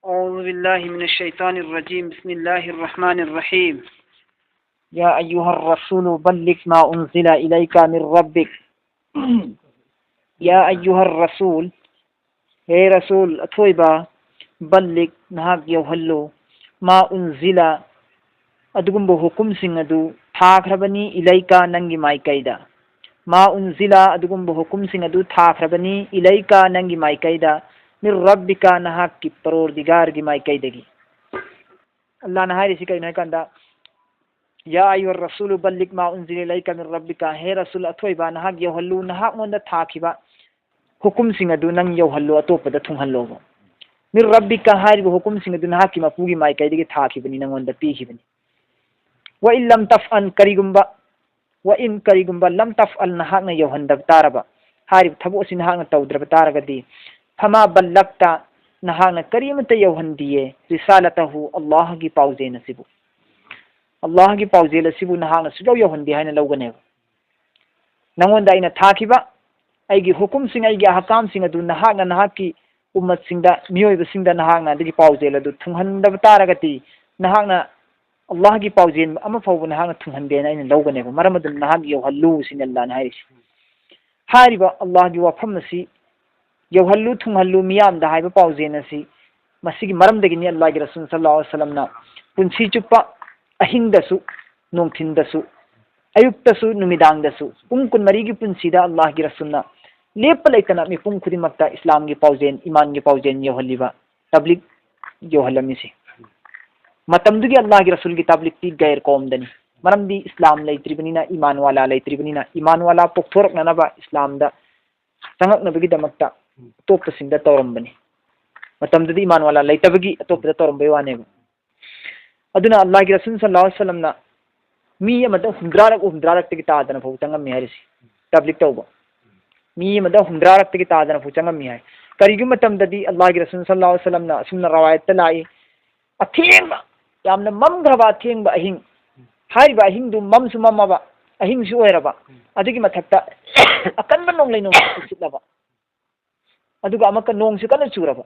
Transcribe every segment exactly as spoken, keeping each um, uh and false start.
أعوذ بالله من الشيطان الرجيم. بسم الله الرحمن الرحيم. يا أيها الرسول بلغ ما أنزل إليك من ربك. يا أيها الرسول, ꯍꯦ ꯔꯁꯨꯜ ꯑꯊꯣꯏꯕ, ꯕꯜꯂꯤꯛ, ꯅꯍꯥꯛ ꯌꯧꯍꯜꯂꯨ, ꯃꯥ ꯎꯟꯖꯤꯂꯥ, ꯑꯗꯨꯒꯨꯝꯕ ꯍꯨꯀꯨꯝꯁꯤꯡ ꯑꯗꯨ ꯊꯥꯈ꯭ꯔꯕꯅꯤ, ꯏꯂꯩꯀꯥ, ꯅꯪꯒꯤ ꯃꯥꯏꯀꯩꯗ. ꯃꯥ ꯎꯟꯖꯤꯂꯥ, ꯑꯗꯨꯒꯨꯝꯕ ꯍꯨꯀꯨꯝꯁꯤꯡ ꯑꯗꯨ ꯊꯥꯈ꯭ꯔꯕꯅꯤ, ꯏꯂꯩꯀꯥ, ꯅꯪꯒꯤ ꯃꯥꯏꯀꯩꯗ, ꯃꯤꯔ ꯔꯕꯤꯀꯥ, ꯅꯍꯥꯛꯀꯤ ꯄꯔꯣꯔꯗꯤꯒꯥꯔꯒꯤ ꯃꯥꯏꯀꯩꯗꯒꯤ꯫ ꯑꯜꯂꯥꯍꯅ ꯍꯥꯏꯔꯤꯁꯤ ꯀꯩꯅꯣ ꯍꯥꯏ ꯀꯥꯟꯗ, ꯌꯥ ꯑꯌꯨꯍ ꯔꯁꯨꯂꯨ ꯕꯜꯂꯤꯛ ꯃꯥ ꯎꯟꯖꯤꯂ ꯏꯂꯩꯀ ꯃꯤꯔ ꯔꯕꯤꯀ, ꯍꯦ ꯔꯁꯨꯜ ꯑꯊꯣꯏꯕ, ꯅꯍꯥꯛ ꯌꯧꯍꯜꯂꯨ, ꯅꯍꯥꯛꯉꯣꯟꯗ ꯊꯥꯈꯤꯕ ꯍꯨꯀꯨꯝꯁꯤꯡ ꯑꯗꯨ ꯅꯪ ꯌꯧꯍꯜꯂꯨ, ꯑꯇꯣꯞꯄꯗ ꯊꯨꯡꯍꯜꯂꯣꯕ꯫ ꯃꯤꯔ ꯔꯕꯤꯀ ꯍꯥꯏꯔꯤꯕ ꯍꯨꯀꯨꯝꯁꯤꯡ ꯑꯗꯨ ꯅꯍꯥꯛꯀꯤ ꯃꯄꯨꯒꯤ ꯃꯥꯏꯀꯩꯗꯒꯤ ꯊꯥꯈꯤꯕꯅꯤ, ꯅꯪꯉꯣꯟꯗ ꯄꯤꯈꯤꯕꯅꯤ꯫ ꯋꯥ ꯏꯟ ꯂꯝ ꯇꯐ ꯑꯟ, ꯀꯔꯤꯒꯨꯝꯕ, ꯋꯥ ꯏꯟ, ꯀꯔꯤꯒꯨꯝꯕ, ꯂꯝ ꯇꯐ ꯑꯜ, ꯅꯍꯥꯛꯅ ꯌꯧꯍꯟꯗꯕ ꯇꯥꯔꯕ, ꯍꯥꯏꯔꯤꯕ ꯊꯕꯛ ꯑꯁꯤ ꯅꯍꯥꯛꯅ ꯇꯧꯗ꯭ꯔꯕ ꯇꯥꯔꯒꯗꯤ, ꯐꯃꯥ ꯕꯜꯂꯛꯇ, ꯅꯍꯥꯛꯅ ꯀꯔꯤꯃꯠꯇ ꯌꯧꯍꯟꯗꯤꯌꯦ, ꯔꯤꯁꯥꯂꯇꯍꯨ, ꯑꯜꯂꯥꯍꯒꯤ ꯄꯥꯎꯖꯦꯜ ꯑꯁꯤꯕꯨ꯫ ꯑꯜꯂꯥꯍꯒꯤ ꯄꯥꯎꯖꯦꯜ ꯑꯁꯤꯕꯨ ꯅꯍꯥꯛꯅ ꯁꯨꯛꯌꯧ ꯌꯧꯍꯟꯗꯦ ꯍꯥꯏꯅ ꯂꯧꯒꯅꯦꯕ꯫ ꯅꯉꯣꯟꯗ ꯑꯩꯅ ꯊꯥꯈꯤꯕ ꯑꯩꯒꯤ ꯍꯨꯀꯨꯝꯁꯤꯡ, ꯑꯩꯒꯤ ꯑꯍꯀꯥꯝꯁꯤꯡ ꯑꯗꯨ ꯅꯍꯥꯛꯅ ꯅꯍꯥꯛꯀꯤ ꯎꯝꯃꯠꯁꯤꯡꯗ, ꯃꯤꯑꯣꯏꯕꯁꯤꯡꯗ ꯅꯍꯥꯛꯅ ꯑꯗꯨꯒꯤ ꯄꯥꯎꯖꯦꯜ ꯑꯗꯨ ꯊꯨꯡꯍꯟꯗꯕ ꯇꯥꯔꯒꯗꯤ, ꯅꯍꯥꯛꯅ ꯑꯜꯂꯥꯍꯒꯤ ꯄꯥꯎꯖꯦꯜ ꯑꯃ ꯐꯥꯎꯕ ꯅꯍꯥꯛꯅ ꯊꯨꯡꯍꯟꯗꯦꯅ ꯑꯩꯅ ꯂꯧꯒꯅꯦꯕ꯫ ꯃꯔꯝ ꯑꯗꯨꯅ ꯅꯍꯥꯛ ꯌꯧꯍꯜꯂꯨ ꯁꯤꯅꯤ ꯑꯜꯂꯥꯍꯅ ꯍꯥꯏꯔꯤꯁꯤ꯫ ꯍꯥꯏꯔꯤꯕ ꯑꯜꯂꯥꯍꯒꯤ ꯋꯥꯐꯝ ꯑꯁꯤ, ꯌꯧꯍꯜꯂꯨ, ꯊꯨꯡꯍꯜꯂꯨ ꯃꯤꯌꯥꯝꯗ ꯍꯥꯏꯕ ꯄꯥꯎꯖꯦꯜ ꯑꯁꯤ ꯃꯁꯤꯒꯤ ꯃꯔꯝꯗꯒꯤꯅꯤ ꯑꯜꯂꯥꯍꯒꯤ ꯔꯁꯨꯜ ꯁꯜꯂꯜꯂꯥꯍꯨ ꯑꯂꯩꯍꯤ ꯋꯥꯁꯜꯂꯝꯅ ꯄꯨꯟꯁꯤ ꯆꯨꯞꯄ, ꯑꯍꯤꯡꯗꯁꯨ, ꯅꯨꯡꯊꯤꯟꯗꯁꯨ, ꯑꯌꯨꯛꯇꯁꯨ, ꯅꯨꯃꯤꯗꯥꯡꯗꯁꯨ, ꯄꯨꯡ ꯀꯨꯟꯃꯔꯤꯒꯤ ꯄꯨꯟꯁꯤꯗ ꯑꯜꯂꯥꯍꯒꯤ ꯔꯁꯨꯜꯅ ꯂꯦꯞꯄ ꯂꯩꯇꯅ ꯃꯤꯄꯨꯝ ꯈꯨꯗꯤꯡꯃꯛꯇ ꯏꯁꯂꯥꯝꯒꯤ ꯄꯥꯎꯖꯦꯜ, ꯏꯃꯥꯟꯒꯤ ꯄꯥꯎꯖꯦꯜ ꯌꯧꯍꯜꯂꯤꯕ, ꯇꯕ꯭ꯂꯤꯛ ꯌꯧꯍꯜꯂꯝꯃꯤꯁꯤ꯫ ꯃꯇꯝꯗꯨꯒꯤ ꯑꯜꯂꯥꯍꯒꯤ ꯔꯁꯨꯜꯒꯤ ꯇꯕ꯭ꯂꯤꯛꯇꯤ ꯒꯩꯔ ꯀꯧꯝꯗꯅꯤ꯫ ꯃꯔꯝꯗꯤ ꯏꯁꯂꯥꯝ ꯂꯩꯇ꯭ꯔꯤꯕꯅꯤꯅ, ꯏꯃꯥꯟ ꯋꯥꯂꯥ ꯂꯩꯇ꯭ꯔꯤꯕꯅꯤꯅ, ꯏꯃꯥꯟ ꯋꯥꯂꯥ ꯄꯣꯛꯊꯣꯔꯛꯅꯅꯕ ꯏꯁꯂꯥꯝꯗ ꯆꯪꯉꯛꯅꯕꯒꯤꯗꯃꯛꯇ ꯑꯇꯣꯞꯄꯁꯤꯡꯗ ꯇꯧꯔꯝꯕꯅꯤ꯫ ꯃꯇꯝꯗꯨꯗꯤ ꯏꯃꯥꯟ ꯋꯥꯂꯥ ꯂꯩꯇꯕꯒꯤ ꯑꯇꯣꯞꯄꯗ ꯇꯧꯔꯝꯕꯩ ꯋꯥꯅꯦꯕ꯫ ꯑꯗꯨꯅ ꯑꯜꯂꯥꯍꯒꯤ ꯔꯁꯨꯜ ꯁꯜꯂꯜꯂꯥꯍꯨ ꯑꯂꯩꯍꯤ ꯋꯥꯁꯜꯂꯝꯅ ꯃꯤ ꯑꯃꯗ ꯍꯨꯝꯗ꯭ꯔꯥꯔꯛ, ꯍꯨꯝꯗ꯭ꯔꯥꯔꯛꯇꯒꯤ ꯇꯥꯗꯅ ꯐꯥꯎ ꯆꯪꯉꯝꯃꯤ ꯍꯥꯏꯔꯤꯁꯤ, ꯇꯕ꯭ꯂꯤꯛ ꯇꯧꯕ꯫ ꯃꯤ ꯑꯃꯗ ꯍꯨꯝꯗ꯭ꯔꯥꯔꯛꯇꯒꯤ ꯇꯥꯗꯅ ꯐꯥꯎ ꯆꯪꯉꯝꯃꯤ ꯍꯥꯏ꯫ ꯀꯔꯤꯒꯨꯝꯕ ꯃꯇꯝꯗꯗꯤ ꯑꯜꯂꯥꯍꯒꯤ ꯔꯁꯨꯜ ꯁꯜꯂꯜꯂꯥꯍꯨ ꯑꯂꯩꯍꯤ ꯋꯥꯁꯜꯂꯝꯅ ꯑꯁꯨꯝꯅ ꯔꯋꯥꯌꯠꯇ ꯂꯥꯛꯏ, ꯑꯊꯦꯡꯕ, ꯌꯥꯝꯅ ꯃꯝꯈ꯭ꯔꯕ ꯑꯊꯦꯡꯕ ꯑꯍꯤꯡ, ꯍꯥꯏꯔꯤꯕ ꯑꯍꯤꯡꯗꯨ ꯃꯝꯁꯨ ꯃꯝꯃꯕ, ꯑꯍꯤꯡꯁꯨ ꯑꯣꯏꯔꯕ, ꯑꯗꯨꯒꯤ ꯃꯊꯛꯇ ꯑꯀꯟꯕ ꯅꯣꯡꯂꯩ ꯅꯨꯡꯁꯤꯠꯁꯨ ꯁꯤꯠꯂꯕ, ꯑꯗꯨꯒ ꯑꯃꯨꯛꯀ ꯅꯣꯡꯁꯨ ꯀꯟꯅ ꯆꯨꯔꯕ,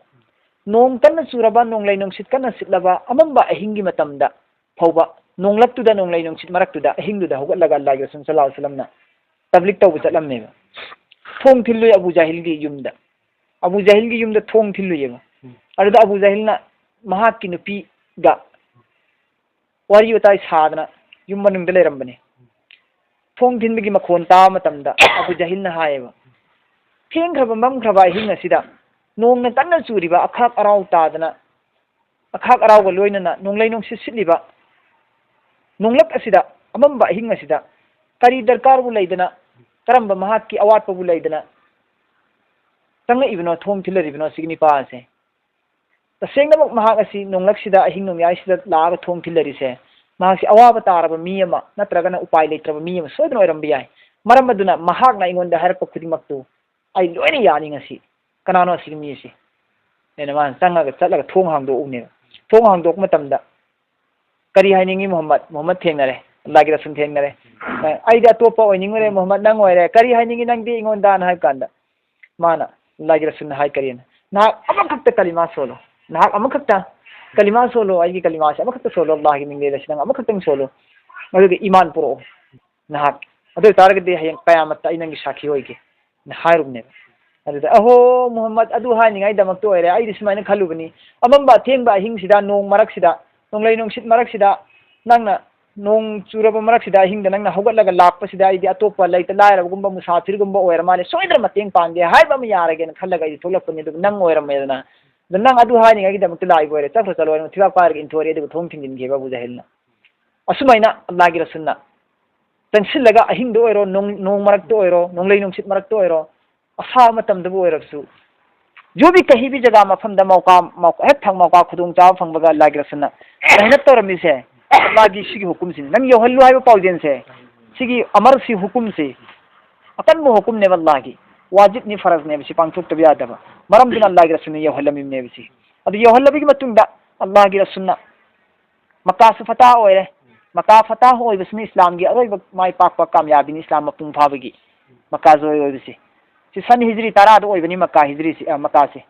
ꯅꯣꯡ ꯀꯟꯅ ꯆꯨꯔꯕ, ꯅꯣꯡꯂꯩ ꯅꯨꯡꯁꯤꯠ ꯀꯟꯅ ꯁꯤꯠꯂꯕ, ꯑꯃꯝꯕ ꯑꯍꯤꯡꯒꯤ ꯃꯇꯝꯗ ꯐꯥꯎꯕ ꯅꯣꯡꯂꯛꯇꯨꯗ, ꯅꯣꯡꯂꯩ ꯅꯨꯡꯁꯤꯠ ꯃꯔꯛꯇꯨꯗ ꯑꯍꯤꯡꯗꯨꯗ ꯍꯧꯒꯠꯂꯒ ꯑꯜꯂꯥꯍꯒꯤ ꯔꯁꯨꯜ ꯁꯜꯂꯜꯂꯥꯍꯨ ꯑꯂꯩꯍꯤ ꯋꯥꯁꯜꯂꯝꯅ ꯇꯕ꯭ꯂꯤꯛ ꯇꯧꯕ ꯆꯠꯂꯝꯃꯦꯕ꯫ ꯊꯣꯡ ꯊꯤꯜꯂꯨꯏ ꯑꯕꯨ ꯖꯥꯍꯤꯜꯒꯤ ꯌꯨꯝꯗ꯫ ꯑꯕꯨ ꯖꯥꯍꯤꯜꯒꯤ ꯌꯨꯝꯗ ꯊꯣꯡ ꯊꯤꯜꯂꯨꯏꯌꯦꯕ꯫ ꯎꯝ꯫ ꯑꯗꯨꯗ ꯑꯕꯨ ꯖꯥꯍꯤꯜꯅ ꯃꯍꯥꯛꯀꯤ ꯅꯨꯄꯤꯒ ꯋꯥꯔꯤ ꯋꯥꯇꯥꯏ ꯁꯥꯗꯅ ꯌꯨꯝ ꯃꯅꯨꯡꯗ ꯂꯩꯔꯝꯕꯅꯤ꯫ ꯊꯣꯡ ꯊꯤꯟꯕꯒꯤ ꯃꯈꯣꯟ ꯇꯥꯕ ꯃꯇꯝꯗ ꯑꯕꯨ ꯖꯥꯍꯤꯜꯅ ꯍꯥꯏꯌꯦꯕ, "ꯊꯦꯡꯈ꯭ꯔꯕ ꯃꯝꯈ꯭ꯔꯕ ꯑꯍꯤꯡ ꯑꯁꯤꯗ ꯅꯣꯡꯅ ꯀꯟꯅ ꯆꯨꯔꯤꯕ, ꯑꯈꯥꯛ ꯑꯔꯥꯎ ꯇꯥꯗꯅ, ꯑꯈꯥꯛ ꯑꯔꯥꯎꯒ ꯂꯣꯏꯅꯅ ꯅꯣꯡꯂꯩ ꯅꯨꯡꯁꯤꯠ ꯁꯤꯠꯂꯤꯕ ꯅꯣꯡꯂꯛ ꯑꯁꯤꯗ, ꯑꯃꯝꯕ ꯑꯍꯤꯡ ꯑꯁꯤꯗ ꯀꯔꯤ ꯗꯔꯀꯥꯔꯕꯨ ꯂꯩꯗꯅ, ꯀꯔꯝꯕ ꯃꯍꯥꯛꯀꯤ ꯑꯋꯥꯠꯄꯕꯨ ꯂꯩꯗꯅ ꯆꯪꯉꯛꯏꯕꯅꯣ, ꯊꯣꯡ ꯊꯤꯜꯂꯔꯤꯕꯅꯣ ꯁꯤꯒꯤ ꯅꯤꯄꯥ ꯑꯁꯦ?" ꯇꯁꯦꯡꯅꯃꯛ ꯃꯍꯥꯛ ꯑꯁꯤ ꯅꯣꯡꯂꯛꯁꯤꯗ, ꯑꯍꯤꯡ ꯅꯣꯡꯌꯥꯏꯁꯤꯗ ꯂꯥꯛꯑꯒ ꯊꯣꯡ ꯊꯤꯜꯂꯔꯤꯁꯦ, ꯃꯍꯥꯛꯁꯤ ꯑꯋꯥꯕ ꯇꯥꯔꯕ ꯃꯤ ꯑꯃ ꯅꯠꯇ꯭ꯔꯒꯅ ꯎꯄꯥꯏ ꯂꯩꯇ꯭ꯔꯕ ꯃꯤ ꯑꯃ ꯁꯣꯏꯗꯅ ꯑꯣꯏꯔꯝꯕ ꯌꯥꯏ꯫ ꯃꯔꯝ ꯑꯗꯨꯅ ꯃꯍꯥꯛꯅ ꯑꯩꯉꯣꯟꯗ ꯍꯥꯏꯔꯛꯄ ꯈꯨꯗꯤꯡꯃꯛꯇꯨ ꯑꯩ ꯂꯣꯏꯅ ꯌꯥꯅꯤ ꯉꯁꯤ꯫ ꯀꯅꯥꯅꯣ ꯑꯁꯤꯒꯤ ꯃꯤ ꯑꯁꯤ? ꯑꯩꯅ ꯃꯥꯅ ꯆꯪꯉꯒ, ꯆꯠꯂꯒ ꯊꯣꯡ ꯍꯥꯡꯗꯣꯛꯎꯕꯅꯦꯕ꯫ ꯊꯣꯡ ꯍꯥꯡꯗꯣꯛꯄ ꯃꯇꯝꯗ, "ꯀꯔꯤ ꯍꯥꯏꯅꯤꯡꯉꯤ ꯃꯨꯍꯝꯃꯗ?" ꯃꯨꯍꯝꯃꯗ ꯊꯦꯡꯅꯔꯦ, ꯑꯜꯂꯥꯍꯒꯤ ꯔꯁꯨꯜ ꯊꯦꯡꯅꯔꯦ꯫ "ꯑꯩꯗꯤ ꯑꯇꯣꯞꯄ ꯑꯣꯏꯅꯤꯡꯉꯨꯔꯦ ꯃꯨꯍꯝꯃꯗ, ꯅꯪ ꯑꯣꯏꯔꯦ꯫ ꯀꯔꯤ ꯍꯥꯏꯅꯤꯡꯉꯤ ꯅꯪꯗꯤ ꯑꯩꯉꯣꯟꯗꯅ?" ꯍꯥꯏꯕ ꯀꯥꯟꯗ, ꯃꯥꯅ, ꯑꯜꯂꯥꯍꯒꯤ ꯔꯁꯨꯜꯅ ꯍꯥꯏ ꯀꯔꯤꯅ, "ꯅꯍꯥꯛ ꯑꯃꯈꯛꯇ ꯀꯂꯤꯃꯥ ꯁꯣꯜꯂꯣ꯫ ꯅꯍꯥꯛ ꯑꯃꯈꯛꯇ ꯀꯂꯤꯃꯥ ꯁꯣꯜꯂꯣ꯫ ꯑꯩꯒꯤ ꯀꯂꯤꯃꯥꯁꯦ ꯑꯃꯈꯛꯇ ꯁꯣꯜꯂꯣ꯫ ꯑꯜꯂꯥꯍꯒꯤ ꯃꯤꯡ ꯂꯩꯔꯁꯤ ꯅꯪ ꯑꯃꯈꯛꯇꯪ ꯁꯣꯜꯂꯣ꯫ ꯑꯗꯨꯒ ꯏꯃꯥꯟ ꯄꯨꯔꯛꯑꯣ ꯅꯍꯥꯛ꯫ ꯑꯗꯨ ꯑꯣꯏꯇꯥꯔꯒꯗꯤ ꯍꯌꯦꯡ ꯀꯌꯥꯃꯠꯇ ꯑꯩ ꯅꯪꯒꯤ ꯁꯥꯈꯤ ꯑꯣꯏꯒꯦ"ꯅ ꯍꯥꯏꯔꯨꯕꯅꯦꯕ꯫ ꯑꯗꯨꯗ, "ꯑꯍꯣ ꯃꯨꯍꯝꯃꯗ, ꯑꯗꯨ ꯍꯥꯏꯅꯤꯡꯉꯥꯏꯗꯃꯛꯇ ꯑꯣꯏꯔꯦ꯫ ꯑꯩꯗꯤ ꯁꯨꯃꯥꯏꯅ ꯈꯜꯂꯨꯕꯅꯤ, ꯑꯃꯝꯕ ꯑꯊꯦꯡꯕ ꯑꯍꯤꯡꯁꯤꯗ, ꯅꯣꯡ ꯃꯔꯛꯁꯤꯗ, ꯅꯣꯡꯂꯩ ꯅꯨꯡꯁꯤꯠ ꯃꯔꯛꯁꯤꯗ, ꯅꯪꯅ ꯅꯣꯡ ꯆꯨꯔꯕ ꯃꯔꯛꯁꯤꯗ, ꯑꯍꯤꯡꯗ ꯅꯪꯅ ꯍꯧꯒꯠꯂꯒ ꯂꯥꯛꯄꯁꯤꯗ, ꯑꯩꯗꯤ ꯑꯇꯣꯞꯄ ꯂꯩꯇ ꯂꯥꯏꯔꯕꯒꯨꯝꯕ, ꯃꯨꯁꯥꯐꯤꯔꯒꯨꯝꯕ ꯑꯣꯏꯔ ꯃꯥꯜꯂꯦ, ꯁꯣꯏꯗꯅ ꯃꯇꯦꯡ ꯄꯥꯡꯒꯦ ꯍꯥꯏꯕ ꯑꯃ ꯌꯥꯔꯒꯦꯅ ꯈꯜꯂꯒ ꯑꯩꯗꯤ ꯊꯣꯛꯂꯛꯄꯅꯤ꯫ ꯑꯗꯨꯕꯨ ꯅꯪ ꯑꯣꯏꯔꯝꯃꯦꯗꯅ, ꯑꯗ ꯅꯪ ꯑꯗꯨ ꯍꯥꯏꯅꯤꯡꯉꯥꯏꯒꯤꯗꯃꯛꯇ ꯂꯥꯛꯏꯕ ꯑꯣꯏꯔꯦ, ꯆꯠꯈ꯭ꯔꯣ ꯆꯠꯂꯣ" ꯍꯥꯏꯅ ꯊꯤꯕꯥꯛ ꯄꯥꯏꯔꯒ ꯏꯟꯊꯣꯔꯛꯑꯦ꯫ ꯑꯗꯨꯒ ꯊꯣꯡ ꯊꯤꯡꯖꯤꯟꯈꯤꯕ ꯑꯕꯨ ꯖꯍꯤꯜꯅ꯫ ꯑꯁꯨꯃꯥꯏꯅ ꯑꯜꯂꯥꯍꯒꯤ ꯔꯁꯨꯜꯅ ꯆꯪꯁꯤꯜꯂꯒ, ꯑꯍꯤꯡꯗ ꯑꯣꯏꯔꯣ, ꯅꯣꯡ, ꯅꯣꯡ ꯃꯔꯛꯇ ꯑꯣꯏꯔꯣ, ꯅꯣꯡꯂꯩ ꯅꯨꯡꯁꯤꯠ ꯃꯔꯛꯇ ꯑꯣꯏꯔꯣ, ꯑꯁꯥꯕ ꯃꯇꯝꯗꯕꯨ ꯑꯣꯏꯔꯕꯁꯨ, ꯖꯣ ꯚꯤ ꯀꯍꯤ ꯚꯤ ꯖꯒꯥ, ꯃꯐꯝꯗ ꯃꯧꯀꯥ, ꯃꯧ-, ꯍꯦꯛ ꯊꯛ ꯃꯧꯀꯥ ꯈꯨꯗꯣꯡꯆꯥꯕ ꯐꯪꯕꯒ ꯑꯜꯂꯥꯍꯒꯤ ꯔꯁꯨꯜꯅ ꯃꯦꯍꯅꯠ ꯇꯧꯔꯝꯃꯤꯁꯦ, ꯑꯜꯂꯥꯍꯒꯤ ꯁꯤꯒꯤ ꯍꯨꯀꯨꯝꯁꯤꯅꯤ꯫ ꯅꯪ ꯌꯧꯍꯜꯂꯨ ꯍꯥꯏꯕ ꯄꯥꯎꯖꯦꯜꯁꯦ, ꯁꯤꯒꯤ ꯑꯃꯔꯁꯤ ꯍꯨꯀꯨꯝꯁꯤ ꯑꯀꯟꯕ ꯍꯨꯀꯨꯝꯅꯦꯕ ꯑꯜꯂꯥꯍꯒꯤ, ꯋꯥꯖꯤꯕꯅꯤ, ꯐꯔꯖꯅꯦꯕ, ꯁꯤ ꯄꯥꯡꯊꯣꯛꯇꯕ ꯌꯥꯗꯕ꯫ ꯃꯔꯝꯗꯨꯅ ꯑꯜꯂꯥꯍꯒꯤ ꯔꯁꯨꯜꯅ ꯌꯧꯍꯜꯂꯝꯃꯤꯕꯅꯦꯕ ꯁꯤ꯫ ꯑꯗꯨ ꯌꯧꯍꯜꯂꯕꯒꯤ ꯃꯇꯨꯡꯗ ꯑꯜꯂꯥꯍꯒꯤ ꯔꯁꯨꯜꯅ ꯃꯀꯥꯁꯨ ꯐꯇꯥꯍ ꯑꯣꯏꯔꯦ꯫ ꯃꯀꯥ ꯐꯇꯥꯍ ꯑꯣꯏꯕꯁꯤꯅ ꯏꯁꯂꯥꯝꯒꯤ ꯑꯔꯣꯏꯕ ꯃꯥꯏ ꯄꯥꯛꯄ ꯀꯥꯃꯌꯥꯕꯤꯅꯤ, ꯏꯁꯂꯥꯝ ꯃꯄꯨꯡ ꯐꯥꯕꯒꯤ ꯃꯀꯥ ꯖꯣꯏ ꯑꯣꯏꯕꯁꯤ꯫ ꯁꯤ ꯁꯟ ꯍꯤꯖ꯭ꯔꯤ ꯇꯔꯥꯗ ꯑꯣꯏꯕꯅꯤ ꯃꯀꯥ ꯍꯤꯖ꯭ꯔꯤꯁꯤ, ꯑ, ꯃꯀꯥꯁꯤ꯫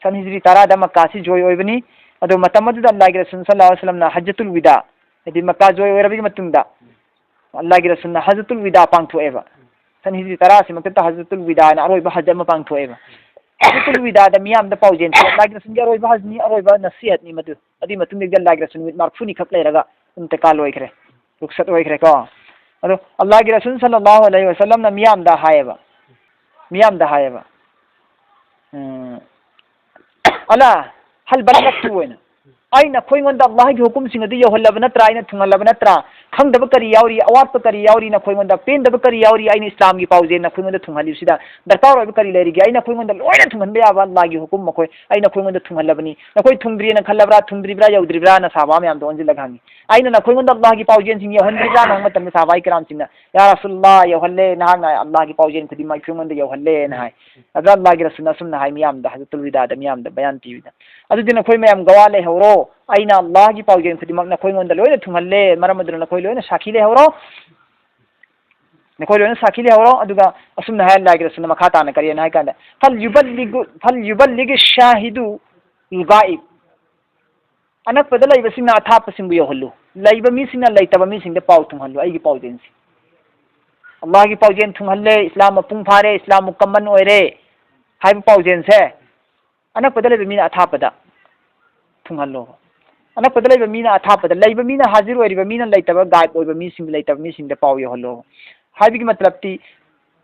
ꯁꯟ ꯍꯤꯖ꯭ꯔꯤ ꯇꯔꯥꯗ ꯃꯛꯀꯥꯁꯤ ꯖꯣꯏ ꯑꯣꯏꯕꯅꯤ꯫ ꯑꯗꯣ ꯃꯇꯝ ꯑꯗꯨꯗ ꯑꯜꯂꯥꯍꯒꯤ ꯔꯁꯨꯜ ꯁꯜꯂꯜꯂꯥꯍꯨ ꯑꯂꯩꯍꯤ ꯋꯥꯁꯂꯝꯅ ꯍꯖ꯭ꯖꯇꯨꯜ ꯋꯤꯗꯥ, ꯍꯥꯏꯗꯤ ꯃꯛꯀꯥ ꯖꯣꯏ ꯑꯣꯏꯔꯕꯒꯤ ꯃꯇꯨꯡꯗ ꯑꯜꯂꯥꯍꯒꯤ ꯔꯁꯨꯜꯅ ꯍꯖ꯭ꯖꯇꯨꯜ ꯋꯤꯗꯥ ꯄꯥꯡꯊꯣꯛꯑꯦꯕ꯫ ꯁꯟ ꯍꯤꯖ꯭ꯔꯤ ꯇꯔꯥꯁꯤꯃꯛꯇꯗ ꯍꯖ꯭ꯖꯇꯨꯜ ꯋꯤꯗꯥ ꯍꯥꯏꯅ ꯑꯔꯣꯏꯕ ꯍꯖ꯭ ꯑꯃ ꯄꯥꯡꯊꯣꯛꯑꯦꯕ꯫ ꯍꯖ꯭ꯖꯇꯨꯜ ꯋꯤꯗꯥꯗ ꯃꯤꯌꯥꯝꯗ ꯄꯥꯎꯖꯦꯜ ꯄꯤ, ꯑꯜꯂꯥꯍꯒꯤ ꯔꯁꯨꯜꯒꯤ ꯑꯔꯣꯏꯕ ꯍꯖ꯭ꯅꯤ, ꯑꯔꯣꯏꯕ ꯅꯁꯤꯍꯠꯅꯤ ꯃꯗꯨ꯫ ꯑꯗꯨꯒꯤ ꯃꯇꯨꯡꯗꯒꯤꯗꯤ ꯑꯜꯂꯥꯍꯒꯤ ꯔꯁꯨꯜ ꯅꯨꯃꯤꯠ ꯃꯔꯐꯨꯅꯤꯈꯛ ꯂꯩꯔꯒ ꯏꯟꯇꯤꯀꯥꯜ ꯑꯣꯏꯈ꯭ꯔꯦ, ꯔꯨꯛꯁꯠ ꯑꯣꯏꯈ꯭ꯔꯦꯀꯣ꯫ ꯑꯗꯣ ꯑꯜꯂꯥꯍꯒꯤ ꯔꯁꯨꯜ ꯁꯜꯂꯜꯂꯥꯍꯨ ꯑꯂꯩꯍꯤ ꯋꯥꯁꯂꯝꯅ ꯃꯤꯌꯥꯝꯗ ꯍꯥꯏꯌꯦꯕ, ꯃꯤꯌꯥꯝꯗ ꯍꯥꯏꯌꯦꯕ, ꯎꯝ, "ꯑꯂꯥ ꯍꯜ ꯕꯜꯂꯛꯇꯨ" ꯑꯣꯏꯅ, "ꯑꯩ ꯅꯈꯣꯏꯉꯣꯟꯗ ꯑꯜꯂꯥꯍꯒꯤ ꯍꯨꯀꯨꯝꯁꯤꯡ ꯑꯗꯨ ꯌꯧꯍꯜꯂꯕ ꯅꯠꯇ꯭ꯔꯥ? ꯑꯩꯅ ꯊꯨꯡꯍꯜꯂꯕ ꯅꯠꯇ꯭ꯔꯥ? ꯈꯪꯗꯕ ꯀꯔꯤ ꯌꯥꯎꯔꯤ? ꯑꯋꯥꯠꯄ ꯀꯔꯤ ꯌꯥꯎꯔꯤ? ꯅꯈꯣꯏꯉꯣꯟꯗ ꯄꯦꯟꯗꯕ ꯀꯔꯤ ꯌꯥꯎꯔꯤ? ꯑꯩꯅ ꯏꯁꯂꯥꯝꯒꯤ ꯄꯥꯎꯖꯦꯜ ꯅꯈꯣꯏꯉꯣꯟꯗ ꯊꯨꯡꯍꯜꯂꯤꯕꯁꯤꯗ ꯗꯔꯀꯥꯔ ꯑꯣꯏꯕ ꯀꯔꯤ ꯂꯩꯔꯤꯒꯦ? ꯑꯩ ꯅꯈꯣꯏꯉꯣꯟꯗ ꯂꯣꯏꯅ ꯊꯨꯡꯍꯟꯕ ꯌꯥꯕ ꯑꯜꯂꯥꯍꯒꯤ ꯍꯨꯀꯨꯝ ꯃꯈꯣꯏ ꯑꯩ ꯅꯈꯣꯏꯉꯣꯟꯗ ꯊꯨꯡꯍꯜꯂꯕꯅꯤ꯫ ꯅꯈꯣꯏ ꯊꯨꯡꯗ꯭ꯔꯤꯅ ꯈꯜꯂꯕ꯭ꯔꯥ, ꯊꯨꯡꯗ꯭ꯔꯤꯕ꯭ꯔꯥ, ꯌꯧꯗ꯭ꯔꯤꯕ꯭ꯔꯥꯅ?" ꯁꯍꯥꯕꯥ ꯃꯌꯥꯝꯗ ꯑꯣꯟꯁꯤꯜꯂꯒ ꯍꯪꯉꯤ, "ꯑꯩꯅ ꯅꯈꯣꯏꯉꯣꯟꯗ ꯑꯜꯂꯥꯍꯒꯤ ꯄꯥꯎꯖꯦꯜꯁꯤꯡ ꯌꯧꯍꯟꯗ꯭ꯔꯤꯕ꯭ꯔꯥ?" ꯍꯪꯕ ꯃꯇꯝꯗ ꯁꯍꯥꯕꯥ ꯀꯤꯔꯥꯝꯁꯤꯡꯅ, "ꯌꯥ ꯔꯁꯨꯜꯂꯥꯍ, ꯌꯧꯍꯜꯂꯦ, ꯅꯍꯥꯛꯅ ꯑꯜꯂꯥꯍꯒꯤ ꯄꯥꯎꯖꯦꯜ ꯈꯨꯗꯤꯡꯃꯛ ꯑꯩꯈꯣꯏꯉꯣꯟꯗ ꯌꯧꯍꯜꯂꯦꯅ" ꯍꯥꯏ꯫ ꯑꯗ ꯑꯜꯂꯥꯍꯒꯤ ꯔꯁꯨꯜꯅ ꯑꯁꯨꯝꯅ ꯍꯥꯏ ꯃꯤꯌꯥꯝꯗ, ꯍꯖ꯭ꯔꯇꯨꯜ ꯋꯤꯗꯥꯗ ꯃꯤꯌꯥꯝꯗ ꯕꯌꯥꯟ ꯄꯤꯕꯗ, "ꯑꯗꯨꯗꯤ ꯅꯈꯣꯏ ꯃꯌꯥꯝ ꯒꯋꯥ ꯂꯩꯍꯧꯔꯣ, ꯑꯩꯅ ꯑꯜꯂꯥꯍꯒꯤ ꯄꯥꯎꯖꯦꯜ ꯈꯨꯗꯤꯡꯃꯛ ꯅꯈꯣꯏꯉꯣꯟꯗ ꯂꯣꯏꯅ ꯊꯨꯡꯍꯜꯂꯦ, ꯃꯔꯝ ꯑꯗꯨꯅ ꯅꯈꯣꯏ ꯂꯣꯏꯅ ꯁꯥꯈꯤ ꯂꯩꯍꯧꯔꯣ, ꯅꯈꯣꯏ ꯂꯣꯏꯅ ꯁꯥꯈꯤ ꯂꯩꯍꯧꯔꯣ"꯫ ꯑꯗꯨꯒ ꯑꯁꯨꯝꯅ ꯍꯥꯏ ꯑꯜꯂꯥꯍꯒꯤ ꯔꯁꯨꯜꯅ ꯃꯈꯥ ꯇꯥꯅ ꯀꯔꯤꯅ ꯍꯥꯏ ꯀꯥꯟꯗ, "ꯐꯜ ꯌꯨꯕꯜꯂꯤꯒꯨ, ꯐꯜ ꯌꯨꯕꯜꯂꯤꯒ ꯁꯥꯍꯤꯗꯨ ꯒꯥꯏꯕ, ꯑꯅꯛꯄꯗ ꯂꯩꯕꯁꯤꯡꯅ ꯑꯊꯥꯞꯄꯁꯤꯡꯕꯨ ꯌꯧꯍꯜꯂꯨ, ꯂꯩꯕ ꯃꯤꯁꯤꯡꯅ ꯂꯩꯇꯕ ꯃꯤꯁꯤꯡꯗ ꯄꯥꯎ ꯊꯨꯡꯍꯜꯂꯨ, ꯑꯩꯒꯤ ꯄꯥꯎꯖꯦꯜꯁꯤ꯫ ꯑꯜꯂꯥꯍꯒꯤ ꯄꯥꯎꯖꯦꯜ ꯊꯨꯡꯍꯜꯂꯦ, ꯏꯁꯂꯥꯝ ꯃꯄꯨꯡ ꯐꯥꯔꯦ, ꯏꯁꯂꯥꯝ ꯃꯨꯀꯝꯃꯟ ꯑꯣꯏꯔꯦ ꯍꯥꯏꯕ ꯄꯥꯎꯖꯦꯜꯁꯦ ꯑꯅꯛꯄꯗ ꯂꯩꯕ ꯃꯤꯅ ꯑꯊꯥꯞꯄꯗ ꯊꯨꯡꯍꯜꯂꯣꯕ꯫ ꯑꯅꯛꯄꯗ ꯂꯩꯕ ꯃꯤꯅ ꯑꯊꯥꯞꯄꯗ, ꯂꯩꯕ ꯃꯤꯅ ꯍꯥꯖꯤꯔ ꯑꯣꯏꯔꯤꯕ ꯃꯤꯅ ꯂꯩꯇꯕ, ꯒꯥꯏꯕ ꯑꯣꯏꯕ ꯃꯤꯁꯤꯡ, ꯂꯩꯇꯕ ꯃꯤꯁꯤꯡꯗ ꯄꯥꯎ ꯌꯧꯍꯜꯂꯣꯕ꯫ ꯍꯥꯏꯕꯒꯤ ꯃꯇꯂꯕꯇꯤ,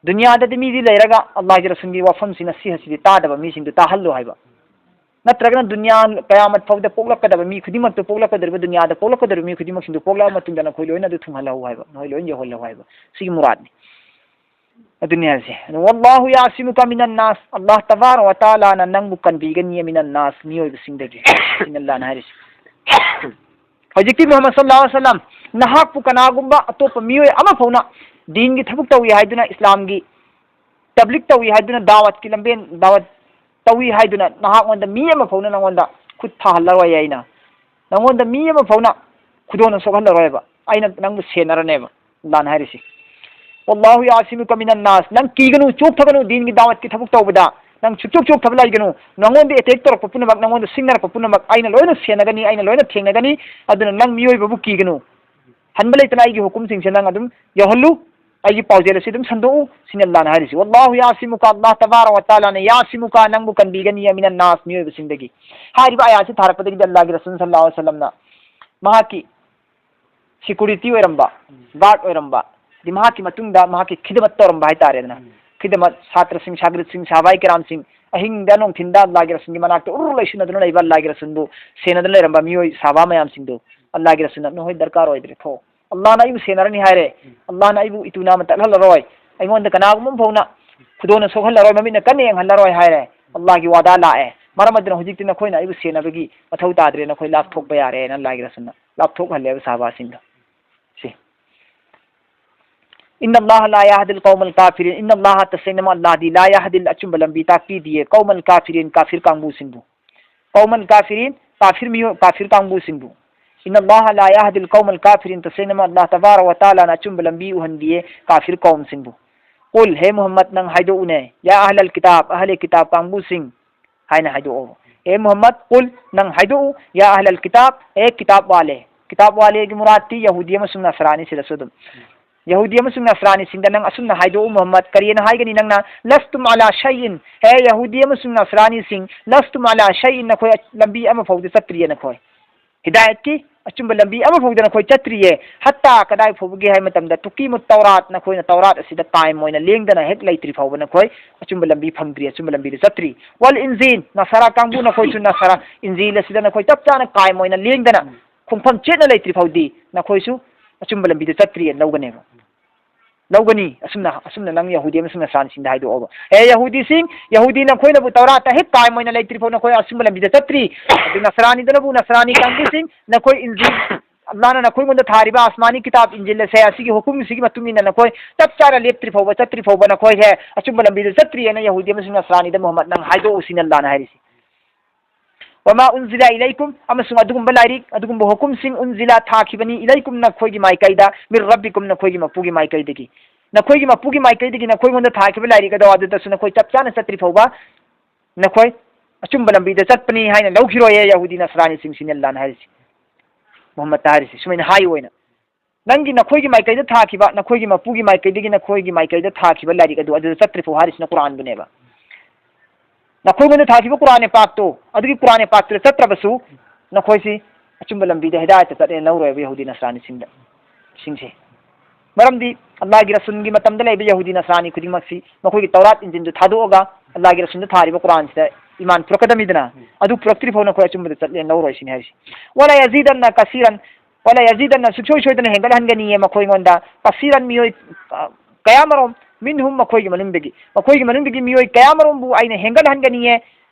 ꯗꯨꯅꯤꯌꯥꯗꯗꯤ ꯃꯤꯗꯤ ꯂꯩꯔꯒ ꯑꯜꯂꯥꯍꯒꯤ ꯔꯁꯨꯜꯒꯤ ꯋꯥꯐꯝꯁꯤ, ꯅꯁꯤꯍꯠꯁꯤꯗꯤ ꯇꯥꯗꯕ ꯃꯤꯁꯤꯡꯗꯨ ꯇꯥꯍꯜꯂꯨ ꯍꯥꯏꯕ꯫ ꯅꯠꯇ꯭ꯔꯒꯅ ꯗꯨꯅꯤꯌꯥ ꯀꯌꯥꯃꯠ ꯐꯥꯎꯗ ꯄꯣꯛꯂꯛꯀꯗꯕ ꯃꯤ ꯈꯨꯗꯤꯡꯃꯛꯇꯨ, ꯄꯣꯛꯂꯛꯀꯗꯧꯔꯤꯕ ꯗꯨꯅꯤꯌꯥꯗ ꯄꯣꯛꯂꯛꯀꯗꯧꯔꯤꯕ ꯃꯤ ꯈꯨꯗꯤꯡꯃꯛꯁꯤꯡꯗꯨ ꯄꯣꯛꯂꯛꯑ ꯃꯇꯨꯡꯗ ꯅꯈꯣꯏ ꯂꯣꯏꯅ ꯑꯗꯨ ꯊꯨꯡꯍꯜꯍꯧ ꯍꯥꯏꯕ, ꯅꯈꯣꯏ ꯂꯣꯏꯅ ꯌꯧꯍꯜꯍꯧ ꯍꯥꯏꯕ, ꯁꯤꯒꯤ ꯃꯨꯔꯥꯠꯅꯤ꯫ ꯑꯗꯨꯅꯤ ꯍꯥꯏꯁꯦ꯫ ꯑꯗꯨ "ꯋꯜꯂꯥꯍꯨ ꯌꯥꯁꯤꯃꯨꯀ ꯃꯤꯅꯟ ꯅꯥꯁ", ꯑꯜꯂꯥꯍ ꯇꯕꯥꯔꯛ ꯋ ꯇꯥꯂꯥꯅ ꯅꯪꯕꯨ ꯀꯟꯕꯤꯒꯅꯤ, "ꯃꯤꯅꯟ ꯅꯥꯁ", ꯃꯤꯑꯣꯏꯕꯁꯤꯡꯗꯒꯤ꯫ ꯁꯤꯅ ꯑꯜꯂꯥꯍꯅ ꯍꯥꯏꯔꯤꯁꯦ꯫ ꯍꯧꯖꯤꯛꯇꯤ ꯃꯨꯍꯝꯃꯗ ꯁꯜꯂꯜꯂꯥꯍꯨ ꯑꯂꯩꯍꯤ ꯋꯥꯁꯜꯂꯝ, ꯅꯍꯥꯛꯄꯨ ꯀꯅꯥꯒꯨꯝꯕ ꯑꯇꯣꯞꯄ ꯃꯤꯑꯣꯏ ꯑꯃ ꯐꯥꯎꯅ ꯗꯤꯟꯒꯤ ꯊꯕꯛ ꯇꯧꯏ ꯍꯥꯏꯗꯨꯅ, ꯏꯁꯂꯥꯝꯒꯤ ꯇꯕ꯭ꯂꯤꯛ ꯇꯧꯏ ꯍꯥꯏꯗꯨꯅ, ꯗꯥꯋꯠꯀꯤ ꯂꯝꯕꯦꯟ, ꯗꯥꯋꯠ ꯇꯧꯏ ꯍꯥꯏꯗꯨꯅ ꯅꯍꯥꯛꯉꯣꯟꯗ ꯃꯤ ꯑꯃ ꯐꯥꯎꯅ ꯅꯪꯉꯣꯟꯗ ꯈꯨꯠ ꯊꯥꯍꯜꯂꯔꯣꯏ ꯑꯩꯅ꯫ ꯅꯪꯉꯣꯟꯗ ꯃꯤ ꯑꯃ ꯐꯥꯎꯅ ꯈꯨꯗꯣꯡꯅ ꯁꯣꯛꯍꯜꯂꯔꯣꯏꯕ꯫ ꯑꯩꯅ ꯅꯪꯕꯨ ꯁꯦꯟꯅꯔꯅꯦꯕ, ꯑꯜꯂꯥꯍꯅ ꯍꯥꯏꯔꯤꯁꯤ꯫ "ꯋꯜꯂꯥꯍꯨ ꯌꯥꯁꯤꯃꯨꯀ ꯃꯤꯅꯟ ꯅꯥꯁ", ꯅꯪ ꯀꯤꯒꯅꯨ, ꯆꯣꯛꯊꯒꯅꯨ ꯗꯤꯟꯒꯤ ꯗꯥꯋꯠꯀꯤ ꯊꯕꯛ ꯇꯧꯕꯗ꯫ ꯅꯪ ꯁꯨꯛꯆꯣꯛ ꯆꯣꯛꯊꯕ ꯂꯩꯒꯅꯨ꯫ ꯅꯉꯣꯟꯗ attack ꯇꯧꯔꯛꯄ ꯄꯨꯝꯅꯃꯛ, ꯅꯉꯣꯟꯗ ꯁꯤꯡꯅꯔꯛꯄ ꯄꯨꯝꯅꯃꯛ ꯑꯩꯅ ꯂꯣꯏꯅ ꯁꯦꯟꯅꯒꯅꯤ, ꯑꯩꯅ ꯂꯣꯏꯅ ꯊꯦꯡꯅꯒꯅꯤ꯫ ꯑꯗꯨꯅ ꯅꯪ ꯃꯤꯑꯣꯏꯕꯕꯨ ꯀꯤꯒꯅꯨ꯫ ꯍꯟꯕ ꯂꯩꯇꯅ ꯑꯩꯒꯤ ꯍꯨꯀꯨꯝꯁꯤꯡꯁꯦ ꯅꯪ ꯑꯗꯨꯝ ꯌꯧꯍꯜꯂꯨ꯫ ꯑꯩꯒꯤ ꯄꯥꯎꯖꯦꯜ ꯑꯁꯤ ꯑꯗꯨꯝ ꯁꯟꯗꯣꯛꯎ꯫ ꯁꯤꯅꯤ ꯑꯜꯂꯥꯍꯅ ꯍꯥꯏꯔꯤꯁꯤ꯫ "ꯋꯜꯂꯥꯍꯨ ꯌꯥꯁꯤꯃꯨꯀ", ꯑꯜꯂꯥꯍ ꯇꯕꯥꯔꯛ ꯋ ꯇꯥꯂꯥꯅ "ꯌꯥꯁꯤꯃꯨꯀ", ꯅꯪꯕꯨ ꯀꯟꯕꯤꯒꯅꯤ, "ꯃꯤꯅꯟ ꯅꯥꯁ", ꯃꯤꯑꯣꯏꯕꯁꯤꯡꯗꯒꯤ꯫ ꯍꯥꯏꯔꯤꯕ ꯑꯌꯥꯠꯁꯤ ꯊꯥꯔꯛꯄꯗꯒꯤꯗꯤ ꯑꯜꯂꯥꯍꯒꯤ ꯔꯁꯨꯜ ꯁꯜꯂꯥꯍꯨ ꯑꯂꯥꯏꯍꯤ ꯋꯁꯜꯂꯝꯅ ꯃꯍꯥꯛꯀꯤ security ꯑꯣꯏꯔꯝꯕ, guard ꯑꯣꯏꯔꯝꯕ, ꯑꯗꯩ ꯃꯍꯥꯛꯀꯤ ꯃꯇꯨꯡꯗ ꯃꯍꯥꯛꯀꯤ ꯈꯤꯗꯃꯠ ꯇꯧꯔꯝꯕ ꯍꯥꯏꯇꯥꯔꯦꯗꯅ꯫ ꯈꯤꯗꯃꯠ, ꯁꯥꯇ꯭ꯔꯁꯤꯡ, ꯁꯥꯒ꯭ꯔꯤꯠꯁꯤꯡ, ꯁꯍꯥꯕꯥꯏ ꯀꯤꯔꯥꯝꯁꯤꯡ, ꯑꯍꯤꯡꯗ ꯅꯨꯡꯊꯤꯟꯗ ꯑꯜꯂꯥꯍꯒꯤ ꯔꯁꯨꯜꯒꯤ ꯃꯅꯥꯛꯇ ꯎꯔꯨ ꯂꯩꯁꯤꯟꯅꯗꯨꯅ ꯂꯩꯕ, ꯑꯜꯂꯥꯍꯒꯤ ꯔꯁꯨꯜꯕꯨ ꯁꯦꯟꯅꯗꯨꯅ ꯂꯩꯔꯝꯕ ꯃꯤꯑꯣꯏ ꯁꯍꯥꯕꯥ ꯃꯌꯥꯝꯁꯤꯡꯗꯨ ꯑꯜꯂꯥꯍꯒꯤ ꯔꯁꯨꯜꯅ "ꯅꯈꯣꯏ ꯗꯔꯀꯥꯔ ꯑꯣꯏꯗ꯭ꯔꯦ, ꯊꯣꯛꯑꯣ꯫ ꯑꯜꯂꯥꯍꯅ ꯑꯩꯕꯨ ꯁꯦꯟꯅꯔꯅꯤ ꯍꯥꯏꯔꯦ, ꯑꯜꯂꯥꯍꯅ ꯑꯩꯕꯨ ꯏꯇꯨ ꯅꯥꯝꯃ ꯇꯠꯍꯜꯂꯔꯣꯏ, ꯑꯩꯉꯣꯟꯗ ꯀꯅꯥꯒꯨꯝꯕ ꯑꯃ ꯐꯥꯎꯅ ꯈꯨꯗꯣꯟꯅ ꯁꯣꯛꯍꯜꯂꯔꯣꯏ, ꯃꯃꯤꯠꯅ ꯀꯟꯅ ꯌꯦꯡꯍꯜꯂꯔꯣꯏ" ꯍꯥꯏꯔꯦ꯫ ꯑꯜꯂꯥꯍꯒꯤ ꯋꯥꯗꯥ ꯂꯥꯛꯑꯦ꯫ ꯃꯔꯝ ꯑꯗꯨꯅ ꯍꯧꯖꯤꯛꯇꯤ ꯅꯈꯣꯏꯅ ꯑꯩꯕꯨ ꯁꯦꯟꯅꯕꯒꯤ ꯃꯊꯧ ꯇꯥꯗ꯭ꯔꯦ, ꯅꯈꯣꯏ ꯂꯥꯞꯊꯣꯛꯄ ꯌꯥꯔꯦꯅ ꯑꯜꯂꯥꯍꯒꯤ ꯔꯁꯨꯜꯅ ꯂꯥꯞꯊꯣꯛꯍꯜꯂꯦꯕ ꯁꯍꯥꯕꯥꯁꯤꯡꯗꯣ꯫ ꯁꯤ "ꯏꯟꯅ ꯑꯜꯂꯥꯍ ꯂꯥ ꯌꯥꯍꯗꯤꯜ ꯀꯧꯃꯜ ꯀꯥꯐꯤꯔꯤꯟ", ꯏꯟꯅ ꯑꯜꯂꯥꯍ, ꯇꯁꯦꯡꯅꯃꯛ ꯑꯜꯂꯥꯍꯗꯤ, "ꯂꯥ ꯌꯥꯍꯗꯤꯜ", ꯑꯆꯨꯝꯕ ꯂꯝꯕꯤ ꯇꯥꯛꯄꯤꯗꯤꯌꯦ, "ꯀꯧꯃꯜ ꯀꯥꯐꯤꯔꯤꯟ", ꯀꯥꯐꯤꯔ ꯀꯥꯡꯕꯨꯁꯤꯡꯕꯨ꯫ "ꯀꯧꯃꯜ ꯀꯥꯐꯤꯔꯤꯟ", ꯀꯥꯐꯤꯔ ꯃꯤꯑꯣꯏ, ꯀꯥꯐꯤꯔ ꯀꯥꯡꯕꯨꯁꯤꯡꯕꯨ꯫ "ꯏꯟꯅ ꯑꯜꯂꯥꯍ ꯂꯥ ꯌꯥꯍꯗꯤꯜ ꯀꯧꯃꯜ ꯀꯥꯐꯤꯔꯤꯟ", ꯇꯁꯦꯡꯅꯃꯛ ꯑꯜꯂꯥꯍ ꯇꯕꯥꯔꯛ ꯋ ꯇꯥꯂꯥꯅ ꯑꯆꯨꯝꯕ ꯂꯝꯕꯤ ꯎꯍꯟꯗꯤꯌꯦ ꯀꯥꯐꯤꯔ ꯀꯧꯝꯁꯤꯡꯕꯨ꯫ "ꯀꯨꯜ", ꯍꯦ ꯃꯨꯍꯝꯃꯗ, ꯅꯪ ꯍꯥꯏꯗꯣꯛꯎꯅꯦ, "ꯌꯥ ꯑꯍꯂꯜ ꯀꯤꯇꯥꯕ", ꯑꯍꯂꯦ ꯀꯤꯇꯥꯕ ꯀꯥꯡꯕꯨꯁꯤꯡ, ꯍꯥꯏꯅ ꯍꯥꯏꯗꯣꯛꯑꯣ꯫ "ꯍꯦ ꯃꯨꯍꯝꯃꯗ, ꯀꯨꯜ", ꯅꯪ ꯍꯥꯏꯗꯣꯛꯎ, "ꯌꯥ ꯑꯍꯂꯜ ꯀꯤꯇꯥꯕ", ꯍꯦ ꯀꯤꯇꯥꯕ ꯋꯥꯂꯦ꯫ ꯀꯤꯇꯥꯕ ꯋꯥꯂꯦꯒꯤ ꯃꯨꯔꯥꯗꯇꯤ ꯌꯍꯨꯗꯤ ꯑꯃꯁꯨꯡ ꯅꯁꯔꯥꯅꯤ, ꯁꯤꯗꯁꯨ ꯑꯗꯨꯝ꯫ ꯌꯍꯨꯗꯤ ꯑꯃꯁꯨꯡ ꯅꯁꯔꯥꯅꯤꯁꯤꯡꯗ ꯅꯪ ꯑꯁꯨꯝꯅ ꯍꯥꯏꯗꯣꯛꯎ ꯃꯨꯍꯝꯃꯗ, ꯀꯔꯤꯅ ꯍꯥꯏꯒꯅꯤ ꯅꯪꯅ? "ꯂꯁꯇꯨꯝ ꯑꯂꯥ ꯁꯩꯏꯟ", ꯍꯦ ꯌꯍꯨꯗꯤ ꯑꯃꯁꯨꯡ ꯅꯁꯔꯥꯅꯤꯁꯤꯡ, "ꯂꯁꯇꯨꯝ ꯑꯂꯥ ꯁꯩꯏꯟ", ꯅꯈꯣꯏ ꯂꯝꯕꯤ ꯑꯃ ꯐꯥꯎꯗ ꯆꯠꯇ꯭ꯔꯤꯌꯦ ꯅꯈꯣꯏ꯫ ꯍꯤꯗꯥꯌꯠꯀꯤ ꯑꯆꯨꯝꯕ ꯂꯝꯕꯤ ꯑꯃ ꯐꯥꯎꯗ ꯅꯈꯣꯏ ꯆꯠꯇ꯭ꯔꯤꯌꯦ꯫ ꯍꯠꯇꯥ ꯀꯗꯥꯏ ꯐꯥꯎꯕꯒꯦ ꯍꯥꯏꯕ ꯃꯇꯝꯗ, "ꯇꯨꯀꯤꯃꯨꯠ ꯇꯧꯔꯥꯠ", ꯅꯈꯣꯏꯅ ꯇꯧꯔꯥꯠ ꯑꯁꯤꯗ ꯀꯥꯏꯝ ꯑꯣꯏꯅ ꯂꯦꯡꯗꯅ ꯍꯦꯛ ꯂꯩꯇ꯭ꯔꯤ ꯐꯥꯎꯕ ꯅꯈꯣꯏ ꯑꯆꯨꯝꯕ ꯂꯝꯕꯤ ꯐꯪꯗ꯭ꯔꯤ, ꯑꯆꯨꯝꯕ ꯂꯝꯕꯤꯗ ꯆꯠꯇ꯭ꯔꯤ꯫ "ꯋꯜ ꯏꯟꯖꯤꯜ", ꯅꯁꯥꯔꯥ ꯀꯥꯡꯕꯨ ꯅꯈꯣꯏꯁꯨ ꯅꯁꯥꯔꯥ ꯏꯟꯖꯤꯜ ꯑꯁꯤꯗ ꯅꯈꯣꯏ ꯆꯞ ꯆꯥꯅ ꯀꯥꯏꯝ ꯑꯣꯏꯅ ꯂꯦꯡꯗꯅ ꯈꯣꯡꯐꯝ ꯆꯦꯠꯅ ꯂꯩꯇ꯭ꯔꯤ ꯐꯥꯎꯗꯤ ꯅꯈꯣꯏꯁꯨ ꯑꯆꯨꯝꯕ ꯂꯝꯕꯤꯗ ꯆꯠꯇ꯭ꯔꯤꯅ ꯂꯧꯒꯅꯦꯕ꯫ ꯂꯧꯒꯅꯤ꯫ ꯑꯁꯨꯝꯅ, ꯑꯁꯨꯝꯅ ꯅꯪ ꯌꯍꯨꯗꯤ ꯑꯃꯁꯨꯡ ꯅꯁꯔꯥꯅꯤꯁꯤꯡꯗ ꯍꯥꯏꯗꯣꯛꯑꯣꯕ꯫ "ꯍꯦ ꯌꯍꯨꯗꯤꯁꯤꯡ, ꯌꯍꯨꯗꯤ, ꯅꯈꯣꯏꯅꯕꯨ ꯇꯧꯔꯥꯠꯇ ꯍꯦꯛ ꯀꯥꯏꯝ ꯑꯣꯏꯅ ꯂꯩꯇ꯭ꯔꯤ ꯐꯥꯎ ꯅꯈꯣꯏ ꯑꯆꯨꯝꯕ ꯂꯝꯕꯤꯗ ꯆꯠꯇ꯭ꯔꯤ꯫ ꯑꯗꯨ ꯅꯁꯔꯥꯅꯤꯗꯨꯅꯕꯨ, ꯅꯁꯔꯥꯅꯤ ꯀꯥꯡꯕꯨꯁꯤꯡ, ꯅꯈꯣꯏ ꯏꯟꯖꯤꯜ, ꯑꯜꯂꯥꯍꯅ ꯅꯈꯣꯏꯉꯣꯟꯗ ꯊꯥꯔꯤꯕ ꯑꯁꯃꯥꯅꯤ ꯀꯤꯇꯥꯕ ꯏꯟꯖꯤꯜ ꯑꯁꯦ, ꯑꯁꯤꯒꯤ ꯍꯨꯀꯨꯝꯁꯤꯒꯤ ꯃꯇꯨꯡ ꯏꯟꯅ ꯅꯈꯣꯏ ꯆꯞ ꯆꯥꯅ ꯂꯦꯞꯇ꯭ꯔꯤ ꯐꯥꯎꯕ, ꯆꯠꯇ꯭ꯔꯤ ꯐꯥꯎꯕ ꯅꯈꯣꯏꯁꯦ ꯑꯆꯨꯝꯕ ꯂꯝꯕꯤꯗ ꯆꯠꯇ꯭ꯔꯤ" ꯍꯥꯏꯅ ꯌꯍꯨꯗꯤ ꯑꯃꯁꯨꯡ ꯅꯁꯔꯥꯅꯤꯗ ꯃꯨꯍꯝꯃꯗ ꯅꯪ ꯍꯥꯏꯗꯣꯛꯎ, ꯁꯤꯅ ꯑꯜꯂꯥꯍꯅ ꯍꯥꯏꯔꯤꯁꯤ꯫ "ꯋꯃꯥ ꯎꯟꯖꯤꯂ ꯏꯂꯩꯀꯨꯝ", ꯑꯃꯁꯨꯡ ꯑꯗꯨꯒꯨꯝꯕ ꯂꯥꯏꯔꯤꯛ, ꯑꯗꯨꯒꯨꯝꯕ ꯍꯨꯀꯨꯝꯁꯤꯡ, "ꯎꯟꯖꯤꯂ", ꯊꯥꯈꯤꯕꯅꯤ, "ꯏꯂꯩꯀꯨꯝ", ꯅꯈꯣꯏꯒꯤ ꯃꯥꯏꯀꯩꯗ, "ꯃꯤꯔ ꯔꯕꯤꯀꯨꯝ", ꯅꯈꯣꯏꯒꯤ ꯃꯄꯨꯒꯤ ꯃꯥꯏꯀꯩꯗꯒꯤ꯫ ꯅꯈꯣꯏꯒꯤ ꯃꯄꯨꯒꯤ ꯃꯥꯏꯀꯩꯗꯒꯤ ꯅꯈꯣꯏꯉꯣꯟꯗ ꯊꯥꯈꯤꯕ ꯂꯥꯏꯔꯤꯛ ꯑꯗꯣ ꯑꯗꯨꯗꯁꯨ ꯅꯈꯣꯏ ꯆꯞ ꯆꯥꯅ ꯆꯠꯇ꯭ꯔꯤ ꯐꯥꯎꯕ ꯅꯈꯣꯏ ꯑꯆꯨꯝꯕ ꯂꯝꯕꯤꯗ ꯆꯠꯄꯅꯤ ꯍꯥꯏꯅ ꯂꯧꯈꯤꯔꯣꯏꯌꯦ ꯌꯍꯨꯗꯤ ꯅꯁꯔꯥꯅꯤꯁꯤꯡꯁꯤꯅ ꯑꯜꯂꯥꯅ ꯍꯥꯏꯔꯤꯁꯤ꯫ ꯃꯨꯍꯝꯃꯗꯇ ꯍꯥꯏꯔꯤꯁꯤ ꯁꯨꯃꯥꯏꯅ ꯍꯥꯏꯌꯨ ꯑꯣꯏꯅ, ꯅꯪꯒꯤ, ꯅꯈꯣꯏꯒꯤ ꯃꯥꯏꯀꯩꯗ ꯊꯥꯈꯤꯕ, ꯅꯈꯣꯏꯒꯤ ꯃꯄꯨꯒꯤ ꯃꯥꯏꯀꯩꯗꯒꯤ ꯅꯈꯣꯏꯒꯤ ꯃꯥꯏꯀꯩꯗ ꯊꯥꯈꯤꯕ ꯂꯥꯏꯔꯤꯛ ꯑꯗꯨ ꯑꯗꯨꯗ ꯆꯠꯇ꯭ꯔꯤ ꯐꯥꯎ ꯍꯥꯏꯔꯤꯁꯤꯅ ꯀꯨꯔꯥꯟꯕꯨꯅꯦꯕ꯫ ꯅꯈꯣꯏꯉꯣꯟꯗ ꯊꯥꯈꯤꯕ ꯀꯨꯔꯥꯟ ꯄꯥꯛꯇꯣ, ꯑꯗꯨꯒꯤ ꯀꯨꯔꯥꯟ ꯄꯥꯛꯇꯨꯗ ꯆꯠꯇ꯭ꯔꯕꯁꯨ ꯅꯈꯣꯏꯁꯤ ꯑꯆꯨꯝꯕ ꯂꯝꯕꯤꯗ ꯍꯤꯗꯥꯌꯠꯇ ꯆꯠꯂꯦꯅ ꯂꯧꯔꯣꯏꯕ ꯌꯍꯨꯗꯤ ꯅꯁꯔꯥꯅꯤꯁꯤꯡꯗ, ꯁꯤꯡꯁꯦ꯫ ꯃꯔꯝꯗꯤ ꯑꯜꯂꯥꯍꯒꯤ ꯔꯁꯨꯜꯒꯤ ꯃꯇꯝꯗ ꯂꯩꯕ ꯌꯍꯨꯗꯤ ꯅꯁꯔꯥꯅꯤ ꯈꯨꯗꯤꯡꯃꯛꯁꯤ ꯃꯈꯣꯏꯒꯤ ꯇꯧꯔꯥꯠ ꯏꯟꯖꯤꯟꯗꯨ ꯊꯥꯗꯣꯛꯑꯒ ꯑꯜꯂꯥꯍꯒꯤ ꯔꯁꯨꯜꯗ ꯊꯥꯔꯤꯕ ꯀꯨꯔꯥꯟꯁꯤꯗ ꯏꯃꯥꯟ ꯄꯨꯔꯛꯀꯗꯕꯅꯤꯗꯅ, ꯑꯗꯨ ꯄꯨꯔꯛꯇ꯭ꯔꯤ ꯐꯥꯎ ꯅꯈꯣꯏ ꯑꯆꯨꯝꯕꯗ ꯆꯠꯂꯦꯅ ꯂꯧꯔꯣꯏ ꯁꯤꯅꯤ ꯍꯥꯏꯔꯤꯁꯤ꯫ "ꯋꯥꯂꯥ ꯌꯥꯖꯤꯗꯟꯅ ꯀꯁꯤꯔꯟ, ꯋꯥꯂꯥ ꯌꯥꯖꯤꯗꯟꯅ ꯁꯨꯡꯁꯣꯏ ꯁꯣꯏꯗꯅ ꯍꯦꯟꯒꯠꯍꯟꯒꯅꯤꯌꯦ ꯃꯈꯣꯏꯉꯣꯟꯗ, ꯀꯁꯤꯔꯟ ꯃꯤꯑꯣꯏ, ꯑ, ꯀꯌꯥꯃꯔꯣꯝ, ꯃꯤꯟꯍꯨꯝ ꯃꯈꯣꯏꯒꯤ ꯃꯅꯨꯡꯗꯒꯤ, ꯃꯈꯣꯏꯒꯤ ꯃꯅꯨꯡꯗꯒꯤ ꯃꯤꯑꯣꯏ ꯀꯌꯥꯃꯔꯣꯝꯕꯨ ꯑꯩꯅ ꯍꯦꯟꯒꯠꯍꯟꯒꯅꯤꯌꯦ,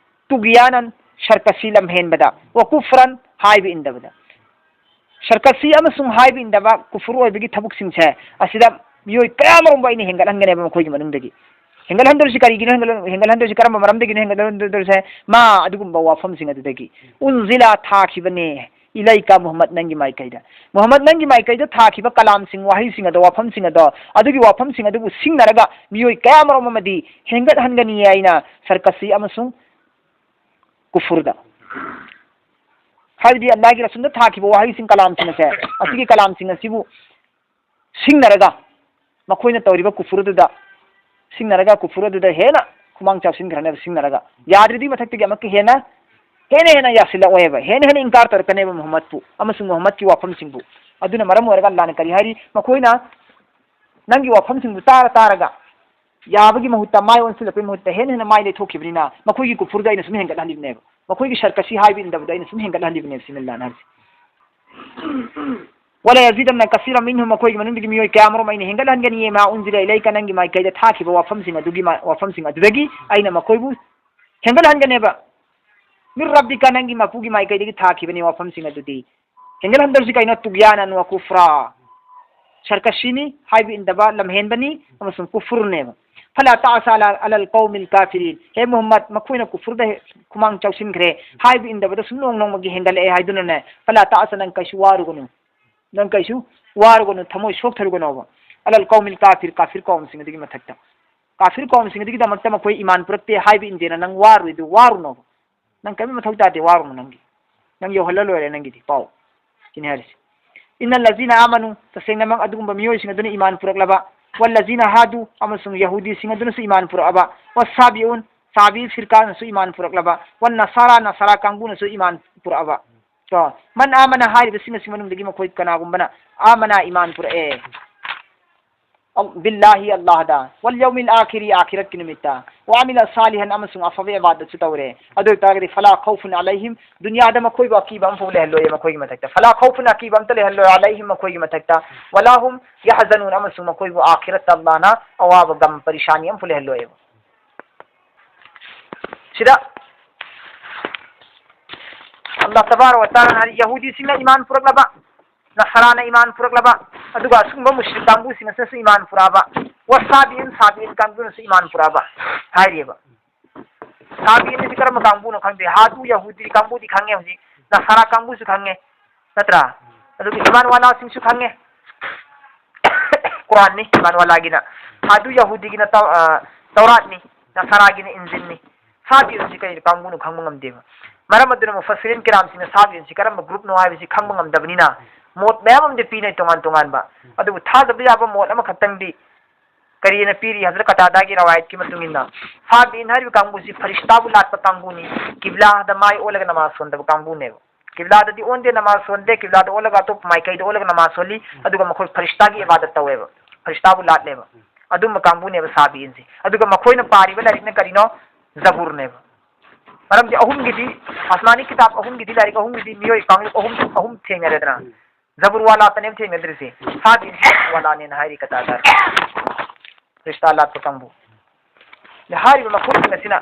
ꯇꯨꯒꯤꯌꯥꯅꯟ ꯁꯔꯀꯁꯤ ꯂꯝꯍꯦꯟꯕꯗ, ꯋꯥ ꯀꯨꯐ꯭ꯔꯟ ꯍꯥꯏꯕ ꯏꯟꯗꯕꯗ"꯫ ꯁꯔꯀꯁꯤ ꯑꯃꯁꯨꯡ ꯍꯥꯏꯕ ꯏꯟꯗꯕ ꯀꯨꯐꯨꯔ ꯑꯣꯏꯕꯒꯤ ꯊꯕꯛꯁꯤꯡꯁꯦ ꯑꯁꯤꯗ ꯃꯤꯑꯣꯏ ꯀꯌꯥꯃꯔꯣꯝꯕꯨ ꯑꯩꯅ ꯍꯦꯟꯒꯠꯍꯟꯒꯅꯦꯕ ꯃꯈꯣꯏꯒꯤ ꯃꯅꯨꯡꯗꯒꯤ꯫ ꯍꯦꯟꯒꯠꯍꯟꯗꯣꯏꯁꯤ ꯀꯔꯤꯒꯤꯅꯣ? ꯍꯦꯟꯒꯠꯍꯟ-, ꯍꯦꯟꯒꯠꯍꯟꯗꯣꯏꯁꯤ ꯀꯔꯝꯕ ꯃꯔꯝꯗꯒꯤꯅꯣ ꯍꯦꯟꯒꯠꯍꯟꯗꯣꯏꯁꯦ? ꯃꯥ ꯑꯗꯨꯒꯨꯝꯕ ꯋꯥꯐꯝꯁꯤꯡ ꯑꯗꯨꯗꯒꯤ꯫ "ꯎꯟꯖꯤꯂꯥ ꯊꯥꯈꯤꯕꯅꯦ, ꯏꯂꯩꯀꯥ ꯃꯨꯍꯝꯃꯗ ꯅꯪꯒꯤ ꯃꯥꯏꯀꯩꯗ꯫ ꯃꯨꯍꯝꯃꯗ ꯅꯪꯒꯤ ꯃꯥꯏꯀꯩꯗ ꯊꯥꯈꯤꯕ ꯀꯂꯥꯝꯁꯤꯡ, ꯋꯥꯍꯩꯁꯤꯡ ꯑꯗꯣ, ꯋꯥꯐꯝꯁꯤꯡ ꯑꯗꯣ, ꯑꯗꯨꯒꯤ ꯋꯥꯐꯝꯁꯤꯡ ꯑꯗꯨꯕꯨ ꯁꯤꯡꯅꯔꯒ ꯃꯤꯑꯣꯏ ꯀꯌꯥꯃꯔꯣꯝ ꯑꯃꯗꯤ ꯍꯦꯟꯒꯠꯍꯟꯒꯅꯤꯌꯦ ꯑꯩꯅ ꯁꯔꯀꯁꯤ ꯑꯃꯁꯨꯡ ꯀꯨꯐꯨꯔꯗ"꯫ ꯍꯥꯏꯕꯗꯤ ꯑꯜꯂꯥꯍꯒꯤ ꯔꯁꯨꯜꯗ ꯊꯥꯈꯤꯕ ꯋꯥꯍꯩꯁꯤꯡ, ꯀꯂꯥꯝꯁꯤꯡ ꯑꯁꯦ, ꯑꯁꯤꯒꯤ ꯀꯂꯥꯝꯁꯤꯡ ꯑꯁꯤꯕꯨ ꯁꯤꯡꯅꯔꯒ, ꯃꯈꯣꯏꯅ ꯇꯧꯔꯤꯕ ꯀꯨꯐꯨꯔꯗꯨꯗ, ꯁꯤꯡꯅꯔꯒ ꯀꯨꯐꯨꯔꯗꯨꯗ ꯍꯦꯟꯅ ꯈꯨꯃꯥꯡ ꯆꯥꯎꯁꯤꯟꯈ꯭ꯔꯅꯦꯕ꯫ ꯁꯤꯡꯅꯔꯒ ꯌꯥꯗ꯭ꯔꯗꯤ ꯃꯊꯛꯇꯒꯤ ꯑꯃꯨꯛꯀ ꯍꯦꯟꯅ, ꯍꯦꯟꯅ ꯍꯦꯟꯅ ꯌꯥꯁꯤꯜꯂꯛꯑꯣꯏꯕ, ꯍꯦꯟꯅ ꯍꯦꯟꯅ ꯏꯟꯀꯥꯔ ꯇꯧꯔꯛꯀꯅꯦꯕ ꯃꯨꯍꯝꯃꯗꯄꯨ ꯑꯃꯁꯨꯡ ꯃꯨꯍꯝꯃꯗꯀꯤ ꯋꯥꯐꯝꯁꯤꯡꯕꯨ꯫ ꯑꯗꯨꯅ ꯃꯔꯝ ꯑꯣꯏꯔꯒ ꯑꯜꯂꯥꯍꯅ ꯀꯔꯤ ꯍꯥꯏꯔꯤ? ꯃꯈꯣꯏꯅ ꯅꯪꯒꯤ ꯋꯥꯐꯝꯁꯤꯡꯗꯨ ꯇꯥꯔ ꯇꯥꯔꯒ ꯌꯥꯕꯒꯤ ꯃꯍꯨꯠꯇ, ꯃꯥꯏ ꯑꯣꯟꯁꯤꯜꯂꯛꯄꯒꯤ ꯃꯍꯨꯠꯇ ꯍꯦꯟꯅ ꯍꯦꯟꯅ ꯃꯥꯏ ꯂꯩꯊꯣꯛꯈꯤꯕꯅꯤꯅ ꯃꯈꯣꯏꯒꯤ ꯀꯨꯐꯨꯔꯗ ꯑꯩꯅ ꯁꯨꯝ ꯍꯦꯟꯒꯠꯍꯜꯂꯤꯕꯅꯦꯕ, ꯃꯈꯣꯏꯒꯤ ꯁꯔꯀꯁꯤ ꯍꯥꯏꯕ ꯏꯟꯗꯕꯗ ꯑꯩꯅ ꯁꯨꯝ ꯍꯦꯟꯒꯠꯍꯜꯂꯤꯕꯅꯦꯕ ꯁꯤꯅꯤ ꯑꯜꯂꯥꯍꯅ ꯍꯥꯏꯔꯤꯁꯦ꯫ "ꯋꯥꯂꯥ ꯌꯥꯖꯤꯗꯟꯅ ꯀꯁꯤꯔꯟ ꯃꯤꯟꯍꯨꯝ", ꯃꯈꯣꯏꯒꯤ ꯃꯅꯨꯡꯗꯒꯤ ꯃꯤꯑꯣꯏ ꯀꯌꯥ ꯑꯃꯔꯣꯝ ꯑꯩꯅ ꯍꯦꯟꯒꯠꯍꯟꯒꯅꯤꯌꯦ, "ꯃꯥ ꯎꯟꯖꯤꯂ ꯏꯂꯩꯀ", ꯅꯪꯒꯤ ꯃꯥꯏꯀꯩꯗ ꯊꯥꯈꯤꯕ ꯋꯥꯐꯝꯁꯤꯡ ꯑꯗꯨꯒꯤ ꯃꯥ-, ꯋꯥꯐꯝꯁꯤꯡ ꯑꯗꯨꯗꯒꯤ ꯑꯩꯅ ꯃꯈꯣꯏꯕꯨ ꯍꯦꯟꯒꯠꯍꯟꯒꯅꯦꯕ꯫ "ꯃꯤꯔ ꯔꯕꯤꯀ", ꯅꯪꯒꯤ ꯃꯄꯨꯒꯤ ꯃꯥꯏꯀꯩꯗꯒꯤ ꯊꯥꯈꯤꯕꯅꯤ ꯋꯥꯐꯝꯁꯤꯡ ꯑꯗꯨꯗꯤ꯫ ꯍꯦꯟꯒꯠꯍꯟꯗꯧꯔꯤꯁꯤ ꯀꯩꯅꯣ? "ꯇꯨꯒꯤꯌꯥꯅꯟ ꯋꯥ ꯀꯨꯐ꯭ꯔꯥ", ꯁꯔꯀꯁꯤꯅꯤ, ꯍꯥꯏꯕ ꯏꯟꯗꯕ, ꯂꯝꯍꯦꯟꯕꯅꯤ ꯑꯃꯁꯨꯡ ꯀꯨꯐꯨꯔꯅꯦꯕ꯫ "ꯐꯂꯥ ꯇꯥꯁ ꯑꯂꯥ, ꯑꯂꯜ ꯀꯧꯃꯤꯜ ꯀꯥꯐꯤꯔꯤꯟ", ꯍꯦ ꯃꯨꯍꯝꯃꯗ, ꯃꯈꯣꯏꯅ ꯀꯨꯐꯨꯔꯗ ꯍꯦ-, ꯈꯨꯃꯥꯡ ꯆꯥꯎꯁꯤꯟꯈ꯭ꯔꯦ, ꯍꯥꯏꯕ ꯏꯟꯗꯕꯗ ꯁꯨꯝ ꯅꯣꯡ ꯅꯣꯡꯃꯒꯤ ꯍꯦꯟꯒꯠꯂꯛꯑꯦ ꯍꯥꯏꯗꯨꯅꯅꯦ, "ꯐꯂꯥ ꯇꯥꯁ", ꯅꯪ ꯀꯩꯁꯨ ꯋꯥꯔꯨꯒꯅꯨ, ꯅꯪ ꯀꯩꯁꯨ ꯋꯥꯔꯨꯒꯅꯨ, ꯊꯃꯣꯏ ꯁꯣꯛꯊꯔꯨꯒꯅꯣꯕ꯫ Alal qawmil kafir, ꯀꯥꯐꯤꯔ ꯀꯧꯝꯁꯤꯡ ꯑꯗꯨꯒꯤ ꯃꯊꯛꯇ꯫ ꯀꯥꯐꯤꯔ ꯀꯧꯝꯁꯤꯡ ꯑꯗꯨꯒꯤꯗꯃꯛꯇ ꯃꯈꯣꯏ ꯏꯃꯥꯟ ꯄꯨꯔꯛꯇꯦ ꯍꯥꯏꯕ ꯏꯟꯗꯦꯅ ꯅꯪ ꯋꯥꯔꯨꯏꯗꯨ ꯋꯥꯔꯨꯅꯣꯕ꯫ ꯅꯪ ꯀꯔꯤꯝꯇ ꯃꯊꯧ ꯇꯥꯗꯦ, ꯋꯥꯔꯨꯅꯨ ꯅꯪꯒꯤ꯫ ꯅꯪ ꯌꯧꯍꯜꯂ ꯂꯣꯏꯔꯦ ꯅꯪꯒꯤꯗꯤ, ꯄꯥꯎ꯫ ꯁꯤꯅꯤ ꯍꯥꯏꯔꯤꯁꯦ꯫ ꯏꯟꯅ ꯂꯖꯤꯅ ꯑꯥꯃꯅꯨ, ꯇꯁꯦꯡꯅꯃꯛ ꯑꯗꯨꯒꯨꯝꯕ ꯃꯤꯑꯣꯏꯁꯤꯡ ꯑꯗꯨꯅ ꯏꯃꯥꯟ ꯄꯨꯔꯛꯂꯕ, ꯋꯜ ꯂꯖꯤꯅ ꯍꯥꯗꯨ, ꯑꯃꯁꯨꯡ ꯌꯍꯨꯗꯤꯁꯤꯡ ꯑꯗꯨꯅꯁꯨ ꯏꯃꯥꯟ ꯄꯨꯔꯛꯑꯕ, ꯋꯁꯥꯕꯤꯎꯟ, ꯁꯥꯕꯤ ꯐꯤꯔꯀꯥꯅꯁꯨ ꯏꯃꯥꯟ ꯄꯨꯔꯛꯂꯕ, ꯋꯟ ꯅꯁꯥꯔꯥ, ꯅꯁꯥꯔꯥ ꯀꯥꯡꯕꯨꯅꯁꯨ ꯏꯃꯥꯟ ꯄꯨꯔꯛꯑꯕ꯫ ꯀꯣ, ꯃꯟ ꯑꯥꯃꯅ ꯍꯥꯏꯔꯤꯕꯁꯤꯡ ꯑꯁꯤ ꯃꯅꯨꯡꯗꯒꯤ ꯃꯈꯣꯏ ꯀꯅꯥꯒꯨꯝꯕꯅ ꯑꯥꯃꯅ ꯏꯃꯥꯟ ꯄꯨꯔꯛꯑꯦ꯫ ꯑꯜ-, ꯕꯤꯜꯂꯥꯍꯤ ꯑꯜꯂꯥꯍꯗ, ꯋꯜ ꯌꯧꯃꯤꯜ ꯑꯥꯈꯤꯔꯤ ꯑꯥꯈꯤꯔꯠꯀꯤ ꯅꯨꯃꯤꯠꯇ, ꯋꯥ ꯑꯃꯤꯂ ꯁꯥꯂꯤꯍꯟ ꯑꯃꯁꯨꯡ ꯑꯐꯕ ꯏꯕꯥꯗꯠꯁꯨ ꯇꯧꯔꯦ꯫ ꯑꯗꯨ ꯑꯣꯏꯇꯥꯔꯒꯗꯤ ꯐꯂꯥ ꯈꯧꯐꯨꯟ ꯑꯂꯩꯍꯤꯝ, ꯗꯨꯅꯤꯌꯥꯗ ꯃꯈꯣꯏꯕꯨ ꯑꯀꯤꯕ ꯑꯃꯐꯥꯎ ꯂꯩꯍꯜꯂꯣꯏꯌꯦ ꯃꯈꯣꯏꯒꯤ ꯃꯊꯛꯇ꯫ ꯐꯂꯥ ꯈꯧꯐꯨꯟ ꯑꯀꯤꯕ ꯑꯝꯇ ꯂꯩꯍꯜꯂꯣꯏ ꯑꯂꯩꯍꯤꯝ ꯃꯈꯣꯏꯒꯤ ꯃꯊꯛꯇ, ꯋꯂꯥ ꯍꯨꯝ ꯌꯍꯖꯅꯨꯟ ꯑꯃꯁꯨꯡ ꯃꯈꯣꯏꯕꯨ ꯑꯥꯈꯤꯔꯠꯇ ꯑꯜꯂꯥꯍꯅ ꯑꯋꯥꯕ ꯒꯝ ꯄꯔꯤꯁꯥꯅꯤ ꯑꯃꯐꯥꯎ ꯂꯩꯍꯜꯂꯣꯏꯌꯦꯕ꯫ ꯁꯤꯗ ꯑꯜꯂꯥꯍ ꯇꯕꯥꯔꯛ ꯋ ꯇꯥꯂꯥꯅ ꯍꯥꯏꯔꯤ, ꯌꯍꯨꯗꯤꯁꯤꯡꯅ ꯏꯃꯥꯟ ꯄꯨꯔꯛꯂꯕ, ꯅꯁꯥꯔꯥꯅ ꯏꯃꯥꯟ ꯄꯨꯔꯛꯂꯕ, ꯑꯗꯨꯒ ꯑꯁꯤꯒꯨꯝꯕ ꯃꯨꯁ꯭ꯔꯤꯛ ꯀꯥꯡꯕꯨꯁꯤꯡ ꯑꯁꯤꯅꯁꯨ ꯏꯃꯥꯟ ꯄꯨꯔꯛꯑꯕ, ꯋꯁꯥꯕꯤꯟ, ꯁꯥꯕꯤꯟ ꯀꯥꯡꯕꯨꯅꯁꯨ ꯏꯃꯥꯟ ꯄꯨꯔꯛꯑꯕ ꯍꯥꯏꯔꯤꯑꯕ꯫ ꯁꯥꯕꯤꯟ ꯑꯁꯤ ꯀꯔꯝꯕ ꯀꯥꯡꯕꯨꯅꯣ ꯈꯪꯗꯦ꯫ ꯍꯥꯗꯨ ꯌꯍꯨꯗꯤ ꯀꯥꯡꯕꯨꯗꯤ ꯈꯪꯉꯦ ꯍꯧꯖꯤꯛ, ꯅꯁꯥꯔꯥ ꯀꯥꯡꯕꯨꯁꯨ ꯈꯪꯉꯦ, ꯅꯠꯇ꯭ꯔꯥ? ꯑꯗꯨꯒ ꯏꯃꯥꯟ ꯋꯥꯂꯥꯁꯤꯡꯁꯨ ꯈꯪꯉꯦ꯫ ꯀꯨꯔꯥꯟꯅꯤ ꯏꯃꯥꯟ ꯋꯥꯂꯥꯒꯤꯅ, ꯍꯥꯗꯨ ꯌꯍꯨꯗꯤꯒꯤꯅ ꯇꯧ-, ꯑ, ꯇꯧꯔꯥꯠꯅꯤ, ꯅꯁꯥꯔꯥꯒꯤꯅ ꯏꯟꯖꯤꯜꯅꯤ꯫ ꯁꯥꯕꯤꯟꯁꯤ ꯀꯔꯤ ꯀꯥꯡꯕꯨꯅꯣ ꯈꯪꯕ ꯉꯝꯗꯦꯕ꯫ ꯃꯔꯝ ꯑꯗꯨꯅ ꯃꯨꯐꯁꯤꯔꯤꯟ ꯀꯤꯔꯥꯝꯁꯤꯡꯅ ꯁꯥꯕꯤꯟꯁꯤ ꯀꯔꯝꯕ ꯒ꯭ꯔꯨꯞꯅꯣ ꯍꯥꯏꯕꯁꯤ ꯈꯪꯕ ꯉꯝꯗꯕꯅꯤꯅ ꯃꯣꯠ ꯃꯌꯥꯝ ꯑꯃꯗꯤ ꯄꯤꯅꯩ ꯇꯣꯉꯥꯟ ꯇꯣꯉꯥꯟꯕ꯫ ꯑꯗꯨꯕꯨ ꯊꯥꯖꯕ ꯌꯥꯕ ꯃꯣꯠ ꯑꯃꯈꯛꯇꯪꯗꯤ ꯀꯔꯤꯅ ꯄꯤꯔꯤ? ꯍꯖꯔꯠ ꯀꯇꯥꯗꯥꯒꯤ ꯔꯋꯥꯌꯠꯀꯤ ꯃꯇꯨꯡ ꯏꯟꯅ, ꯁꯥꯕꯤꯟ ꯍꯥꯏꯔꯤꯕ ꯀꯥꯡꯕꯨꯁꯤ ꯐꯔꯤꯁꯇꯥꯕꯨ ꯂꯥꯠꯄ ꯀꯥꯡꯕꯨꯅꯤ, ꯀꯤꯕ꯭ꯂꯥꯗ ꯃꯥꯏ ꯑꯣꯜꯂꯒ ꯅꯃꯥꯖ ꯁꯣꯟꯗꯕ ꯀꯥꯡꯕꯨꯅꯦꯕ꯫ ꯀꯤꯕ꯭ꯂꯥꯗꯗꯤ ꯑꯣꯟꯗꯦ, ꯅꯃꯥꯖ ꯁꯣꯟꯗꯦ, ꯀꯤꯕ꯭ꯂꯥꯗ ꯑꯣꯜꯂꯒ ꯑꯇꯣꯞꯄ ꯃꯥꯏꯀꯩꯗ ꯑꯣꯜꯂꯒ ꯅꯃꯥꯖ ꯁꯣꯜꯂꯤ, ꯑꯗꯨꯒ ꯃꯈꯣꯏ ꯐꯔꯤꯁꯇꯥꯒꯤ ꯏꯕꯥꯗꯠ ꯇꯧꯋꯦꯕ, ꯐꯔꯤꯁꯇꯥꯕꯨ ꯂꯥꯠꯂꯦꯕ꯫ ꯑꯗꯨꯝꯕ ꯀꯥꯡꯕꯨꯅꯦꯕ ꯁꯥꯕꯤꯟꯁꯤ꯫ ꯑꯗꯨꯒ ꯃꯈꯣꯏꯅ ꯄꯥꯔꯤꯕ ꯂꯥꯏꯔꯤꯛꯅ ꯀꯔꯤꯅꯣ? ꯖꯕꯨꯔꯅꯦꯕ꯫ ꯃꯔꯝꯗꯤ ꯑꯍꯨꯝꯒꯤꯗꯤ, ꯑꯁꯃꯥꯅꯤ ꯀꯤꯇꯥꯕ ꯑꯍꯨꯝꯒꯤꯗꯤ, ꯂꯥꯏꯔꯤꯛ ꯑꯍꯨꯝꯒꯤꯗꯤ ꯃꯤꯑꯣꯏ ꯀꯥꯡꯂꯨꯞ ꯑꯍꯨꯝ, ꯑꯍꯨꯝ ꯊꯦꯡꯅꯔꯦꯗꯅ꯫ ꯖꯕꯨꯔ ꯋꯥꯂꯥꯇꯅꯦꯕ ꯊꯦꯡꯅꯗ꯭ꯔꯤꯁꯦ꯫ ꯁꯥꯕꯤꯟ ꯋꯥꯂꯥꯅꯦꯅ ꯍꯥꯏꯔꯤ ꯀꯇꯥꯗꯥ꯫ ꯐꯔꯤꯁꯇꯥ ꯂꯥꯠꯄ ꯀꯥꯡꯕꯨ꯫ ꯑꯗ ꯍꯥꯏꯔꯤꯕ ꯃꯈꯣꯏꯁꯤꯡ ꯑꯁꯤꯅ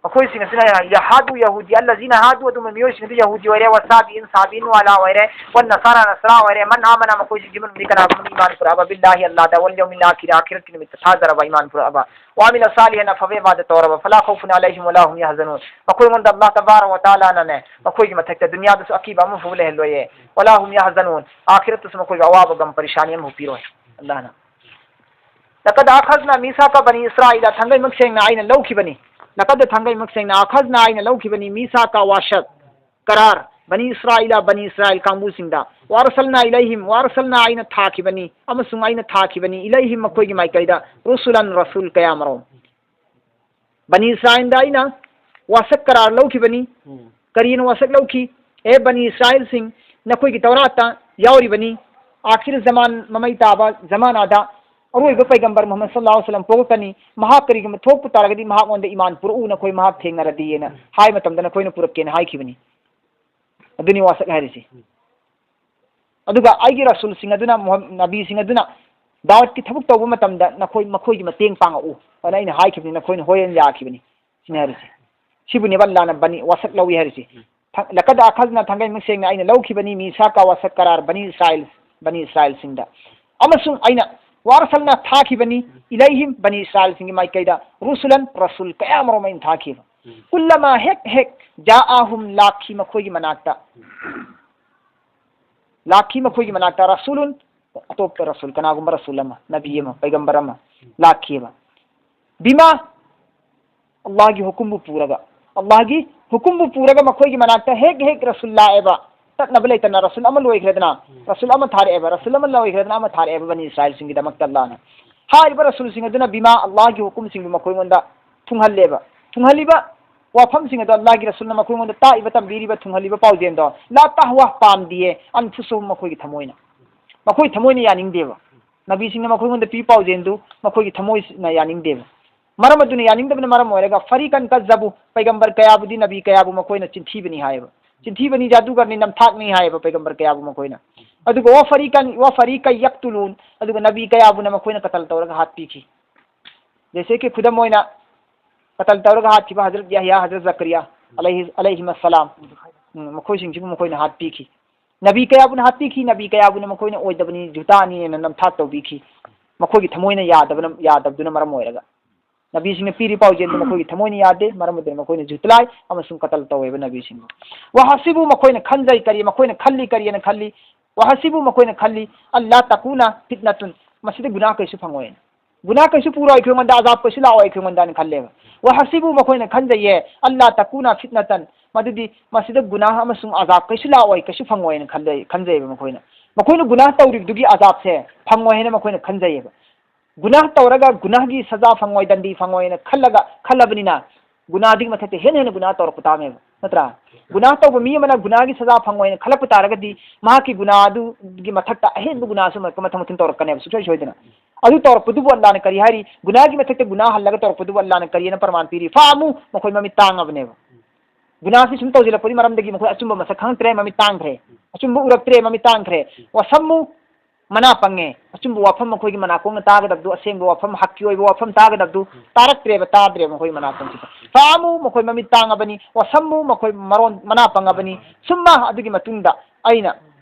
ꯃꯈꯣꯏꯁꯤꯡ ꯑꯁꯤꯅ ꯌꯍꯥꯗꯨ ꯌꯍꯨꯗꯤ, ꯑꯜꯂꯖꯤꯅ ꯍꯥꯗꯨ ꯑꯗꯨꯝꯕ ꯃꯤꯑꯣꯏꯁꯤꯡ ꯑꯗꯨ ꯌꯍꯨꯗꯤ ꯑꯣꯏꯔꯦ, ꯋꯁꯥꯕꯤꯟ ꯁꯥꯕꯤꯟ ꯋꯥꯂꯥ ꯑꯣꯏꯔꯦ, ꯋꯟ ꯅꯁꯥꯔꯥ ꯅꯁꯥꯔꯥ ꯑꯣꯏꯔꯦ, ꯃꯟ ꯑꯥꯃꯅ ꯃꯈꯣꯏꯁꯤꯡꯒꯤ ꯃꯅꯨꯡꯗꯒꯤ ꯀꯅꯥꯒꯨꯝꯕꯅ ꯏꯃꯥꯟ ꯄꯨꯔꯛꯑꯕ, ꯕꯤꯜꯂꯥꯍꯤ ꯑꯜꯂꯥꯗ, ꯋꯜ ꯌꯧꯃꯤꯜ ꯑꯥꯈꯤꯔ ꯑꯈꯤꯔꯠꯀꯤ ꯅꯨꯃꯤꯠꯇ ꯊꯥꯖꯔꯕ, ꯏꯃꯥꯟ ꯄꯨꯔꯛꯑꯕ, ꯋꯥꯃꯤꯂ ꯁꯥꯂꯤꯍꯟ ꯑꯐꯕ ꯏꯕꯥꯗ ꯇꯧꯔꯕ, ꯐꯂꯥ ꯈꯧꯐꯨꯟ ꯑꯂꯩꯍꯤꯝ ꯋꯂꯥ ꯍꯨꯝ ꯌꯍꯖꯅꯨꯟ, ꯃꯈꯣꯏꯉꯣꯟꯗ ꯑꯜꯂꯥꯍ ꯇꯕꯥꯔꯛ ꯋ ꯇꯥꯂꯥꯅꯅꯦ ꯃꯈꯣꯏꯒꯤ ꯃꯊꯛꯇ ꯗꯨꯅꯤꯌꯥꯗꯁꯨ ꯑꯀꯤꯕ ꯑꯃꯐꯥꯎ ꯂꯩꯍꯜꯂꯣꯏꯌꯦ, ꯋꯂꯥ ꯍꯨꯝ ꯌꯍꯖꯅꯨꯟ, ꯑꯥꯈꯤꯔꯠꯇꯁꯨ ꯃꯈꯣꯏꯒꯤ ꯑꯋꯥꯕ ꯒꯝ ꯄꯔꯤꯁꯥꯅꯤ ꯑꯃꯐꯥꯎ ꯄꯤꯔꯣꯏ ꯑꯜꯂꯥꯍꯅ꯫ ꯂꯀꯗ ꯑꯈꯖꯅ ꯃꯤꯁꯥꯀ ꯕꯅꯤ ꯏꯁꯔꯥꯏꯂ, ꯊꯥꯡꯒꯩ ꯃꯛ ꯁꯦꯡꯅ ꯑꯩꯅ ꯂꯧꯈꯤꯕꯅꯤ꯫ ꯂꯀꯗ ꯊꯥꯡꯒꯩ ꯃꯛ ꯁꯦꯡꯅ, ꯑꯈꯖꯅ ꯑꯩꯅ ꯂꯧꯈꯤꯕꯅꯤ, ꯃꯤꯁꯥꯀ ꯋꯥꯁꯛ, ꯀꯔꯥꯔ, ꯕꯅꯤ ꯏꯁꯔꯥꯏꯂ, ꯕꯅꯤ ꯏꯁꯔꯥꯏꯜ ꯀꯥꯡꯕꯨꯁꯤꯡꯗ, ꯋꯥꯔꯁꯜꯅ ꯏꯂꯩꯍꯤꯝ, ꯋꯥꯔꯁꯜꯅ ꯑꯩꯅ ꯊꯥꯈꯤꯕꯅꯤ, ꯑꯃꯁꯨꯡ ꯑꯩꯅ ꯊꯥꯈꯤꯕꯅꯤ, ꯏꯂꯩꯍꯤꯝ ꯃꯈꯣꯏꯒꯤ ꯃꯥꯏꯀꯩꯗ, ꯔꯨꯁꯨꯂꯟ ꯔꯁꯨꯜ ꯀꯌꯥ ꯃꯔꯣꯝ꯫ ꯕꯅꯤ ꯏꯁꯔꯥꯏꯜꯗ ꯑꯩꯅ ꯋꯥꯁꯛ ꯀꯔꯥꯔ ꯂꯧꯈꯤꯕꯅꯤ꯫ ꯎꯝ꯫ ꯀꯔꯤꯅ ꯋꯥꯁꯛ ꯂꯧꯈꯤ? ꯑꯦ ꯕꯅꯤ ꯏꯁꯔꯥꯏꯜꯁꯤꯡ, ꯅꯈꯣꯏꯒꯤ ꯇꯧꯔꯥꯠꯇ ꯌꯥꯎꯔꯤꯕꯅꯤ꯫ ꯑꯥꯈꯤꯔ ꯖꯃꯥꯟ, ꯃꯃꯩ ꯇꯥꯕ ꯖꯃꯥꯅꯥꯗ ꯑꯔꯣꯏꯕ ꯄꯩꯒꯝꯕꯔ ꯃꯨꯍꯝꯃꯗ ꯁꯜꯂꯜꯂꯥꯍꯨ ꯑꯂꯩꯍꯤ ꯋꯁꯜꯂꯝ ꯄꯣꯛꯂꯛꯀꯅꯤ꯫ ꯃꯍꯥꯛ ꯀꯔꯤꯒꯨꯝꯕ ꯊꯣꯛꯄ ꯇꯥꯔꯒꯗꯤ ꯃꯍꯥꯛꯉꯣꯟꯗ ꯏꯃꯥꯟ ꯄꯨꯔꯛꯎ, ꯅꯈꯣꯏ ꯃꯍꯥꯛ ꯊꯦꯡꯅꯔꯗꯤꯅ ꯍꯥꯏ ꯃꯇꯝꯗ ꯅꯈꯣꯏꯅ ꯄꯨꯔꯛꯀꯦꯅ ꯍꯥꯏꯈꯤꯕꯅꯤ꯫ ꯑꯗꯨꯅꯤ ꯋꯥꯁꯛ ꯍꯥꯏꯔꯤꯁꯤ꯫ ꯑꯗꯨꯒ ꯑꯩꯒꯤ ꯔꯁꯨꯜꯁꯤꯡ ꯑꯗꯨꯅ, ꯃꯨꯍꯝ-, ꯅꯕꯤꯁꯤꯡ ꯑꯗꯨꯅ ꯗꯥꯋꯠꯀꯤ ꯊꯕꯛ ꯇꯧꯕ ꯃꯇꯝꯗ ꯅꯈꯣꯏ, ꯃꯈꯣꯏꯒꯤ ꯃꯇꯦꯡ ꯄꯥꯡꯉꯛꯎ ꯑꯅ ꯑꯩꯅ ꯍꯥꯏꯈꯤꯕꯅꯤ, ꯅꯈꯣꯏꯅ ꯍꯣꯏ ꯑꯅ ꯌꯥꯈꯤꯕꯅꯤ꯫ ꯁꯤꯅꯤ ꯍꯥꯏꯔꯤꯁꯤ꯫ ꯁꯤꯕꯨꯅꯦꯕ ꯑꯜꯂꯥꯅ ꯕꯅꯤ ꯋꯥꯁꯛ ꯂꯧꯏ ꯍꯥꯏꯔꯤꯁꯤ꯫ ꯊ-, ꯂꯀꯗ ꯑꯈꯖꯅ ꯊꯥꯡꯒꯩ ꯃꯛ ꯁꯦꯡꯅ ꯑꯩꯅ ꯂꯧꯈꯤꯕꯅꯤ, ꯃꯤꯁꯥꯀ ꯋꯥꯁꯛ ꯀꯔꯥꯔ ꯕꯅꯤ ꯏꯁꯔꯥꯏꯜ, ꯕꯅꯤ ꯏꯁꯔꯥꯏꯜꯁꯤꯡꯗ꯫ ꯑꯃꯁꯨꯡ ꯑꯩꯅ ꯋꯥꯔꯁꯜꯅ ꯊꯥꯈꯤꯕꯅꯤ, ꯏꯂꯩꯍꯤꯝ ꯕꯅꯤ ꯏꯁꯔꯥꯏꯜꯁꯤꯡꯒꯤ ꯃꯥꯏꯀꯩꯗ, ꯔꯨꯁꯨꯂꯟ ꯔꯁꯨꯜ ꯀꯌꯥ ꯃꯔꯨꯝ ꯑꯩꯅ ꯊꯥꯈꯤꯕ꯫ ꯀꯨꯜꯂꯃ ꯍꯦꯛ ꯍꯦꯛ ꯖꯥꯑꯍꯨꯝ ꯂꯥꯛꯈꯤ ꯃꯈꯣꯏꯒꯤ ꯃꯅꯥꯛꯇ꯫ ꯂꯥꯛꯈꯤ ꯃꯈꯣꯏꯒꯤ ꯃꯅꯥꯛꯇ ꯔꯁꯨꯂꯨꯟ, ꯑꯇꯣꯞꯄ ꯔꯁꯨꯜ, ꯀꯅꯥꯒꯨꯝꯕ ꯔꯁꯨꯜ ꯑꯃ, ꯅꯕꯤ ꯑꯃ, ꯄꯩꯒꯝꯕꯔ ꯑꯃ ꯂꯥꯛꯈꯤꯕ꯫ ꯕꯤꯃꯥ, ꯑꯜꯂꯥꯍꯒꯤ ꯍꯨꯀꯨꯝꯕꯨ ꯄꯨꯔꯒ, ꯑꯜꯂꯥꯍꯒꯤ ꯍꯨꯀꯨꯝꯕꯨ ꯄꯨꯔꯒ ꯃꯈꯣꯏꯒꯤ ꯃꯅꯥꯛꯇ ꯍꯦꯛ ꯍꯦꯛ ꯔꯁꯨꯜ ꯂꯥꯛꯑꯦꯕ꯫ ꯇꯠꯅꯕ ꯂꯩꯇꯅ ꯔꯁꯨꯜ ꯑꯃ ꯂꯣꯏꯈ꯭ꯔꯦꯗꯅ, ꯔꯁꯨꯜ ꯑꯃ ꯊꯥꯔꯛꯑꯦꯕ, ꯔꯁꯨꯜ ꯑꯃ ꯂꯣꯏꯈ꯭ꯔꯦꯗꯅ ꯑꯃ ꯊꯥꯔꯛꯑꯦꯕ ꯕꯅꯤ ꯏꯁꯔꯥꯏꯜꯁꯤꯡꯒꯤꯗꯃꯛꯇ ꯑꯜꯂꯥꯍꯅ꯫ ꯍꯥꯏꯔꯤꯕ ꯔꯁꯨꯜꯁꯤꯡ ꯑꯗꯨꯅ ꯕꯤꯃꯥ, ꯑꯜꯂꯥꯍꯒꯤ ꯍꯨꯀꯨꯝꯁꯤꯡꯕꯨ ꯃꯈꯣꯏꯉꯣꯟꯗ ꯊꯨꯡꯍꯜꯂꯦꯕ꯫ ꯊꯨꯡꯍꯜꯂꯤꯕ ꯋꯥꯐꯝꯁꯤꯡ ꯑꯗꯣ ꯑꯜꯂꯥꯍꯒꯤ ꯔꯁꯨꯜꯅ ꯃꯈꯣꯏꯉꯣꯟꯗ ꯇꯥꯛꯏꯕ, ꯇꯝꯕꯤꯔꯤꯕ, ꯊꯨꯡꯍꯜꯂꯤꯕ ꯄꯥꯎꯖꯦꯜꯗꯣ, ꯂꯥ ꯇꯍꯋꯥ, ꯄꯥꯝꯗꯤꯌꯦ, ꯑꯟꯐꯨꯁꯨꯍꯨꯝ, ꯃꯈꯣꯏꯒꯤ ꯊꯃꯣꯏꯅ꯫ ꯃꯈꯣꯏ ꯊꯃꯣꯏꯅ ꯌꯥꯅꯤꯡꯗꯦꯕ꯫ ꯅꯕꯤꯁꯤꯡꯅ ꯃꯈꯣꯏꯉꯣꯟꯗ ꯄꯤ ꯄꯥꯎꯖꯦꯜꯗꯨ ꯃꯈꯣꯏꯒꯤ ꯊꯃꯣꯏꯅ ꯌꯥꯅꯤꯡꯗꯦꯕ꯫ ꯃꯔꯝ ꯑꯗꯨꯅ ꯌꯥꯅꯤꯡꯗꯕꯅ ꯃꯔꯝ ꯑꯣꯏꯔꯒ, ꯐꯔꯤꯀꯟ ꯀꯖꯕꯨ, ꯄꯩꯒꯝꯕꯔ ꯀꯌꯥꯕꯨꯗꯤ, ꯅꯕꯤ ꯀꯌꯥꯕꯨ ꯃꯈꯣꯏꯅ ꯆꯤꯟꯊꯤꯕꯅꯤ ꯍꯥꯏꯌꯦꯕ꯫ ꯆꯤꯟꯊꯤꯕꯅꯤ, ꯖꯥꯗꯨꯒꯔꯅꯤ, ꯅꯝꯊꯥꯛꯅꯤ ꯍꯥꯏꯌꯦꯕ ꯄꯩꯒꯝꯕꯔ ꯀꯌꯥꯕꯨ ꯃꯈꯣꯏꯅ꯫ ꯑꯗꯨꯒ ꯋꯥ ꯐꯔꯤꯀꯟ, ꯋꯥ ꯐꯔꯤꯀ ꯌꯛꯇꯨꯂꯨꯟ, ꯑꯗꯨꯒ ꯅꯕꯤ ꯀꯌꯥꯕꯨꯅ ꯃꯈꯣꯏꯅ ꯀꯇꯜ ꯇꯧꯔꯒ ꯍꯥꯠꯄꯤꯈꯤ꯫ ꯖꯩꯁꯦ ꯀꯤ ꯈꯨꯗꯝ ꯑꯣꯏꯅ, ꯀꯇꯜ ꯇꯧꯔꯒ ꯍꯥꯠꯈꯤꯕ ꯍꯖꯔꯠ ꯌꯥꯍꯌꯥ, ꯍꯖꯔꯠ ꯖꯀꯔꯤꯌꯥ ꯑꯂꯩꯍꯤ, ꯑꯂꯩꯍꯤꯃ ꯁꯂꯥꯝ, ꯎꯝ, ꯃꯈꯣꯏꯁꯤꯡꯁꯤꯕꯨ ꯃꯈꯣꯏꯅ ꯍꯥꯠꯄꯤꯈꯤ꯫ ꯅꯕꯤ ꯀꯌꯥꯕꯨꯅ ꯍꯥꯠꯄꯤꯈꯤ, ꯅꯕꯤ ꯀꯌꯥꯕꯨꯅ ꯃꯈꯣꯏꯅ ꯑꯣꯏꯗꯕꯅꯤ, ꯖꯨꯇꯥꯅꯤꯅ ꯅꯝꯊꯥꯛ ꯇꯧꯕꯤꯈꯤ꯫ ꯃꯈꯣꯏꯒꯤ ꯊꯃꯣꯏꯅ ꯌꯥꯗꯕꯅ, ꯌꯥꯗꯕꯗꯨꯅ ꯃꯔꯝ ꯑꯣꯏꯔꯒ꯫ ꯅꯕꯤꯁꯤꯡꯅ ꯄꯤꯔꯤ ꯄꯥꯎꯖꯦꯜꯗꯨ ꯃꯈꯣꯏꯒꯤ ꯊꯃꯣꯏꯅ ꯌꯥꯗꯦ, ꯃꯔꯝ ꯑꯗꯨꯅ ꯃꯈꯣꯏꯅ ꯖꯨꯇꯂꯥꯏ ꯑꯃꯁꯨꯡ ꯀꯇꯜ ꯇꯧꯋꯦꯕ ꯅꯕꯤꯁꯤꯡꯕꯨ꯫ ꯋꯥꯍꯁꯤꯕꯨ, ꯃꯈꯣꯏꯅ ꯈꯟꯖꯩ ꯀꯔꯤ, ꯃꯈꯣꯏꯅ ꯈꯜꯂꯤ ꯀꯔꯤꯅ ꯈꯜꯂꯤ? ꯋꯥꯍꯁꯤꯕꯨ, ꯃꯈꯣꯏꯅ ꯈꯜꯂꯤ, ꯑꯜꯂꯥ ꯇꯀꯨꯅ ꯐꯤꯠꯅꯇꯨꯟ, ꯃꯁꯤꯗ ꯒꯨꯅꯥꯍ ꯀꯩꯁꯨ ꯐꯪꯉꯣꯏꯅ꯫ ꯒꯨꯅꯥꯍ ꯀꯩꯁꯨ ꯄꯨꯔꯣꯏ ꯑꯩꯈꯣꯏꯉꯣꯟꯗ, ꯑꯖꯥꯕ ꯀꯩꯁꯨ ꯂꯥꯛꯑꯣꯏ ꯑꯩꯈꯣꯏꯉꯣꯟꯗꯅ ꯈꯜꯂꯦꯕ꯫ ꯋꯥꯍꯁꯤꯕꯨ, ꯃꯈꯣꯏꯅ ꯈꯟꯖꯩꯌꯦ, ꯑꯜꯂꯥ ꯇꯀꯨꯅ ꯐꯤꯠꯅꯇꯟ, ꯃꯗꯨꯗꯤ ꯃꯁꯤꯗ ꯒꯨꯅꯥꯍ ꯑꯃꯁꯨꯡ ꯑꯖꯥꯕ ꯀꯩꯁꯨ ꯂꯥꯛꯑꯣꯏ, ꯀꯩꯁꯨ ꯐꯪꯉꯣꯏꯅ ꯈꯜꯂꯦ, ꯈꯟꯖꯩꯕ ꯃꯈꯣꯏꯅ꯫ ꯃꯈꯣꯏꯅ ꯒꯨꯅꯥꯍ ꯇꯧꯔꯤꯕꯗꯨꯒꯤ ꯑꯖꯥꯕꯁꯦ ꯐꯪꯉꯣꯏ ꯍꯥꯏꯅ ꯃꯈꯣꯏꯅ ꯈꯟꯖꯩꯌꯦꯕ꯫ ꯒꯨꯅꯥꯍ ꯇꯧꯔꯒ ꯒꯨꯅꯥꯍꯒꯤ ꯁꯖꯥ ꯐꯪꯉꯣꯏ, ꯗꯟꯗꯤ ꯐꯪꯉꯣꯏꯅ ꯈꯜꯂꯒ, ꯈꯜꯂꯕꯅꯤꯅ, ꯒꯨꯅꯥꯍꯗꯨꯒꯤ ꯃꯊꯛꯇ ꯍꯦꯟꯅ ꯍꯦꯟꯅ ꯒꯨꯅꯥꯍ ꯇꯧꯔꯛꯄ ꯇꯥꯕꯅꯦꯕ, ꯅꯠꯇ꯭ꯔꯥ? ꯒꯨꯅꯥꯍ ꯇꯧꯕ ꯃꯤ ꯑꯃꯅ ꯒꯨꯅꯥꯍꯒꯤ ꯁꯖꯥ ꯐꯪꯉꯣꯏꯅ ꯈꯜꯂꯛꯄ ꯇꯥꯔꯒꯗꯤ, ꯃꯍꯥꯛꯀꯤ ꯒꯨꯅꯥꯍ ꯑꯗꯨꯒꯤ ꯃꯊꯛꯇ ꯑꯍꯦꯟꯕ ꯒꯨꯅꯥꯍꯁꯨ ꯃꯊꯪ ꯃꯊꯪ ꯇꯧꯔꯛꯀꯅꯦꯕ, ꯁꯨꯡꯁꯣꯏ ꯁꯣꯏꯗꯅ꯫ ꯑꯗꯨ ꯇꯧꯔꯛꯄꯗꯨꯕꯨ ꯑꯜꯂꯥꯍꯅ ꯀꯔꯤ ꯍꯥꯏꯔꯤ? ꯒꯨꯅꯥꯍꯒꯤ ꯃꯊꯛꯇ ꯒꯨꯅꯥꯍ ꯍꯜꯂꯒ ꯇꯧꯔꯛꯄꯗꯨꯕꯨ ꯑꯜꯂꯥꯍꯅ ꯀꯔꯤꯅ ꯄ꯭ꯔꯃꯥꯟ ꯄꯤꯔꯤ? ꯐꯥꯃꯨ, ꯃꯈꯣꯏ ꯃꯃꯤꯠ ꯇꯥꯡꯉꯕꯅꯦꯕ꯫ ꯒꯨꯅꯥꯍꯁꯤ ꯁꯨꯝ ꯇꯧꯁꯤꯜꯂꯛꯄꯒꯤ ꯃꯔꯝꯗꯒꯤ ꯃꯈꯣꯏ ꯑꯆꯨꯝꯕ ꯃꯁꯛ ꯈꯪꯉꯛꯇ꯭ꯔꯦ, ꯃꯃꯤꯠ ꯇꯥꯡꯈ꯭ꯔꯦ꯫ ꯑꯆꯨꯝꯕ ꯎꯔꯛꯇ꯭ꯔꯦ, ꯃꯃꯤꯠ ꯇꯥꯡꯈ꯭ꯔꯦ꯫ ꯋꯥꯁꯝꯃꯨ, ꯃꯅꯥ ꯄꯪꯉꯦ꯫ ꯑꯆꯨꯝꯕ ꯋꯥꯐꯝ ꯃꯈꯣꯏꯒꯤ ꯃꯅꯥꯀꯣꯡꯅ ꯇꯥꯒꯗꯕꯗꯨ, ꯑꯁꯦꯡꯕ ꯋꯥꯐꯝ, ꯍꯛꯀꯤ ꯑꯣꯏꯕ ꯋꯥꯐꯝ ꯇꯥꯒꯗꯕꯗꯨ ꯇꯥꯔꯛꯇ꯭ꯔꯦꯕ, ꯇꯥꯗ꯭ꯔꯦꯕ ꯃꯈꯣꯏꯒꯤ ꯃꯅꯥꯀꯣꯡꯁꯤꯗ꯫ ꯐꯥꯃꯨ, ꯃꯈꯣꯏ ꯃꯃꯤꯠ ꯇꯥꯡꯉꯕꯅꯤ꯫ ꯋꯥꯁꯝꯃꯨ, ꯃꯈꯣꯏ ꯃꯔꯣꯟ ꯃꯅꯥ ꯄꯪꯉꯕꯅꯤ꯫ ꯁꯨꯝꯃ, ꯑꯗꯨꯒꯤ ꯃꯇꯨꯡꯗ ꯑꯩꯅ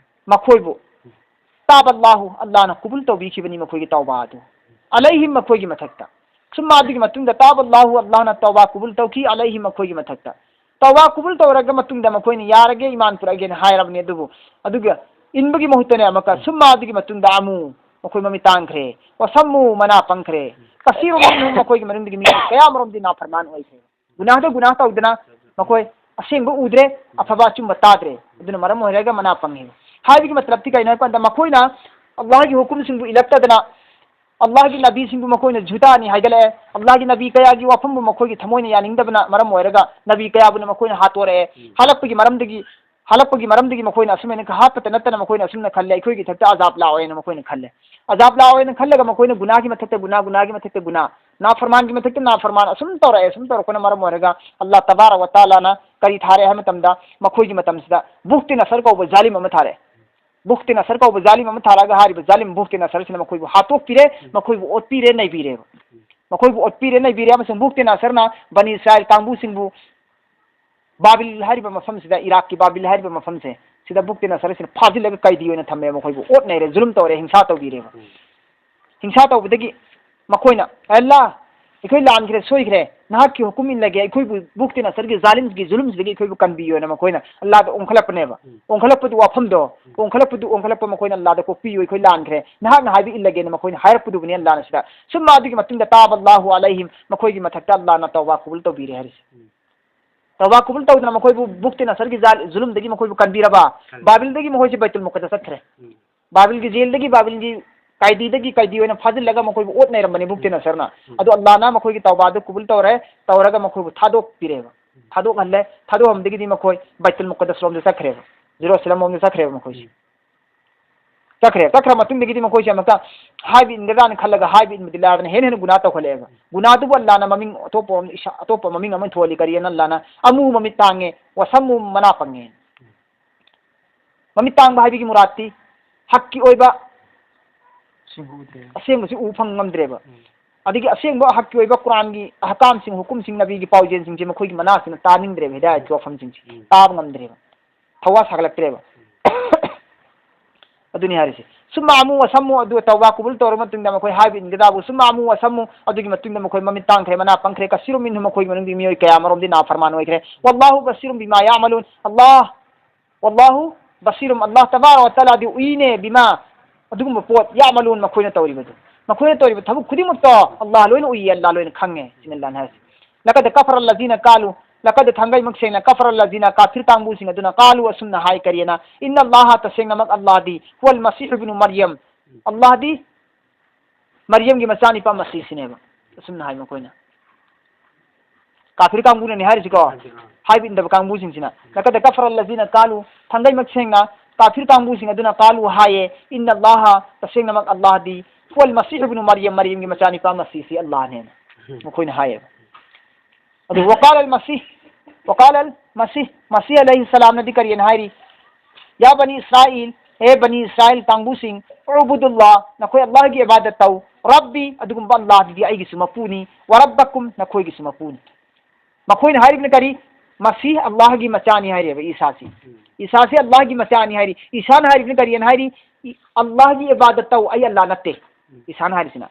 ꯃꯈꯣꯏꯕꯨ, ꯇꯥꯕ ꯑꯜꯂꯥꯍꯨ, ꯑꯜꯂꯥꯍꯅ ꯀꯨꯕꯨꯜ ꯇꯧꯕꯤꯈꯤꯕꯅꯤ ꯃꯈꯣꯏꯒꯤ ꯇꯧꯕꯥ ꯑꯗꯨ꯫ ꯑꯂꯩꯍꯤꯝ, ꯃꯈꯣꯏꯒꯤ ꯃꯊꯛꯇ꯫ ꯁꯨꯝꯃ, ꯑꯗꯨꯒꯤ ꯃꯇꯨꯡꯗ, ꯇꯥꯕ ꯑꯜꯂꯥꯍꯨ, ꯑꯜꯂꯥꯍꯅ ꯇꯧꯕꯥ ꯀꯨꯕꯨꯜ ꯇꯧꯈꯤ, ꯑꯂꯩꯍꯤꯝ, ꯃꯈꯣꯏꯒꯤ ꯃꯊꯛꯇ꯫ ꯇꯧꯕꯥ ꯀꯨꯕꯨꯜ ꯇꯧꯔꯒ ꯃꯇꯨꯡꯗ ꯃꯈꯣꯏꯅ ꯌꯥꯔꯒꯦ, ꯏꯃꯥꯟ ꯄꯨꯔꯛꯑꯒꯦꯅ ꯍꯥꯏꯔꯕꯅꯤ꯫ ꯑꯗꯨꯕꯨ, ꯑꯗꯨꯒ ꯏꯟꯕꯒꯤ ꯃꯍꯨꯠꯇꯅꯦ ꯑꯃꯨꯛꯀ, ꯁꯨꯝꯃ, ꯑꯗꯨꯒꯤ ꯃꯇꯨꯡꯗ ꯑꯃꯨ, ꯃꯈꯣꯏ ꯃꯃꯤꯠ ꯇꯥꯡꯈ꯭ꯔꯦ꯫ ꯋꯥꯁꯝꯃꯨ, ꯃꯅꯥ ꯄꯪꯈ꯭ꯔꯦ꯫ ꯀꯁꯤꯔꯨ ꯃꯤꯟꯍꯨꯝ, ꯃꯈꯣꯏꯒꯤ ꯃꯅꯨꯡꯗꯒꯤ ꯃꯤ ꯀꯌꯥ ꯑꯃꯔꯣꯝꯗꯤ ꯅꯥꯐꯔꯃꯥꯟ ꯑꯣꯏꯈ꯭ꯔꯦ꯫ ꯒꯨꯅꯥꯍꯗ ꯒꯨꯅꯥꯍ ꯇꯧꯗꯅ ꯃꯈꯣꯏ ꯑꯁꯦꯡꯕ ꯎꯗ꯭ꯔꯦ, ꯑꯐꯕ ꯑꯆꯨꯝꯕ ꯇꯥꯗ꯭ꯔꯦ꯫ ꯑꯗꯨꯅ ꯃꯔꯝ ꯑꯣꯏꯔꯒ ꯃꯅꯥ ꯄꯪꯉꯦ꯫ ꯍꯥꯏꯕꯒꯤ ꯃꯇꯂꯕꯇꯤ ꯀꯩꯅꯣ ꯍꯥꯏꯕ ꯀꯥꯟꯗ, ꯃꯈꯣꯏꯅ ꯑꯜꯂꯥꯍꯒꯤ ꯍꯨꯀꯨꯝꯁꯤꯡꯕꯨ ꯏꯜꯂꯛꯇꯗꯅ, ꯑꯜꯂꯥꯍꯒꯤ ꯅꯕꯤꯁꯤꯡꯕꯨ ꯃꯈꯣꯏꯅ ꯖꯨꯇꯥꯅꯤ ꯍꯥꯏꯒꯠꯂꯛꯑꯦ, ꯑꯜꯂꯥꯍꯒꯤ ꯅꯕꯤ ꯀꯌꯥꯒꯤ ꯋꯥꯐꯝꯕꯨ ꯃꯈꯣꯏꯒꯤ ꯊꯃꯣꯏꯅ ꯌꯥꯅꯤꯡꯗꯕꯅ ꯃꯔꯝ ꯑꯣꯏꯔꯒ, ꯅꯕꯤ ꯀꯌꯥꯕꯨꯅ ꯃꯈꯣꯏꯅ ꯍꯥꯠꯇꯣꯔꯛꯑꯦ꯫ ꯎꯝ꯫ ꯍꯥꯠꯂꯛꯄꯒꯤ ꯃꯔꯝꯗꯒꯤ, ꯍꯥꯠꯂꯛꯄꯒꯤ ꯃꯔꯝꯗꯒꯤ ꯃꯈꯣꯏꯅ ꯑꯁꯨꯃꯥꯏꯅ ꯍꯥꯠꯄꯇ ꯅꯠꯇꯅ ꯃꯈꯣꯏꯅ ꯑꯁꯨꯝꯅ ꯈꯜꯂꯦ, ꯑꯩꯈꯣꯏꯒꯤ ꯏꯊꯛꯇ ꯑꯖꯥꯕ ꯂꯥꯛꯑꯣꯏꯅ ꯃꯈꯣꯏꯅ ꯈꯜꯂꯦ꯫ ꯑꯖꯥꯕ ꯂꯥꯛꯑꯣꯏꯅ ꯈꯜꯂꯒ ꯃꯈꯣꯏꯅ ꯒꯨꯅꯥꯍꯒꯤ ꯃꯊꯛꯇ ꯒꯨꯅꯥꯍ, ꯒꯨꯅꯥꯍꯒꯤ ꯃꯊꯛꯇ ꯒꯨꯅꯥꯍ, ꯅꯥꯐꯔꯃꯥꯟꯒꯤ ꯃꯊꯛꯇ ꯅꯥꯐꯔꯃꯥꯟ ꯑꯁꯨꯝ ꯇꯧꯔꯛꯑꯦ, ꯑꯁꯨꯝ ꯇꯧꯔꯛꯄꯅ ꯃꯔꯝ ꯑꯣꯏꯔꯒ ꯑꯜꯂꯥꯍ ꯇꯕꯥꯔꯛ ꯋ ꯇꯥꯂꯥꯅ ꯀꯔꯤ ꯊꯥꯔꯛꯑꯦ ꯍꯥꯏꯕ ꯃꯇꯝꯗ, ꯃꯈꯣꯏꯒꯤ ꯃꯇꯝꯁꯤꯗ ꯕꯨꯈꯇꯤ ꯅꯁꯔ ꯀꯧꯕ ꯖꯥꯂꯤꯝ ꯑꯃ ꯊꯥꯔꯛꯑꯦ꯫ ꯕꯨꯈꯇꯤ ꯅꯁꯔ ꯀꯧꯕ ꯖꯥꯂꯤꯝ ꯑꯃ ꯊꯥꯔꯛꯑꯒ ꯍꯥꯏꯔꯤꯕ ꯖꯥꯂꯤꯝ ꯕꯨꯈꯇꯤ ꯅꯁꯔꯁꯤꯅ ꯃꯈꯣꯏꯕꯨ ꯍꯥꯠꯇꯣꯛꯄꯤꯔꯦ, ꯃꯈꯣꯏꯕꯨ ꯑꯣꯠꯄꯤꯔꯦ, ꯅꯩꯕꯤꯔꯦꯕ꯫ ꯃꯈꯣꯏꯕꯨ ꯑꯣꯠꯄꯤꯔꯦ, ꯅꯩꯕꯤꯔꯦ, ꯑꯃꯁꯨꯡ ꯕꯨꯛꯇꯤ ꯅꯁꯔꯅ ꯕꯅꯤ ꯏꯁꯔꯥꯏꯜ ꯀꯥꯡꯕꯨꯁꯤꯡꯕꯨ ꯕꯥꯕꯤꯜ ꯍꯥꯏꯔꯤꯕ ꯃꯐꯝꯁꯤꯗ, ꯏꯔꯥꯛꯀꯤ ꯕꯥꯕꯤꯜ ꯍꯥꯏꯔꯤꯕ ꯃꯐꯝꯁꯦ, ꯁꯤꯗ ꯕꯨꯛꯇꯤ ꯅꯁꯔꯁꯤꯅ ꯐꯥꯖꯤꯜꯂꯒ ꯀꯩꯗꯤ ꯑꯣꯏꯅ ꯊꯝꯃꯦꯕ꯫ ꯃꯈꯣꯏꯕꯨ ꯑꯣꯠꯅꯩꯔꯦ, ꯖꯨꯂꯨꯝ ꯇꯧꯔꯦ, ꯍꯤꯡꯁꯥ ꯇꯧꯕꯤꯔꯦꯕ꯫ ꯎꯝ꯫ ꯍꯤꯡꯁꯥ ꯇꯧꯕꯗꯒꯤ ꯃꯈꯣꯏꯅ, "ꯑꯜꯂꯥ, ꯑꯩꯈꯣꯏ ꯂꯥꯟꯈ꯭ꯔꯦ, ꯁꯣꯏꯈ꯭ꯔꯦ, ꯅꯍꯥꯛꯀꯤ ꯍꯨꯀꯨꯝ ꯏꯜꯂꯒꯦ, ꯑꯩꯈꯣꯏꯕꯨ ꯕꯨꯛꯇꯤ ꯅꯁꯔꯒꯤ ꯖꯥꯂꯤꯝꯒꯤ ꯖꯨꯂꯨꯝꯁꯤꯗꯒꯤ ꯑꯩꯈꯣꯏꯕꯨ ꯀꯟꯕꯤꯌꯨꯅ" ꯃꯈꯣꯏꯅ ꯑꯜꯂꯥꯗ ꯑꯣꯟꯈꯠꯂꯛꯄꯅꯦꯕ꯫ ꯎꯝ꯫ ꯑꯣꯟꯈꯠꯂꯛꯄꯗꯨ ꯋꯥꯐꯝꯗꯣ, ꯎꯝ꯫ ꯑꯣꯟꯈꯠꯂꯛꯄꯗꯨ, ꯑꯣꯟꯈꯠꯂꯛꯄ ꯃꯈꯣꯏꯅ ꯑꯜꯂꯥꯗ ꯀꯣꯛꯄꯤꯌꯨ, ꯑꯩꯈꯣꯏ ꯂꯥꯟꯈ꯭ꯔꯦ, ꯅꯍꯥꯛꯅ ꯍꯥꯏꯕ ꯏꯜꯂꯒꯦꯅ ꯃꯈꯣꯏꯅ ꯍꯥꯏꯔꯛꯄꯗꯨꯕꯨꯅꯦ ꯑꯜꯂꯥꯅ ꯁꯤꯗ꯫ ꯁꯨꯝ ꯑꯗꯨꯒꯤ ꯃꯇꯨꯡꯗ ꯇꯥꯕ ꯑꯜꯂꯥꯍꯨ ꯑꯂꯩꯍꯤꯝ, ꯃꯈꯣꯏꯒꯤ ꯃꯊꯛꯇ ꯑꯜꯂꯥꯅ ꯇꯧꯕꯥ ꯀꯕꯨꯜ ꯇꯧꯕꯤꯔꯦ ꯍꯥꯏꯔꯤꯁꯦ꯫ ꯎꯝ꯫ ꯇꯧꯕꯥ ꯀꯕꯨꯜ ꯇꯧꯗꯅ ꯃꯈꯣꯏꯕꯨ ꯕꯨꯛꯇꯤ ꯅꯁꯔꯒꯤ ꯖꯥꯜ-, ꯖꯨꯂꯨꯝꯗꯒꯤ ꯃꯈꯣꯏꯕꯨ ꯀꯟꯕꯤꯔꯕ, ꯀꯟꯕꯤꯔꯦ꯫ ꯕꯥꯕꯤꯜꯗꯒꯤ ꯃꯈꯣꯏꯁꯦ ꯕꯩꯇꯨꯜ ꯃꯨꯛꯀꯗꯁ ꯆꯠꯈ꯭ꯔꯦ꯫ ꯎꯝ꯫ ꯕꯥꯕꯤꯜꯒꯤ ꯖꯦꯜꯗꯒꯤ, ꯕꯥꯕꯤꯜꯒꯤ ꯀꯥꯏꯗꯤꯗꯒꯤ ꯀꯥꯏꯗꯤ ꯑꯣꯏꯅ ꯐꯥꯖꯤꯜꯂꯒ ꯃꯈꯣꯏꯕꯨ ꯑꯣꯠꯅꯩꯔꯝꯕꯅꯤ ꯕꯨꯛꯇꯤ ꯎꯝ꯫ ꯅꯁꯔꯅ꯫ ꯎꯝ꯫ ꯑꯗꯣ ꯑꯜꯂꯥꯅ ꯃꯈꯣꯏꯒꯤ ꯇꯧꯕꯥꯗꯨ ꯀꯕꯨꯜ ꯇꯧꯔꯦ, ꯇꯧꯔꯒ ꯃꯈꯣꯏꯕꯨ ꯊꯥꯗꯣꯛꯄꯤꯔꯦꯕ꯫ ꯎꯝ꯫ ꯊꯥꯗꯣꯛꯍꯜꯂꯦ꯫ ꯊꯥꯗꯣꯛꯍꯟꯕꯗꯒꯤꯗꯤ ꯃꯈꯣꯏ ꯕꯩꯇꯨꯜ ꯃꯨꯛꯀꯗꯁ ꯂꯣꯝꯗ ꯆꯠꯈ꯭ꯔꯦꯕ꯫ ꯖꯦꯔꯨꯁꯂꯝ ꯂꯣꯝꯗ ꯆꯠꯈ꯭ꯔꯦꯕ ꯃꯈꯣꯏꯁꯦ꯫ ꯎꯝ꯫ ꯆꯠꯈ꯭ꯔꯦ꯫ ꯆꯠꯈ꯭ꯔ ꯃꯇꯨꯡꯗꯒꯤꯗꯤ ꯃꯈꯣꯏꯁꯦ ꯑꯃꯨꯛꯀ ꯍꯥꯏꯕ ꯏꯟꯒꯗ꯭ꯔꯥꯅ ꯈꯜꯂꯒ ꯍꯥꯏꯕ ꯏꯟꯕꯗꯤ ꯂꯥꯏꯔꯗꯅ ꯍꯦꯟꯅ ꯍꯦꯟꯅ ꯒꯨꯅꯥ ꯇꯧꯈꯠꯂꯛꯑꯦꯕ꯫ ꯎꯝ꯫ ꯒꯨꯅꯥꯗꯨꯕꯨ ꯑꯜꯂꯥꯅ ꯃꯃꯤꯡ ꯑꯇꯣꯞꯄ ꯑꯃ, ꯏꯁꯥ-, ꯑꯇꯣꯞꯄ ꯃꯃꯤꯡ ꯑꯃ ꯊꯣꯜꯂꯤ꯫ ꯀꯔꯤꯅ? ꯑꯜꯂꯥꯅ ꯑꯃꯨ ꯃꯃꯤꯠ ꯇꯥꯡꯉꯦ, ꯋꯥꯁꯝꯃꯨ ꯃꯅꯥ ꯄꯪꯉꯦ꯫ ꯃꯃꯤꯠ ꯇꯥꯡꯕ ꯍꯥꯏꯕꯒꯤ ꯃꯨꯔꯥꯠꯇꯤ ꯍꯛꯀꯤ ꯑꯣꯏꯕ ꯑꯁꯦꯡꯕ ꯎꯗ꯭ꯔꯦ꯫ ꯑꯁꯦꯡꯕꯁꯤ ꯎꯕ ꯐꯪ ꯉꯝꯗ꯭ꯔꯦꯕ꯫ ꯎꯝ꯫ ꯑꯗꯒꯤ ꯑꯁꯦꯡꯕ ꯍꯛꯀꯤ ꯑꯣꯏꯕ ꯀꯨꯔꯥꯟꯒꯤ ꯑꯍꯀꯥꯝꯁꯤꯡ, ꯍꯨꯀꯨꯝꯁꯤꯡ, ꯅꯕꯤꯒꯤ ꯄꯥꯎꯖꯦꯜꯁꯤꯡꯁꯦ ꯃꯈꯣꯏꯒꯤ ꯃꯅꯥꯁꯤꯅ ꯇꯥꯅꯤꯡꯗ꯭ꯔꯦꯕ, ꯍꯤꯗꯥꯌꯠꯀꯤ ꯋꯥꯐꯝꯁꯤꯡꯁꯦ ꯎꯝ꯫ ꯇꯥꯕ ꯉꯝꯗ꯭ꯔꯦꯕ꯫ ꯊꯋꯥ ꯁꯥꯒꯠꯂꯛꯇ꯭ꯔꯦꯕ꯫ ꯑꯗꯨꯅꯤ ꯍꯥꯏꯔꯤꯁꯦ꯫ ꯁꯨꯝꯃ ꯑꯃꯨ ꯋꯥꯁꯝꯃꯨ, ꯑꯗꯨ ꯇꯧꯕꯥ ꯀꯕꯨꯜ ꯇꯧꯔꯕ ꯃꯇꯨꯡꯗ ꯃꯈꯣꯏ ꯍꯥꯏꯕ ꯏꯟꯒꯗꯕ, ꯁꯨꯝꯃ ꯑꯃꯨ ꯋꯥꯁꯝꯃꯨ, ꯑꯗꯨꯒꯤ ꯃꯇꯨꯡꯗ ꯃꯈꯣꯏ ꯃꯃꯤꯠ ꯇꯥꯡꯈ꯭ꯔꯦ, ꯃꯅꯥ ꯄꯪꯈ꯭ꯔꯦ, ꯀꯁꯤꯔꯨꯝ ꯃꯤꯟꯍꯨꯝ, ꯃꯈꯣꯏꯒꯤ ꯃꯅꯨꯡꯗ ꯃꯤꯑꯣꯏ ꯀꯌꯥ ꯑꯃꯔꯣꯝꯗꯤ ꯅꯥꯐꯔꯃꯥꯟ ꯑꯣꯏꯈ꯭ꯔꯦ꯫ ꯋꯥꯜꯂꯥꯍꯨ ꯕꯁꯤꯔꯨꯝ ꯕꯤꯃꯥ ꯌꯥꯃꯂꯨꯟ, ꯑꯜꯂꯥꯍ ꯋꯥꯜꯂꯥꯍꯨ ꯕꯁꯤꯔꯨꯝ, ꯑꯜꯂꯥꯍ ꯇꯕꯥꯔꯛ ꯋꯥ ꯇꯥꯂꯥꯗꯤ ꯎꯏꯅꯦ, ꯕꯤꯃꯥ, ꯑꯗꯨꯒꯨꯝꯕ ꯄꯣꯠ, ꯌꯥꯃꯂꯨꯟ, ꯃꯈꯣꯏꯅ ꯇꯧꯔꯤꯕꯗꯨ, ꯃꯈꯣꯏꯅ ꯇꯧꯔꯤꯕ ꯊꯕꯛ ꯈꯨꯗꯤꯡꯃꯛꯇꯣ ꯑꯜꯂꯥꯍ ꯂꯣꯏꯅ ꯎꯏꯌꯦ, ꯑꯜꯂꯥꯍ ꯂꯣꯏꯅ ꯈꯪꯉꯦ, ꯁꯤꯅ ꯑꯜꯂꯥꯍꯅ ꯍꯥꯏꯔꯤꯁꯦ꯫ ꯂꯀꯗ ꯀꯐꯔ ꯑꯜꯂꯖꯤꯅ ꯀꯥꯂꯨ, ꯂꯀꯗ, ꯊꯥꯡꯒꯩꯃꯛ ꯁꯦꯡꯅ, ꯀꯐꯔ ꯑꯜꯂꯖꯤꯅ, ꯀꯥꯐꯤꯔ ꯀꯥꯡꯕꯨꯁꯤꯡ ꯑꯗꯨꯅ, ꯀꯥꯂꯨ, ꯑꯁꯨꯝꯅ ꯍꯥꯏ, ꯀꯔꯤꯅ? ꯏꯟꯅ ꯑꯜꯂꯥꯍ, ꯇꯁꯦꯡꯅꯃꯛ ꯑꯜꯂꯥꯍꯗꯤ, ꯍꯨꯋꯜ ꯃꯁꯤꯍ ꯏꯕꯅꯨ ꯃꯔꯌꯝ, ꯑꯜꯂꯥꯍꯗꯤ ꯃꯔꯤꯌꯝꯒꯤ ꯃꯆꯥꯅꯤꯄꯥ ꯃꯁꯤꯁꯤꯅꯦꯕ꯫ ꯑꯁꯨꯝꯅ ꯍꯥꯏ ꯃꯈꯣꯏꯅ꯫ ꯀꯥꯐꯤꯔ ꯀꯥꯡꯕꯨꯅꯅꯤ ꯍꯥꯏꯔꯤꯁꯤꯀꯣ꯫ ꯍꯥꯏꯕ ꯏꯟꯗꯕ ꯀꯥꯡꯕꯨꯁꯤꯡꯁꯤꯅ꯫ ꯂꯀꯗ ꯀꯐꯔ ꯑꯜꯂꯖꯤꯅ ꯀꯥꯂꯨ, ꯊꯥꯡꯒꯩꯃꯛ ꯁꯦꯡꯅ ꯀꯥꯐꯤꯔ ꯀꯥꯡꯕꯨꯁꯤꯡ ꯑꯗꯨꯅ ꯀꯥꯂꯨ ꯍꯥꯏꯌꯦ, ꯏꯟꯅ ꯑꯜꯂꯥꯍ, ꯇꯁꯦꯡꯅꯃꯛ ꯑꯜꯂꯥꯍꯗꯤ, ꯍꯨꯋꯜ ꯃꯁꯤꯍ ꯏꯕꯅꯨ ꯃꯔꯌꯝ, ꯃꯔꯤꯌꯝꯒꯤ ꯃꯆꯥꯅꯤꯄꯥ ꯃꯁꯤꯁꯤ ꯑꯜꯂꯥꯍꯅꯦꯅ ꯃꯈꯣꯏꯅ ꯍꯥꯏꯌꯦꯕ꯫ ꯑꯗꯨ ꯋꯀꯥꯜ ꯑꯜ ꯃꯁꯤꯍ, ꯋꯀꯥꯜ ꯑꯜ ꯃꯁꯤꯍ, ꯃꯁꯤꯍ ꯑꯂꯩꯍꯤ ꯁꯂꯥꯝꯅꯗꯤ ꯀꯔꯤꯅ ꯍꯥꯏꯔꯤ? ꯌꯥ ꯕꯅꯤ ꯏꯁꯔꯥꯏꯜ, ꯍꯦ ꯕꯅꯤ ꯏꯁꯔꯥꯏꯜ ꯀꯥꯡꯕꯨꯁꯤꯡ, ꯎꯕꯨꯗꯨꯜꯂꯥꯍ, ꯅꯈꯣꯏ ꯑꯜꯂꯥꯍꯒꯤ ꯏꯕꯥꯗꯠ ꯇꯧ, "ꯔꯕꯤ", ꯑꯗꯨꯒꯨꯝꯕ ꯑꯜꯂꯥꯍꯗꯨꯗꯤ ꯑꯩꯒꯤꯁꯨ ꯃꯄꯨꯅꯤ, "ꯋꯔꯕꯀꯨꯝ", ꯅꯈꯣꯏꯒꯤꯁꯨ ꯃꯄꯨꯅꯤ꯫ ꯃꯈꯣꯏꯅ ꯍꯥꯏꯔꯤꯕꯅ ꯀꯔꯤ? "ꯃꯁꯤꯍ ꯑꯜꯂꯥꯍꯒꯤ ꯃꯆꯥꯅꯤ" ꯍꯥꯏꯔꯦꯕ, ꯏꯁꯥꯁꯤ꯫ "ꯏꯁꯥꯁꯤ ꯑꯜꯂꯥꯍꯒꯤ ꯃꯆꯥꯅꯤ" ꯍꯥꯏꯔꯤ꯫ ꯏꯁꯥꯅ ꯍꯥꯏꯔꯤꯕꯅ ꯀꯔꯤꯅ ꯍꯥꯏꯔꯤ? "ꯏ-, ꯑꯜꯂꯥꯍꯒꯤ ꯏꯕꯥꯗꯠ ꯇꯧ, ꯑꯩ ꯑꯜꯂꯥꯍ ꯅꯠꯇꯦ", ꯏꯁꯥꯅ ꯍꯥꯏꯔꯤꯁꯤꯅ꯫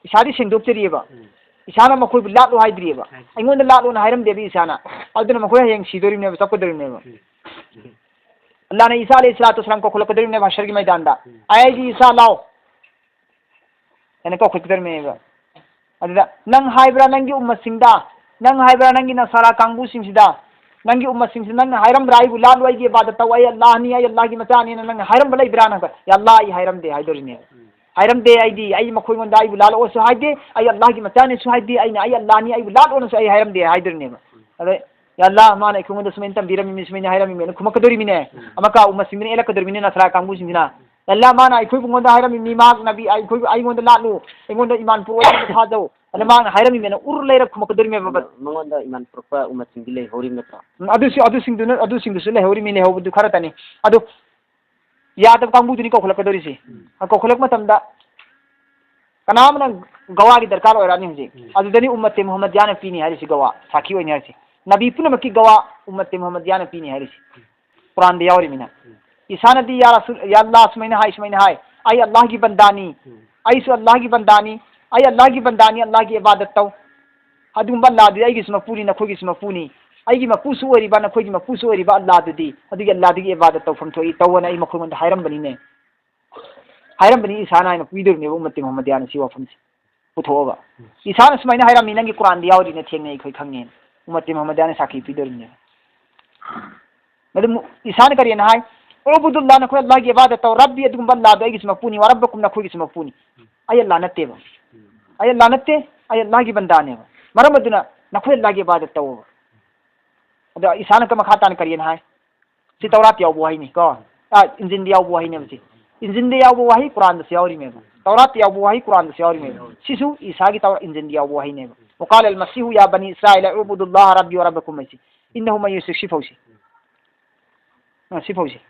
ꯏꯁꯥꯗꯤ ꯁꯦꯡꯗꯣꯛꯆꯔꯤꯑꯕ꯫ ꯎꯝ꯫ ꯏꯁꯥꯅ ꯃꯈꯣꯏꯕꯨ ꯂꯥꯠꯂꯨ ꯍꯥꯏꯗ꯭ꯔꯤꯑꯕ꯫ ꯍꯥꯏꯗ꯭ꯔꯤ꯫ "ꯑꯩꯉꯣꯟꯗ ꯂꯥꯠꯂꯣꯅ" ꯍꯥꯏꯔꯝꯗꯦꯕ ꯏꯁꯥꯅ꯫ ꯑꯗꯨꯅ ꯃꯈꯣꯏ ꯍꯌꯦꯡ ꯁꯤꯗꯣꯔꯤꯕꯅꯦꯕ, ꯆꯠꯀꯗꯣꯔꯤꯕꯅꯦꯕ꯫ ꯎꯝ꯫ ꯑꯜꯂꯥꯍꯅ ꯏꯁꯥ ꯑꯂꯩꯍꯤ ꯁꯂꯥꯇꯨ ꯋꯁꯁꯂꯥꯝ ꯀꯧꯈꯠꯂꯛꯀꯗꯣꯔꯤꯕꯅꯦꯕ ꯍꯁꯔꯒꯤ ꯃꯩꯗꯥꯟꯗ꯫ ꯎꯝ꯫ "ꯑꯩꯒꯤ ꯏꯁꯥ ꯂꯥꯎ" ꯍꯥꯏꯅ ꯀꯧꯈꯠꯀꯗꯣꯔꯤꯕꯅꯦꯕ꯫ ꯑꯗꯨꯗ "ꯅꯪ ꯍꯥꯏꯕ꯭ꯔꯥ ꯅꯪꯒꯤ ꯎꯝꯃꯠꯁꯤꯡꯗ, ꯅꯪ ꯍꯥꯏꯕ꯭ꯔꯥ ꯅꯪꯒꯤ ꯅꯁꯥꯔꯥ ꯀꯥꯡꯕꯨꯁꯤꯡꯁꯤꯗ, ꯅꯪꯒꯤ ꯎꯝꯃꯠꯁꯤꯡꯁꯤꯗ ꯅꯪꯅ ꯍꯥꯏꯔꯝꯕ꯭ꯔꯥ, ꯑꯩꯕꯨ ꯂꯥꯠꯂꯨ, ꯑꯩꯒꯤ ꯏꯕꯥꯗꯠ ꯇꯧ, ꯑꯩ ꯑꯜꯂꯥꯍꯅꯤ, ꯑꯩ ꯑꯜꯂꯥꯍꯒꯤ ꯃꯆꯥꯅꯤꯅ ꯅꯪꯅ ꯍꯥꯏꯔꯝꯕ ꯂꯩꯕ꯭ꯔꯥꯅ?" "ꯌꯥ ꯑꯜꯂꯥꯍ, ꯑꯩ ꯍꯥꯏꯔꯝꯗꯦ" ꯍꯥꯏꯗꯣꯔꯤꯅꯦꯕ꯫ ꯎꯝ꯫ "ꯍꯥꯏꯔꯝꯗꯦ, ꯑꯩꯗꯤ, ꯑꯩ ꯃꯈꯣꯏꯉꯣꯟꯗ ꯑꯩꯕꯨ ꯂꯥꯠꯂꯛꯑꯣꯁꯨ ꯍꯥꯏꯗꯦ, ꯑꯩ ꯑꯜꯂꯥꯍꯒꯤ ꯃꯆꯥꯅꯤꯁꯨ ꯍꯥꯏꯗꯦ, ꯑꯩꯅ ꯑꯩ ꯑꯜꯂꯥꯍꯅꯤ, ꯑꯩꯕꯨ ꯂꯥꯠꯂꯣꯅꯁꯨ ꯑꯩ ꯍꯥꯏꯔꯝꯗꯦ" ꯍꯥꯏꯗꯣꯔꯤꯅꯦꯕ꯫ ꯎꯝ꯫ ꯑꯗꯩ "ꯌꯥ ꯑꯜꯂꯥꯍ, ꯃꯥꯅ ꯑꯩꯈꯣꯏꯉꯣꯟꯗ ꯁꯨꯃꯥꯏꯅ ꯇꯝꯕꯤꯔꯝꯃꯤ, ꯁꯨꯃꯥꯏꯅ ꯍꯥꯏꯔꯝꯃꯤꯅꯦꯅ" ꯈꯨꯝꯃꯛꯀꯗꯣꯔꯤꯃꯤꯅꯦ꯫ ꯎꯝ꯫ ꯑꯃꯀ ꯎꯝꯃꯠꯁꯤꯡꯗꯨꯅ ꯑꯦꯜꯂꯛꯀꯗꯣꯔꯤꯃꯤꯅꯦ, ꯅꯁꯥꯔꯥ ꯀꯥꯡꯕꯨꯁꯤꯡꯁꯤꯅ꯫ "ꯌꯥ ꯑꯜꯂꯥꯍ, ꯃꯥꯅ ꯑꯩꯈꯣꯏꯕꯨꯉꯣꯟꯗ ꯍꯥꯏꯔꯝꯃꯤ, ꯃꯤ ꯃꯍꯥꯛ ꯅꯕꯤ, ꯑꯩꯈꯣꯏꯕꯨ, ꯑꯩꯉꯣꯟꯗ ꯂꯥꯠꯂꯨ, ꯑꯩꯉꯣꯟꯗ ꯏꯃꯥꯟ ꯄꯨꯔꯛꯑꯣ, ꯑꯩꯉꯣꯟꯗ ꯊꯥꯖꯧ" ꯑꯗ ꯃꯥꯅ ꯍꯥꯏꯔꯝꯃꯤꯅꯦꯅ ꯎꯔ ꯂꯩꯔ ꯈꯨꯝꯃꯛꯀꯗꯣꯔꯤꯃꯦꯕ꯫ ꯑꯗꯣ ꯃꯉꯣꯟꯗ ꯏꯃꯥꯟ ꯄꯨꯔꯛꯄ ꯎꯃꯠꯁꯤꯡꯗꯤ ꯂꯩꯍꯧꯔꯤꯕ ꯅꯠꯇ꯭ꯔꯣ? ꯎꯝ, ꯑꯗꯨꯁꯨ, ꯑꯗꯨꯁꯤꯡꯗꯨꯅ, ꯑꯗꯨꯁꯤꯡꯗꯨꯁꯨ ꯂꯩꯍꯧꯔꯤꯃꯤ, ꯂꯩꯍꯧꯕꯗꯨ ꯈꯔꯇꯅꯤ꯫ ꯑꯗꯨ ꯌꯥꯗꯕ ꯀꯥꯡꯕꯨꯗꯨꯅꯤ ꯀꯧꯈꯠꯂꯛꯀꯗꯧꯔꯤꯁꯤ꯫ ꯎꯝ꯫ ꯀꯧꯈꯠꯂꯛꯄ ꯃꯇꯝꯗ ꯀꯅꯥ ꯑꯃꯅ ꯒꯋꯥꯒꯤ ꯗꯔꯀꯥꯔ ꯑꯣꯏꯔꯛꯑꯅꯤ ꯍꯧꯖꯤꯛ꯫ ꯎꯝ꯫ ꯑꯗꯨꯗꯅꯤ ꯎꯝꯃꯠꯇꯦ ꯃꯨꯍꯝꯃꯗꯤꯌꯥꯅ ꯄꯤꯅꯤ ꯍꯥꯏꯔꯤꯁꯤ, ꯒꯋꯥ ꯁꯥꯈꯤ ꯑꯣꯏꯅꯤ ꯍꯥꯏꯔꯤꯁꯤ꯫ ꯅꯕꯤ ꯄꯨꯝꯅꯃꯛꯀꯤ ꯒꯋꯥ ꯎꯝꯃꯠꯇꯦ ꯃꯨꯍꯝꯃꯗꯤꯌꯥꯅ ꯄꯤꯅꯤ ꯍꯥꯏꯔꯤꯁꯤ꯫ ꯎꯝ꯫ ꯀꯨꯔꯥꯟꯗ ꯌꯥꯎꯔꯤꯃꯤꯅ꯫ ꯎꯝ꯫ ꯏꯁꯥꯅꯗꯤ "ꯌꯥ ꯔꯁꯨꯜ, ꯌꯥ ꯑꯜꯂꯥꯍ" ꯁꯨꯃꯥꯏꯅ ꯍꯥꯏ, ꯁꯨꯃꯥꯏꯅ ꯍꯥꯏ, "ꯑꯩ ꯑꯜꯂꯥꯍꯒꯤ ꯕꯟꯗꯥꯅꯤ, ꯎꯝ꯫ ꯑꯩꯁꯨ ꯑꯜꯂꯥꯍꯒꯤ ꯕꯟꯗꯥꯅꯤ, ꯑꯩ ꯑꯜꯂꯥꯍꯒꯤ ꯕꯟꯗꯥꯅꯤ, ꯑꯜꯂꯥꯍꯒꯤ ꯏꯕꯥꯗꯠ ꯇꯧ꯫ ꯑꯗꯨꯒꯨꯝꯕ ꯑꯜꯂꯥꯍꯗꯨꯗꯤ ꯑꯩꯒꯤꯁꯨ ꯃꯄꯨꯅꯤ, ꯅꯈꯣꯏꯒꯤꯁꯨ ꯃꯄꯨꯅꯤ, ꯑꯩꯒꯤ ꯃꯄꯨꯁꯨ ꯑꯣꯏꯔꯤꯕ, ꯅꯈꯣꯏꯒꯤ ꯃꯄꯨꯁꯨ ꯑꯣꯏꯔꯤꯕ ꯑꯜꯂꯥꯍꯗꯨꯗꯤ, ꯑꯗꯨꯒꯤ ꯑꯜꯂꯥꯍꯗꯨꯒꯤ ꯏꯕꯥꯗꯠ ꯇꯧꯐꯝ ꯊꯣꯛꯏ, ꯇꯧꯑꯣꯅ ꯑꯩ ꯃꯈꯣꯏꯉꯣꯟꯗ ꯍꯥꯏꯔꯝꯕꯅꯤꯅꯦ"꯫ ꯍꯥꯏꯔꯝꯕꯅꯤ, ꯏꯁꯥꯅ ꯍꯥꯏꯅ ꯄꯤꯗꯣꯔꯤꯅꯦꯕ ꯎꯝꯃꯠꯇꯦ ꯃꯨꯍꯝꯃꯗꯤꯌꯥꯅ ꯁꯤ ꯋꯥꯐꯝꯁꯦ ꯄꯨꯊꯣꯛꯑꯒ꯫ ꯎꯝ꯫ ꯏꯁꯥꯅ ꯁꯨꯃꯥꯏꯅ ꯍꯥꯏꯔꯝꯃꯤ, "ꯅꯪꯒꯤ ꯀꯨꯔꯥꯟꯗ ꯌꯥꯎꯔꯤꯅꯦ, ꯊꯦꯡꯅꯩ ꯑꯩꯈꯣꯏ ꯈꯪꯉꯦꯅ"꯫ ꯎꯝꯃꯠꯇꯦ ꯃꯨꯍꯝꯃꯗꯤꯌꯥꯅ ꯁꯥꯈꯤ ꯄꯤꯗꯣꯔꯤꯅꯦꯕ꯫ ꯑꯗꯨ ꯃꯨ-, ꯏꯁꯥꯅ ꯀꯔꯤꯅ ꯍꯥꯏ? "ꯎꯕꯨꯗꯨꯜꯂꯥꯍ", ꯅꯈꯣꯏ ꯑꯜꯂꯥꯍꯒꯤ ꯏꯕꯥꯗꯠ ꯇꯧ, "ꯔꯕꯤ", ꯑꯗꯨꯒꯨꯝꯕ ꯑꯜꯂꯥꯍꯗꯣ ꯑꯩꯒꯤꯁꯨ ꯃꯄꯨꯅꯤ, "ꯋꯔꯕꯀꯨꯝ", ꯅꯈꯣꯏꯒꯤꯁꯨ ꯃꯄꯨꯅꯤ꯫ ꯑꯩ ꯑꯜꯂꯥꯍ ꯅꯠꯇꯦꯕ꯫ ꯑꯩ ꯑꯜꯂꯥꯍ ꯅꯠꯇꯦ, ꯑꯩ ꯑꯜꯂꯥꯍꯒꯤ ꯕꯟꯗꯥꯅꯦꯕ꯫ ꯃꯔꯝ ꯑꯗꯨꯅ ꯅꯈꯣꯏ ꯑꯜꯂꯥꯍꯒꯤ ꯏꯕꯥꯗꯠ ꯇꯧꯑꯣꯕ꯫ ꯑꯗꯣ ꯏꯁꯥꯅ ꯃꯈꯥ ꯇꯥꯅ ꯀꯔꯤꯅ ꯍꯥꯏ? ꯁꯤ ꯇꯧꯔꯥꯠꯇ ꯌꯥꯎꯕ ꯋꯥꯍꯩꯅꯤ ꯀꯣ꯫ ꯑ, ꯏꯟꯖꯤꯟꯗ ꯌꯥꯎꯕ ꯋꯥꯍꯩꯅꯦꯕ ꯁꯤ꯫ ꯏꯟꯖꯤꯟꯗ ꯌꯥꯎꯕ ꯋꯥꯍꯩ ꯀꯨꯔꯥꯟꯗꯁꯨ ꯌꯥꯎꯔꯤꯃꯦꯕ꯫ ꯇꯧꯔꯥꯠꯇ ꯌꯥꯎꯕ ꯋꯥꯍꯩ ꯀꯨꯔꯥꯟꯗꯁꯨ ꯌꯥꯎꯔꯤꯃꯦꯕ꯫ ꯁꯤꯁꯨ ꯏꯁꯥꯒꯤ ꯇꯧꯔꯥ-, ꯏꯟꯖꯤꯟꯗ ꯌꯥꯎꯕ ꯋꯥꯍꯩꯅꯦꯕ꯫ "وقال المسيح يا بني إسرائيل اعبدوا الله ربي وربكم" ꯍꯥꯏꯁꯤ꯫ "إنه من يشرك" ꯁꯤ ꯐꯧꯁꯤ꯫ ꯑ, ꯁꯤ ꯐꯧꯁꯤ꯫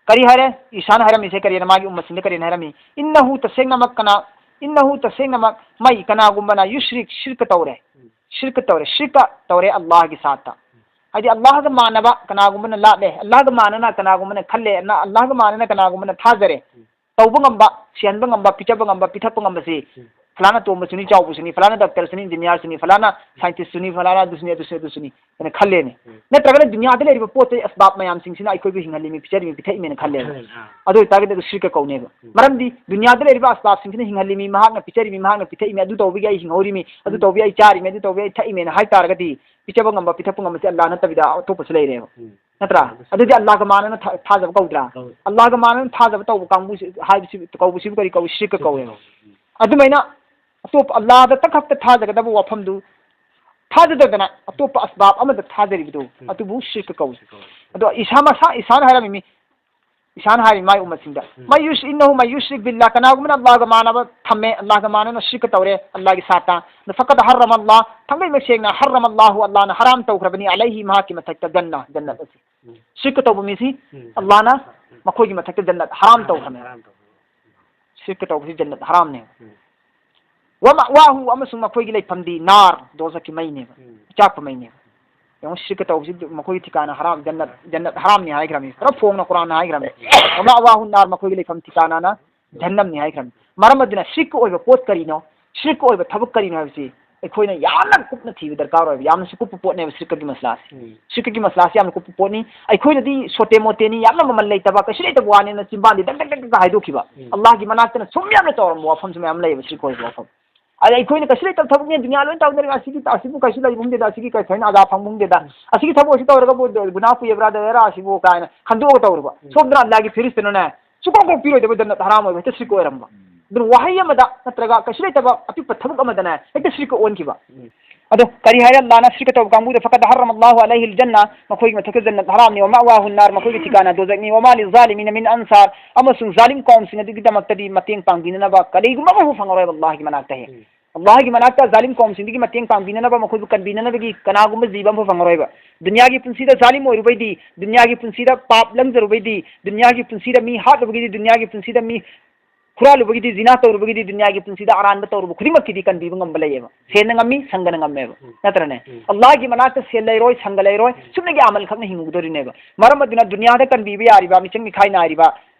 ꯀꯔꯤ ꯍꯥꯏꯔꯦ? ꯏꯁꯥꯅ ꯍꯥꯏꯔꯝꯃꯤꯁꯦ ꯀꯔꯤꯅ? ꯃꯥꯒꯤ ꯎꯝꯃꯠꯁꯤꯡꯗ ꯀꯔꯤꯅ ꯍꯥꯏꯔꯝꯃꯤ? "ꯏꯟꯅꯍꯨ", ꯇꯁꯦꯡꯅꯃꯛ ꯀꯅꯥ? "ꯏꯟꯅꯍꯨ", ꯇꯁꯦꯡꯅꯃꯛ, "ꯃꯩ", ꯀꯅꯥꯒꯨꯝꯕꯅ, "ꯌꯨꯁ꯭ꯔꯤꯛ", ꯁꯤꯔꯀ ꯇꯧꯔꯦ꯫ ꯁꯤꯔꯀ ꯇꯧꯔꯦ꯫ ꯁꯤꯔꯀ ꯇꯧꯔꯦ ꯑꯜꯂꯥꯍꯒꯤ ꯁꯥꯠꯇ꯫ ꯍꯥꯏꯗꯤ ꯑꯜꯂꯥꯍꯒ ꯃꯥꯟꯅꯕ ꯀꯅꯥꯒꯨꯝꯕꯅ ꯂꯥꯠꯂꯦ, ꯑꯜꯂꯥꯍꯒ ꯃꯥꯟꯅꯅ ꯀꯅꯥꯒꯨꯝꯕꯅ ꯈꯜꯂꯦ, ꯑꯜꯂꯥꯍꯒ ꯃꯥꯟꯅꯅ ꯀꯅꯥꯒꯨꯝꯕꯅ ꯊꯥꯖꯔꯦ꯫ ꯇꯧꯕ ꯉꯝꯕ, ꯁꯤꯍꯟꯕ ꯉꯝꯕ, ꯄꯤꯊꯛꯄ ꯉꯝꯕ, ꯄꯤꯊꯛꯄ ꯉꯝꯕꯁꯤ ꯎꯝ꯫ ꯐꯂꯥꯅ ꯇꯣꯝꯕꯁꯨꯅꯤ, ꯆꯥꯎꯕꯁꯨꯅꯤ, ꯐꯂꯥꯅ ꯗꯥꯛꯇꯔꯁꯨꯅꯤ, ꯏꯟꯖꯤꯅꯤꯌꯥꯔꯁꯨꯅꯤ, ꯐꯂꯥꯅ ꯁꯥꯏꯟꯇꯤꯁ꯭ꯠꯁꯨꯅꯤ, ꯐꯂꯥꯅ ꯑꯗꯨꯁꯨꯅꯤ, ꯑꯗꯨꯁꯨꯅꯤ, ꯑꯗꯨꯁꯨꯅꯤ ꯍꯥꯏꯅ ꯈꯜꯂꯦꯅꯦ꯫ ꯎꯝ꯫ ꯅꯠꯇ꯭ꯔꯒꯅ ꯗꯨꯅꯤꯌꯥꯗ ꯂꯩꯔꯤꯕ ꯄꯣꯠ ꯆꯩ ꯑꯁꯕꯥꯕ ꯃꯌꯥꯝꯁꯤꯡꯁꯤꯅ ꯑꯩꯈꯣꯏꯕꯨ ꯍꯤꯡꯍꯜꯂꯤꯃꯤ, ꯄꯤꯖꯔꯤꯃꯤ, ꯄꯤꯊꯛꯏꯃꯦꯅ ꯈꯜꯂꯦꯕ꯫ ꯈꯜꯂꯦ, ꯑꯥ꯫ ꯑꯗꯨ ꯑꯣꯏꯇꯥꯔꯒꯗꯤ ꯑꯗꯨ ꯁꯤꯔꯀ ꯀꯧꯅꯦꯕ꯫ ꯎꯝ꯫ ꯃꯔꯝꯗꯤ ꯗꯨꯅꯤꯌꯥꯗ ꯂꯩꯔꯤꯕ ꯑꯁꯕꯥꯕꯁꯤꯡꯁꯤꯅ ꯍꯤꯡꯍꯜꯂꯤꯃꯤ, ꯃꯍꯥꯛꯅ ꯄꯤꯖꯔꯤꯃꯤ, ꯃꯍꯥꯛꯅ ꯄꯤꯊꯛꯏꯃꯤ, ꯑꯗꯨ ꯇꯧꯕꯒꯤ ꯑꯩ ꯍꯤꯡꯍꯧꯔꯤꯃꯤ, ꯑꯗꯨ ꯎꯝ꯫ ꯇꯧꯕꯒꯤ ꯑꯩ ꯆꯥꯔꯤꯃꯤ, ꯑꯗꯨ ꯇꯧꯕꯒꯤ ꯑꯩ ꯊꯛꯏꯃꯦꯅ ꯍꯥꯏ ꯇꯥꯔꯒꯗꯤ ꯄꯤꯖꯕ ꯉꯝꯕ, ꯄꯤꯊꯛꯄ ꯉꯝꯕꯁꯦ ꯑꯜꯂꯥꯍ ꯅꯠꯇꯕꯤꯗ ꯑꯇꯣꯞꯄꯁꯨ ꯂꯩꯔꯦꯕ꯫ ꯎꯝ꯫ ꯅꯠꯇ꯭ꯔꯥ? ꯑꯗꯨꯁꯨ ꯑꯗꯨꯗꯤ ꯑꯜꯂꯥꯍꯒ ꯃꯥꯟꯅꯅ ꯊꯥ-, ꯊꯥꯖꯕ ꯀꯧꯗ꯭ꯔꯥ? ꯀꯧꯏ꯫ ꯑꯜꯂꯥꯍꯒ ꯃꯥꯟꯅꯅ ꯊꯥꯖꯕ ꯇꯧꯕ ꯀꯥꯡꯕꯨꯁꯤ, ꯍꯥꯏꯕꯁꯤ, ꯀꯧꯕꯁꯤꯕꯨ ꯀꯔꯤ ꯀꯧꯏ? ꯁꯤꯔꯀ ꯀꯧꯋꯦꯕ꯫ ꯎꯝ꯫ ꯑꯗꯨꯃꯥꯏꯅ ꯑꯇꯣꯞꯄ ꯑꯜꯂꯥꯍꯗ ꯈꯛꯇ ꯊꯥꯖꯒꯗꯕ ꯋꯥꯐꯝꯗꯨ ꯊꯥꯖꯗꯗꯅ ꯑꯇꯣꯞꯄ ꯑꯁꯕꯥꯕ ꯑꯃꯗ ꯊꯥꯖꯔꯤꯕꯗꯨ, ꯎꯝ꯫ ꯑꯗꯨꯕꯨ ꯁꯤꯔꯀ ꯀꯧꯏ꯫ ꯁꯤꯔꯀ ꯀꯧꯏ꯫ ꯑꯗꯣ ꯏꯁꯥ ꯃꯁꯥ, ꯏꯁꯥꯅ ꯍꯥꯏꯔꯝꯃꯤꯃꯤ, ꯏꯁꯥꯅ ꯍꯥꯏꯔꯤ ꯃꯥꯏ ꯎꯝꯃꯠꯁꯤꯡꯗ, ꯎꯝ꯫ "ꯃꯟ ꯌꯨꯁ-, ꯏꯟꯅꯍꯨ ꯃꯟ ꯌꯨꯁ꯭ꯔꯤꯛ ꯕꯤꯜꯂꯥꯍ", ꯀꯅꯥꯒꯨꯝꯕꯅ ꯑꯜꯂꯥꯍꯒ ꯃꯥꯟꯅꯕ ꯊꯝꯃꯦ, ꯑꯜꯂꯥꯍꯒ ꯃꯥꯟꯅꯅ ꯁꯤꯔꯀ ꯇꯧꯔꯦ, ꯑꯜꯂꯥꯍꯒꯤ ꯁꯥꯠꯇ, "ꯐꯀꯗ ꯍꯔ꯭ꯔꯃ ꯑꯜꯂꯥꯍ", ꯊꯥꯡꯃꯩ ꯁꯦꯡꯅ, "ꯍꯔ꯭ꯔꯃ ꯑꯜꯂꯥꯍꯨ", ꯑꯜꯂꯥꯍꯅ ꯍꯔꯥꯝ ꯇꯧꯈ꯭ꯔꯕꯅꯤ, "ꯑꯂꯩꯍꯤ", ꯃꯍꯥꯛꯀꯤ ꯃꯊꯛꯇ, "ꯖꯟꯅ", ꯖꯟꯅꯠ ꯑꯁꯤ꯫ ꯎꯝ꯫ ꯁꯤꯔꯀ ꯇꯧꯕ ꯃꯤꯁꯤ ꯎꯝ꯫ ꯑꯜꯂꯥꯍꯅ ꯎꯝ꯫ ꯃꯈꯣꯏꯒꯤ ꯃꯊꯛꯇ ꯖꯟꯅꯠ ꯍꯔꯥꯝ ꯍꯔꯥꯝ, ꯇꯧꯈ꯭ꯔꯕꯅꯤ꯫ ꯍꯔꯥꯝ ꯇꯧꯈ꯭ꯔꯕꯅꯤ꯫ ꯁꯤꯔꯀ ꯇꯧꯕꯁꯤ ꯖꯟꯅꯠ ꯍꯔꯥꯝꯅꯦ꯫ ꯎꯝ꯫ "ꯋꯃꯥꯋꯥꯍꯨ", ꯑꯃꯁꯨꯡ ꯃꯈꯣꯏꯒꯤ ꯂꯩꯐꯝꯗꯤ ꯅꯥꯔ, ꯗꯣꯖꯈꯀꯤ ꯃꯩꯅꯦꯕ, ꯎꯝ꯫ ꯑꯆꯥꯛꯄ ꯃꯩꯅꯦꯕ꯫ ꯌꯦꯡꯉꯨ, ꯁꯤꯔꯀ ꯇꯧꯕꯁꯤ ꯃꯈꯣꯏꯒꯤ ꯊꯤꯀꯥꯅ ꯍꯔꯥꯝ, ꯖꯟꯅꯠ, ꯖꯟꯅꯠ ꯍꯔꯥꯝꯅꯤ ꯍꯥꯏꯈ꯭ꯔꯕꯅꯤ꯫ ꯈꯔ ꯐꯣꯡꯅ ꯀꯨꯔꯥꯟꯅ ꯍꯥꯏꯈ꯭ꯔꯕꯅꯤ꯫ "ꯋꯃꯥꯋꯥꯍꯨ ꯅꯥꯔ", ꯃꯈꯣꯏꯒꯤ ꯂꯩꯐꯝ ꯊꯤꯀꯥꯅꯅ ꯖꯍꯟꯅꯝꯅꯤ ꯍꯥꯏꯈ꯭ꯔꯕꯅꯤ꯫ ꯃꯔꯝ ꯑꯗꯨꯅ ꯁꯤꯔꯀ ꯑꯣꯏꯕ ꯄꯣꯠ ꯀꯔꯤꯅꯣ, ꯁꯤꯔꯀ ꯑꯣꯏꯕ ꯊꯕꯛ ꯀꯔꯤꯅꯣ ꯍꯥꯏꯕꯁꯤ ꯑꯩꯈꯣꯏꯅ ꯌꯥꯝꯅ ꯀꯨꯞꯅ ꯊꯤꯕ ꯗꯔꯀꯥꯔ ꯑꯣꯏꯕ, ꯌꯥꯝꯅꯁꯨ ꯀꯨꯞꯄ ꯄꯣꯠꯅꯦꯕ ꯁꯤꯔꯀꯒꯤ ꯃꯁꯂꯥꯁꯤ꯫ ꯎꯝ꯫ ꯁꯤꯔꯀꯒꯤ ꯃꯁꯂꯥꯁꯤ ꯌꯥꯝꯅ ꯀꯨꯞꯄ ꯄꯣꯠꯅꯤ꯫ ꯑꯩꯈꯣꯏꯅꯗꯤ ꯁꯣꯇꯦ ꯃꯣꯇꯦꯅꯤ, ꯌꯥꯝꯅ ꯃꯃꯜ ꯂꯩꯇꯕ, ꯀꯩꯁꯨ ꯂꯩꯇꯕ ꯋꯥꯅꯦꯅ ꯆꯤꯟꯕꯥꯟꯗꯤ ꯗꯛ ꯗꯛ ꯗꯛ ꯗꯛ ꯍꯥꯏꯗꯣꯛꯈꯤꯕ꯫ ꯎꯝ꯫ ꯑꯜꯂꯥꯍꯒꯤ ꯃꯅꯥꯛꯇꯅ ꯁꯨꯝ ꯌꯥꯝꯅ ꯆꯥꯎꯔꯝꯕ ꯋꯥꯐꯝꯁꯨ ꯃꯌꯥꯝ ꯂꯩꯌꯦꯕ ꯁꯤꯔꯀ ꯑꯣꯏꯕ ꯋꯥꯐꯝ꯫ ꯑꯗ ꯑꯩꯈꯣꯏꯅ ꯀꯩꯁꯨ ꯂꯩꯇꯕ ꯊꯕꯛꯅꯦ, ꯗꯨꯅꯤꯌꯥ ꯂꯣꯏ ꯇꯧꯅꯔꯤꯕ, ꯑꯁꯤꯒꯤ, ꯑꯁꯤꯕꯨ ꯀꯩꯁꯨ ꯂꯩꯕ ꯍꯨꯝꯗꯦꯗ, ꯑꯁꯤꯒꯤ ꯀꯩ ꯐꯩꯅ ꯑꯖꯥ ꯐꯪꯕ ꯍꯨꯝꯗꯦꯗ, ꯎꯝ꯫ ꯑꯁꯤꯒꯤ ꯊꯕꯛ ꯑꯁꯤ ꯇꯧꯔꯒꯕꯨ ꯒꯨꯅꯥ ꯄꯨꯏꯕ꯭ꯔꯥ, ꯗꯌꯥꯔꯥ ꯑꯁꯤꯕꯨ ꯀꯥꯏꯅ ꯈꯟꯗꯣꯛꯑꯒ ꯇꯧꯔꯕ꯫ ꯎꯝ꯫ ꯁꯣꯝꯗꯅ ꯑꯜꯂꯥꯍꯒꯤ ꯐꯤꯔꯤꯁꯇꯅꯅꯦ ꯁꯨꯀꯣꯛ ꯀꯣꯛꯄꯤꯔꯣꯏꯗꯕ ꯖꯟꯅꯠ ꯍꯔꯥꯝ ꯑꯣꯏꯕ ꯍꯦꯛꯇ ꯁꯤꯔꯀ ꯑꯣꯏꯔꯝꯕ꯫ ꯎꯝ꯫ ꯑꯗꯨꯅ ꯋꯥꯍꯩ ꯑꯃꯗ ꯅꯠꯇ꯭ꯔꯒ ꯀꯩꯁꯨ ꯂꯩꯇꯕ ꯑꯄꯤꯛꯄ ꯊꯕꯛ ꯑꯃꯗꯅꯦ ꯍꯦꯛꯇ ꯁꯤꯔꯀ ꯑꯣꯟꯈꯤꯕ꯫ ꯎꯝ꯫ ꯑꯗꯣ ꯀꯔꯤ ꯍꯥꯏꯔꯦ ꯑꯜꯂꯥꯍꯅ ꯁꯤꯔꯀ ꯇꯧꯕ ꯀꯥꯡꯕꯨꯗ? "ꯐꯀꯗ ꯍꯔ꯭ꯔꯃ ꯑꯜꯂꯥꯍꯨ ꯑꯂꯩꯍꯤꯜ ꯖꯟꯅ", ꯃꯈꯣꯏꯒꯤ ꯃꯊꯛꯇ ꯖꯟꯅꯠ ꯍꯔꯥꯝꯅꯤ, "ꯋꯃꯥꯋꯥꯍꯨꯟ ꯅꯥꯔ", ꯃꯈꯣꯏꯒꯤ ꯊꯤꯀꯥꯅ ꯗꯣꯖꯈꯅꯤ, "ꯋꯃꯥ ꯂꯤꯖꯥꯂꯤꯃꯤꯅ ꯃꯤꯟ ꯑꯟꯁꯥꯔ", ꯑꯃꯁꯨꯡ ꯖꯥꯂꯤꯝ ꯀꯧꯝꯁꯤꯡ ꯑꯗꯨꯒꯤꯗꯃꯛꯇꯗꯤ ꯃꯇꯦꯡ ꯄꯥꯡꯕꯤꯅꯅꯕ ꯀꯔꯤꯒꯨꯝꯕ ꯑꯃꯐꯥꯎ ꯐꯪꯉꯔꯣꯏꯕ ꯑꯜꯂꯥꯍꯒꯤ ꯃꯅꯥꯛꯇ ꯍꯦꯛ꯫ ꯎꯝ꯫ ꯑꯜꯂꯥꯍꯒꯤ ꯃꯅꯥꯛꯇ ꯖꯥꯂꯤꯝ ꯀꯧꯝꯁꯤꯡꯗꯒꯤ ꯃꯇꯦꯡ ꯄꯥꯡꯕꯤꯅꯅꯕ, ꯃꯈꯣꯏꯕꯨ ꯀꯟꯕꯤꯅꯅꯕꯒꯤ ꯀꯅꯥꯒꯨꯝꯕ ꯖꯤꯕ ꯑꯃꯐꯥꯎ ꯐꯪꯉꯔꯣꯏꯕ꯫ ꯗꯨꯅꯤꯌꯥꯒꯤ ꯄꯨꯟꯁꯤꯗ ꯖꯥꯂꯤꯝ ꯑꯣꯏꯔꯨꯕꯩꯗꯤ, ꯗꯨꯅꯤꯌꯥꯒꯤ ꯄꯨꯟꯁꯤꯗ ꯄꯥꯞ ꯂꯪꯖꯔꯨꯕꯩꯗꯤ, ꯗꯨꯅꯤꯌꯥꯒꯤ ꯄꯨꯟꯁꯤꯗ ꯃꯤ ꯍꯥꯠꯂꯨꯕꯒꯤꯗꯤ, ꯗꯨꯅꯤꯌꯥꯒꯤ ꯄꯨꯟꯁꯤꯗ ꯃꯤ ꯍꯨꯔꯥꯜꯂꯨꯕꯒꯤꯗꯤ, ꯖꯤꯅꯥ ꯇꯧꯔꯨꯕꯒꯤꯗꯤ, ꯗꯨꯅꯤꯌꯥꯒꯤ ꯄꯨꯟꯁꯤꯗ ꯑꯔꯥꯟꯕ ꯇꯧꯔꯨꯕ ꯈꯨꯗꯤꯡꯃꯛꯀꯤꯗꯤ ꯀꯟꯕꯤꯕ ꯉꯝꯕ ꯂꯩꯌꯦꯕ꯫ ꯁꯦꯟꯅ ꯉꯝꯃꯤ, ꯁꯪꯒꯅ ꯉꯝꯃꯦꯕ꯫ ꯎꯝ꯫ ꯅꯠꯇ꯭ꯔꯅꯦ? ꯎꯝ꯫ ꯑꯜꯂꯥꯍꯒꯤ ꯃꯅꯥꯛꯇ ꯁꯦꯜ ꯂꯩꯔꯣꯏ, ꯁꯪꯒ ꯂꯩꯔꯣꯏ, ꯎꯝ꯫ ꯁꯨꯞꯅꯒꯤ ꯑꯃꯜ ꯈꯛꯅ ꯍꯤꯡꯉꯨꯗꯣꯔꯤꯅꯦꯕ꯫ ꯃꯔꯝ ꯑꯗꯨꯅ ꯗꯨꯅꯤꯌꯥꯗ ꯀꯟꯕꯤꯕ ꯌꯥꯔꯤꯕ, ꯃꯤꯆꯪ ꯃꯤꯈꯥꯏ ꯅꯥꯏꯔꯤꯕ,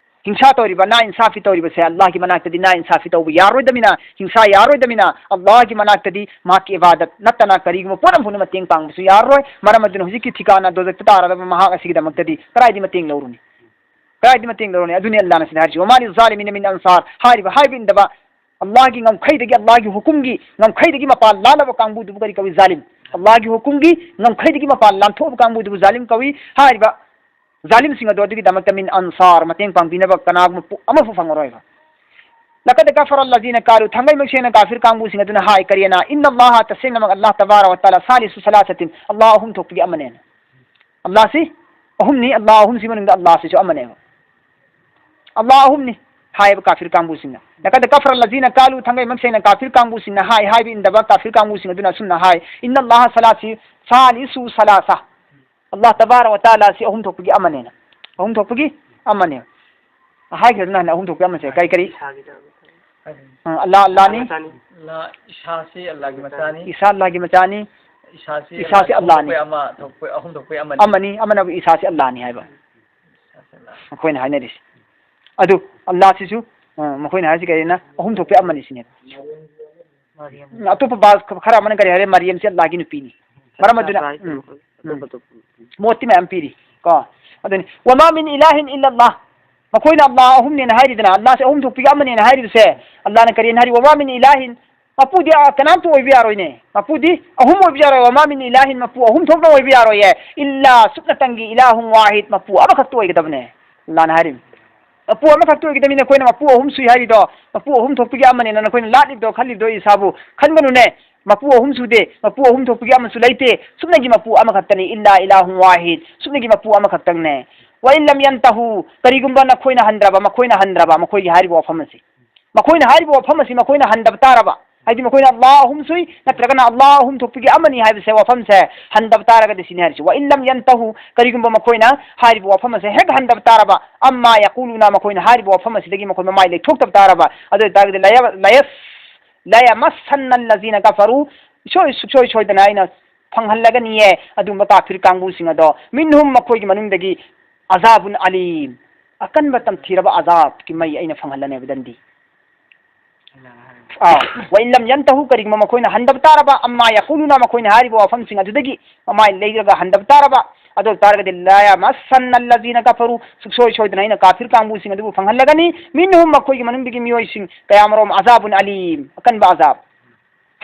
ꯍꯤꯡꯁꯥ ꯇꯧꯔꯤꯕ, ꯅꯥ ꯏꯟꯁꯥꯐꯤ ꯇꯧꯔꯤꯕꯁꯦ ꯑꯜꯂꯥꯍꯒꯤ ꯃꯅꯥꯛꯇꯗꯤ ꯅꯥ ꯏꯟꯁꯥꯐꯤ ꯇꯧꯕ ꯌꯥꯔꯣꯏꯗꯕꯅꯤꯅ, ꯍꯤꯡꯁꯥ ꯌꯥꯔꯣꯏꯗꯕꯅꯤꯅ, ꯑꯜꯂꯥꯍꯒꯤ ꯃꯅꯥꯛꯇꯗꯤ ꯃꯍꯥꯛꯀꯤ ꯏꯕꯥꯗꯠ ꯅꯠꯇꯅ ꯀꯔꯤꯒꯨꯝꯕ ꯄꯣꯠ ꯑꯃꯐꯥꯎꯅ ꯃꯇꯦꯡ ꯄꯥꯡꯕꯁꯨ ꯌꯥꯔꯣꯏ꯫ ꯃꯔꯝ ꯑꯗꯨꯅ ꯍꯧꯖꯤꯛꯀꯤ ꯊꯤꯀꯥꯅ ꯗꯣꯖꯛꯇ ꯇꯥꯔꯗꯕ ꯃꯍꯥꯛ ꯑꯁꯤꯒꯤꯗꯃꯛꯇꯗꯤ ꯀꯗꯥꯏꯗ ꯃꯇꯦꯡ ꯂꯧꯔꯨꯅꯤ? ꯀꯗꯥꯏꯗ ꯃꯇꯦꯡ ꯂꯧꯔꯨꯅꯤ? ꯑꯗꯨꯅꯤ ꯑꯜꯂꯥꯍꯅ ꯁꯤꯗ ꯍꯥꯏꯔꯤꯁꯤ, "ꯋꯃꯥ ꯂꯤꯖꯥꯂꯤꯃꯤꯅ ꯃꯤꯟ ꯑꯟꯁꯥꯔ", ꯍꯥꯏꯔꯤꯕ, ꯍꯥꯏꯕ ꯏꯟꯗꯕ, ꯑꯜꯂꯥꯍꯒꯤ ꯉꯝꯈꯩꯗꯒꯤ, ꯑꯜꯂꯥꯍꯒꯤ ꯍꯨꯀꯨꯝꯒꯤ ꯉꯝꯈꯩꯗꯒꯤ ꯃꯄꯥꯟ ꯂꯥꯜꯂꯕ ꯀꯥꯡꯕꯨꯗꯨꯕꯨ ꯀꯔꯤ ꯀꯧꯏ? ꯖꯥꯂꯤꯝ꯫ ꯑꯜꯂꯥꯍꯒꯤ ꯍꯨꯀꯨꯝꯒꯤ ꯉꯝꯈꯩꯗꯒꯤ ꯃꯄꯥꯟ ꯂꯥꯟꯊꯣꯛꯑꯕ ꯀꯥꯡꯕꯨꯗꯨꯕꯨ ꯖꯥꯂꯤꯝ ꯀꯧꯏ꯫ ꯍꯥꯏꯔꯤꯕ ꯖꯥꯂꯤꯝꯁꯤꯡ ꯑꯗꯣ ꯑꯗꯨꯒꯤꯗꯃꯛꯇ ꯃꯤꯟ ꯑꯟꯁꯥꯔ, ꯃꯇꯦꯡ ꯄꯥꯡꯕꯤꯅꯕ ꯀꯅꯥꯒꯨꯝꯕ ꯄꯣ-, ꯑꯃꯐꯥꯎ ꯐꯪꯉꯔꯣꯏꯕ꯫ "ꯂꯀꯗ ꯀꯐꯔ ꯑꯜꯂꯖꯤꯅ ꯀꯥꯂꯨ", ꯊꯥꯡꯒꯩ ꯃꯁꯦꯡꯅ ꯀꯥꯐꯤꯔ ꯀꯥꯡꯕꯨꯁꯤꯡ ꯑꯗꯨꯅ ꯍꯥꯏ, ꯀꯔꯤꯅ? "ꯏꯟꯅ ꯑꯜꯂꯥꯍ", ꯇꯁꯦꯡꯅꯃꯛ ꯑꯜꯂꯥꯍ ꯇꯕꯥꯔ ꯋ ꯇꯥꯂꯥ, "ꯁꯥꯂꯤꯁꯨ ꯁꯂꯥꯁꯥꯇꯤꯟ", ꯑꯜꯂꯥꯍ ꯑꯍꯨꯝ ꯊꯣꯛꯄꯒꯤ ꯑꯃꯅꯦꯅ꯫ ꯑꯜꯂꯥꯍꯁꯤ ꯑꯍꯨꯝꯅꯤ, ꯑꯜꯂꯥꯍ ꯑꯍꯨꯝꯁꯤ ꯃꯅꯨꯡꯗ ꯑꯜꯂꯥꯍꯁꯤꯁꯨ ꯑꯃꯅꯦꯕ꯫ ꯑꯜꯂꯥꯍ ꯑꯍꯨꯝꯅꯤ ꯍꯥꯏꯌꯦꯕ ꯀꯥꯐꯤꯔ ꯀꯥꯡꯕꯨꯁꯤꯡꯅ꯫ "ꯂꯀꯗ ꯀꯐꯔ ꯑꯜꯂꯖꯤꯅ ꯀꯥꯂꯨ", ꯊꯥꯡꯒꯩ ꯃꯁꯦꯡꯅ ꯀꯥꯐꯤꯔ ꯀꯥꯡꯕꯨꯁꯤꯡꯅ ꯍꯥꯏ, ꯍꯥꯏꯕ ꯏꯟꯗꯕ ꯀꯥꯐꯤꯔ ꯀꯥꯡꯕꯨꯁꯤꯡ ꯑꯗꯨꯅ ꯑꯁꯨꯝꯅ ꯍꯥꯏ, "ꯏꯟꯅ ꯑꯜꯂꯥꯍ ꯁꯂꯥꯁꯤ, ꯁꯥꯂꯤꯁꯨ ꯁꯂꯥꯁꯥ", ꯑꯜꯂꯥꯍ ꯇꯕꯥꯔ ꯋ ꯇꯥꯂꯥꯁꯤ ꯑꯍꯨꯝ ꯊꯣꯛꯄꯒꯤ ꯑꯃꯅꯦꯅ꯫ ꯑꯍꯨꯝ ꯊꯣꯛꯄꯒꯤ ꯑꯃꯅꯦ꯫ ꯍꯥꯏꯈ꯭ꯔꯦꯗꯅ ꯍꯥꯟꯅ ꯑꯍꯨꯝ ꯊꯣꯛꯄꯒꯤ ꯑꯃꯁꯦ꯫ ꯀꯔꯤ, ꯀꯔꯤ? ꯏꯁꯥꯒꯤꯗ ꯑꯃ꯫ ꯑ, ꯑꯜꯂꯥꯍ ꯑꯜꯂꯥꯍꯅꯤ꯫ ꯃꯆꯥꯅꯤ꯫ ꯑꯜꯂꯥꯍ, ꯏꯁꯥꯁꯤ ꯑꯜꯂꯥꯍꯒꯤ ꯃꯆꯥꯅꯤ꯫ ꯏꯁꯥ ꯑꯜꯂꯥꯍꯒꯤ ꯃꯆꯥꯅꯤ꯫ ꯏꯁꯥꯁꯤ ꯏꯁꯥꯁꯤ ꯑꯜꯂꯥꯍ ꯑꯜꯂꯥꯍꯅꯤ꯫ ꯊꯣꯛꯄꯩ ꯑꯃ ꯊꯣꯛꯄꯩ, ꯑꯍꯨꯝ ꯊꯣꯛꯄꯩ ꯑꯃꯅꯤ꯫ ꯑꯃꯅꯤ, ꯑꯃꯅꯕꯨ ꯏꯁꯥꯁꯤ ꯑꯜꯂꯥꯍꯅꯤ ꯍꯥꯏꯕ꯫ ꯏꯁꯥꯁꯤ ꯑꯜꯂꯥꯍ꯫ ꯃꯈꯣꯏꯅ ꯍꯥꯏꯅꯔꯤꯁꯤ꯫ ꯑꯗꯨ ꯑꯜꯂꯥꯍꯁꯤꯁꯨ, ꯑ, ꯃꯈꯣꯏꯅ ꯍꯥꯏꯁꯤ ꯀꯔꯤꯅ? ꯑꯍꯨꯝ ꯊꯣꯛꯄꯩ ꯑꯃꯅꯤ ꯁꯤꯅꯦꯕ꯫ ꯃꯔꯤꯌꯝ꯫ ꯎꯝ, ꯑꯇꯣꯞꯄ ꯚꯥꯁ ꯈꯔ ꯑꯃꯅ ꯀꯔꯤ ꯍꯥꯏꯔꯦ? ꯃꯔꯤꯌꯝꯁꯤ ꯑꯜꯂꯥꯍꯒꯤ ꯅꯨꯄꯤꯅꯤ꯫ ꯃꯔꯝ ꯑꯗꯨꯅ, ꯍꯥꯏ ꯎꯝ, ꯑꯇꯣꯞꯄ, ꯎꯝ꯫ ꯑꯇꯣꯞꯄ꯫ ꯃꯣꯠꯇꯤ ꯃꯌꯥꯝ ꯄꯤꯔꯤ ꯀꯣ꯫ ꯑꯗꯨꯅꯤ, "ꯋꯃꯥ ꯃꯤꯟ ꯏꯂꯥꯍꯤꯟ ꯏꯜꯂꯜꯂꯥꯍ", ꯃꯈꯣꯏꯅ ꯑꯜꯂꯥꯍ ꯑꯍꯨꯝꯅꯦꯅ ꯍꯥꯏꯔꯤꯗꯅ, ꯑꯜꯂꯥꯍꯁꯦ ꯑꯍꯨꯝ ꯊꯣꯛꯄꯒꯤ ꯑꯃꯅꯦꯅ ꯍꯥꯏꯔꯤꯕꯁꯦ, ꯑꯜꯂꯥꯍꯅ ꯀꯔꯤꯅ ꯍꯥꯏꯔꯤ? "ꯋꯃꯥ ꯃꯤꯟ ꯏꯂꯥꯍꯤꯟ", ꯃꯄꯨꯗꯤ, ꯑ, ꯀꯅꯥꯝꯇ ꯑꯣꯏꯕ ꯌꯥꯔꯣꯏꯅꯦ, ꯃꯄꯨꯗꯤ ꯑꯍꯨꯝ ꯑꯣꯏꯕ ꯌꯥꯔꯣꯏ, "ꯋꯃꯥ ꯃꯤꯟ ꯏꯂꯥꯍꯤꯟ", ꯃꯄꯨ ꯑꯍꯨꯝ ꯊꯣꯛꯅ ꯑꯣꯏꯕ ꯌꯥꯔꯣꯏꯌꯦ, "ꯏꯜꯂꯥ", ꯁꯨꯞꯅꯇꯪꯒꯤ, "ꯏꯂꯥꯍꯨꯟ ꯋꯥꯍꯤꯗ", ꯃꯄꯨ ꯑꯃꯈꯛꯇ ꯑꯣꯏꯒꯗꯕꯅꯦ꯫ ꯑꯜꯂꯥꯍꯅ ꯍꯥꯏꯔꯤꯕꯅꯤ꯫ ꯃꯄꯨ ꯑꯃꯈꯛꯇ ꯑꯣꯏꯒꯗꯕꯅꯤ, ꯅꯈꯣꯏꯅ ꯃꯄꯨ ꯑꯍꯨꯝ ꯁꯨꯏ ꯍꯥꯏꯔꯤꯗꯣ, ꯃꯄꯨ ꯑꯍꯨꯝ ꯊꯣꯛꯄꯒꯤ ꯑꯃꯅꯦꯅ ꯅꯈꯣꯏꯅ ꯂꯥꯠꯂꯤꯕꯗꯣ, ꯈꯜꯂꯤꯕꯗꯣ, ꯏꯁꯥꯕꯨ ꯈꯟꯒꯅꯨꯅꯦ꯫ ꯃꯄꯨ ꯑꯍꯨꯝ ꯁꯨꯗꯦ, ꯃꯄꯨ ꯑꯍꯨꯝ ꯊꯣꯛꯄꯒꯤ ꯑꯃꯁꯨ ꯂꯩꯇꯦ, ꯁꯨꯞꯅꯒꯤ ꯃꯄꯨ ꯑꯃꯈꯛꯇꯅꯤ, "ꯏꯜꯂꯥ ꯏꯂꯥꯍꯨꯟ ꯋꯥꯍꯤꯗ", ꯁꯨꯞꯅꯒꯤ ꯃꯄꯨ ꯑꯃꯈꯛꯇꯪꯅꯦ꯫ "ꯋ ꯏꯟ ꯂꯝ ꯌꯟꯇꯍꯨ", ꯀꯔꯤꯒꯨꯝꯕ ꯅꯈꯣꯏꯅ ꯍꯟꯗ꯭ꯔꯕ, ꯃꯈꯣꯏꯅ ꯍꯟꯗ꯭ꯔꯕ, ꯃꯈꯣꯏꯒꯤ ꯍꯥꯏꯔꯤꯕ ꯋꯥꯐꯝ ꯑꯁꯤ, ꯃꯈꯣꯏꯅ ꯍꯥꯏꯔꯤꯕ ꯋꯥꯐꯝ ꯑꯁꯤ ꯃꯈꯣꯏꯅ ꯍꯟꯗꯕ ꯇꯥꯔꯕ, ꯍꯥꯏꯗꯤ ꯃꯈꯣꯏꯅ ꯑꯜꯂꯥꯍ ꯑꯍꯨꯝ ꯁꯨꯏ, ꯅꯠꯇ꯭ꯔꯒꯅ ꯑꯜꯂꯥꯍ ꯑꯍꯨꯝ ꯊꯣꯛꯄꯤꯒꯤ ꯑꯃꯅꯤ ꯍꯥꯏꯕꯁꯦ ꯋꯥꯐꯝꯁꯦ ꯍꯟꯗꯕ ꯇꯥꯔꯒꯗꯤ ꯁꯤꯅꯤ ꯍꯥꯏꯔꯤꯁꯦ. "ꯋ ꯏꯟ ꯂꯝ ꯌꯟꯇꯍꯨ", ꯀꯔꯤꯒꯨꯝꯕ ꯃꯈꯣꯏꯅ ꯍꯥꯏꯔꯤꯕ ꯋꯥꯐꯝ ꯑꯁꯦ ꯍꯦꯛ ꯍꯟꯗꯕ ꯇꯥꯔꯕ, "ꯑꯝꯃꯥ ꯌꯥꯀꯨꯂꯨꯅ", ꯃꯈꯣꯏꯅ ꯍꯥꯏꯔꯤꯕ ꯋꯥꯐꯝ ꯑꯁꯤꯗꯒꯤ ꯃꯈꯣꯏ ꯃꯃꯥꯏ ꯂꯩꯊꯣꯛꯇꯕ ꯇꯥꯔꯕ, ꯑꯗꯨ ꯑꯣꯏꯇꯥꯔꯒꯗꯤ "ꯂꯌ-, ꯂꯌꯁ-, ꯂꯌꯃꯁꯁꯟꯅ ꯂꯖꯤꯅ ꯀꯐꯔꯨ", ꯁꯨꯡꯁꯣꯏ, ꯁꯨꯡꯁꯣꯏ ꯁꯣꯏꯗꯅ ꯑꯩꯅ ꯐꯪꯍꯜꯂꯒꯅꯤꯌꯦ ꯑꯗꯨꯒꯨꯝꯕ ꯀꯥꯐꯤꯔ ꯀꯥꯡꯕꯨꯁꯤꯡ ꯑꯗꯣ, "ꯃꯤꯟꯍꯨꯝ", ꯃꯈꯣꯏꯒꯤ ꯃꯅꯨꯡꯗꯒꯤ, "ꯑꯖꯥꯕꯨꯟ ꯑꯂꯤꯝ", ꯑꯀꯟꯕ ꯇꯝꯊꯤꯔꯕ ꯑꯖꯥꯕꯀꯤ ꯃꯩ ꯑꯩꯅ ꯐꯪꯍꯜꯂꯅꯦꯕ ꯗꯟꯗꯤ꯫ ꯑꯥ, "ꯋ ꯏꯟ ꯂꯝ ꯌꯟꯇꯍꯨ", ꯀꯔꯤꯒꯨꯝꯕ ꯃꯈꯣꯏꯅ ꯍꯟꯗꯕ ꯇꯥꯔꯕ, "ꯑꯝꯃꯥ ꯌꯥꯀꯨꯂꯨꯅ", ꯃꯈꯣꯏꯅ ꯍꯥꯏꯔꯤꯕ ꯋꯥꯐꯝꯁꯤꯡ ꯑꯗꯨꯗꯒꯤ ꯃꯃꯥꯏ ꯂꯩꯔꯒ ꯍꯟꯗꯕ ꯇꯥꯔꯕ, ꯑꯗꯨ ꯑꯣꯏ ꯇꯥꯔꯒꯗꯤ, "ꯂꯌꯃꯁꯁꯟꯅ ꯂꯖꯤꯅ ꯀꯐꯔꯨ", ꯁꯨꯡꯁꯣꯏ ꯁꯣꯏꯗꯅ ꯑꯩꯅ ꯀꯥꯐꯤꯔ ꯀꯥꯡꯕꯨꯁꯤꯡ ꯑꯗꯨꯕꯨ ꯐꯪꯍꯜꯂꯒꯅꯤ, "ꯃꯤꯟꯍꯨꯝ", ꯃꯈꯣꯏꯒꯤ ꯃꯅꯨꯡꯗꯒꯤ ꯃꯤꯑꯣꯏꯁꯤꯡ ꯀꯌꯥꯃꯔꯣꯝ, "ꯑꯖꯥꯕꯨꯟ ꯑꯂꯤꯝ", ꯑꯀꯟꯕ ꯑꯖꯥꯕ꯫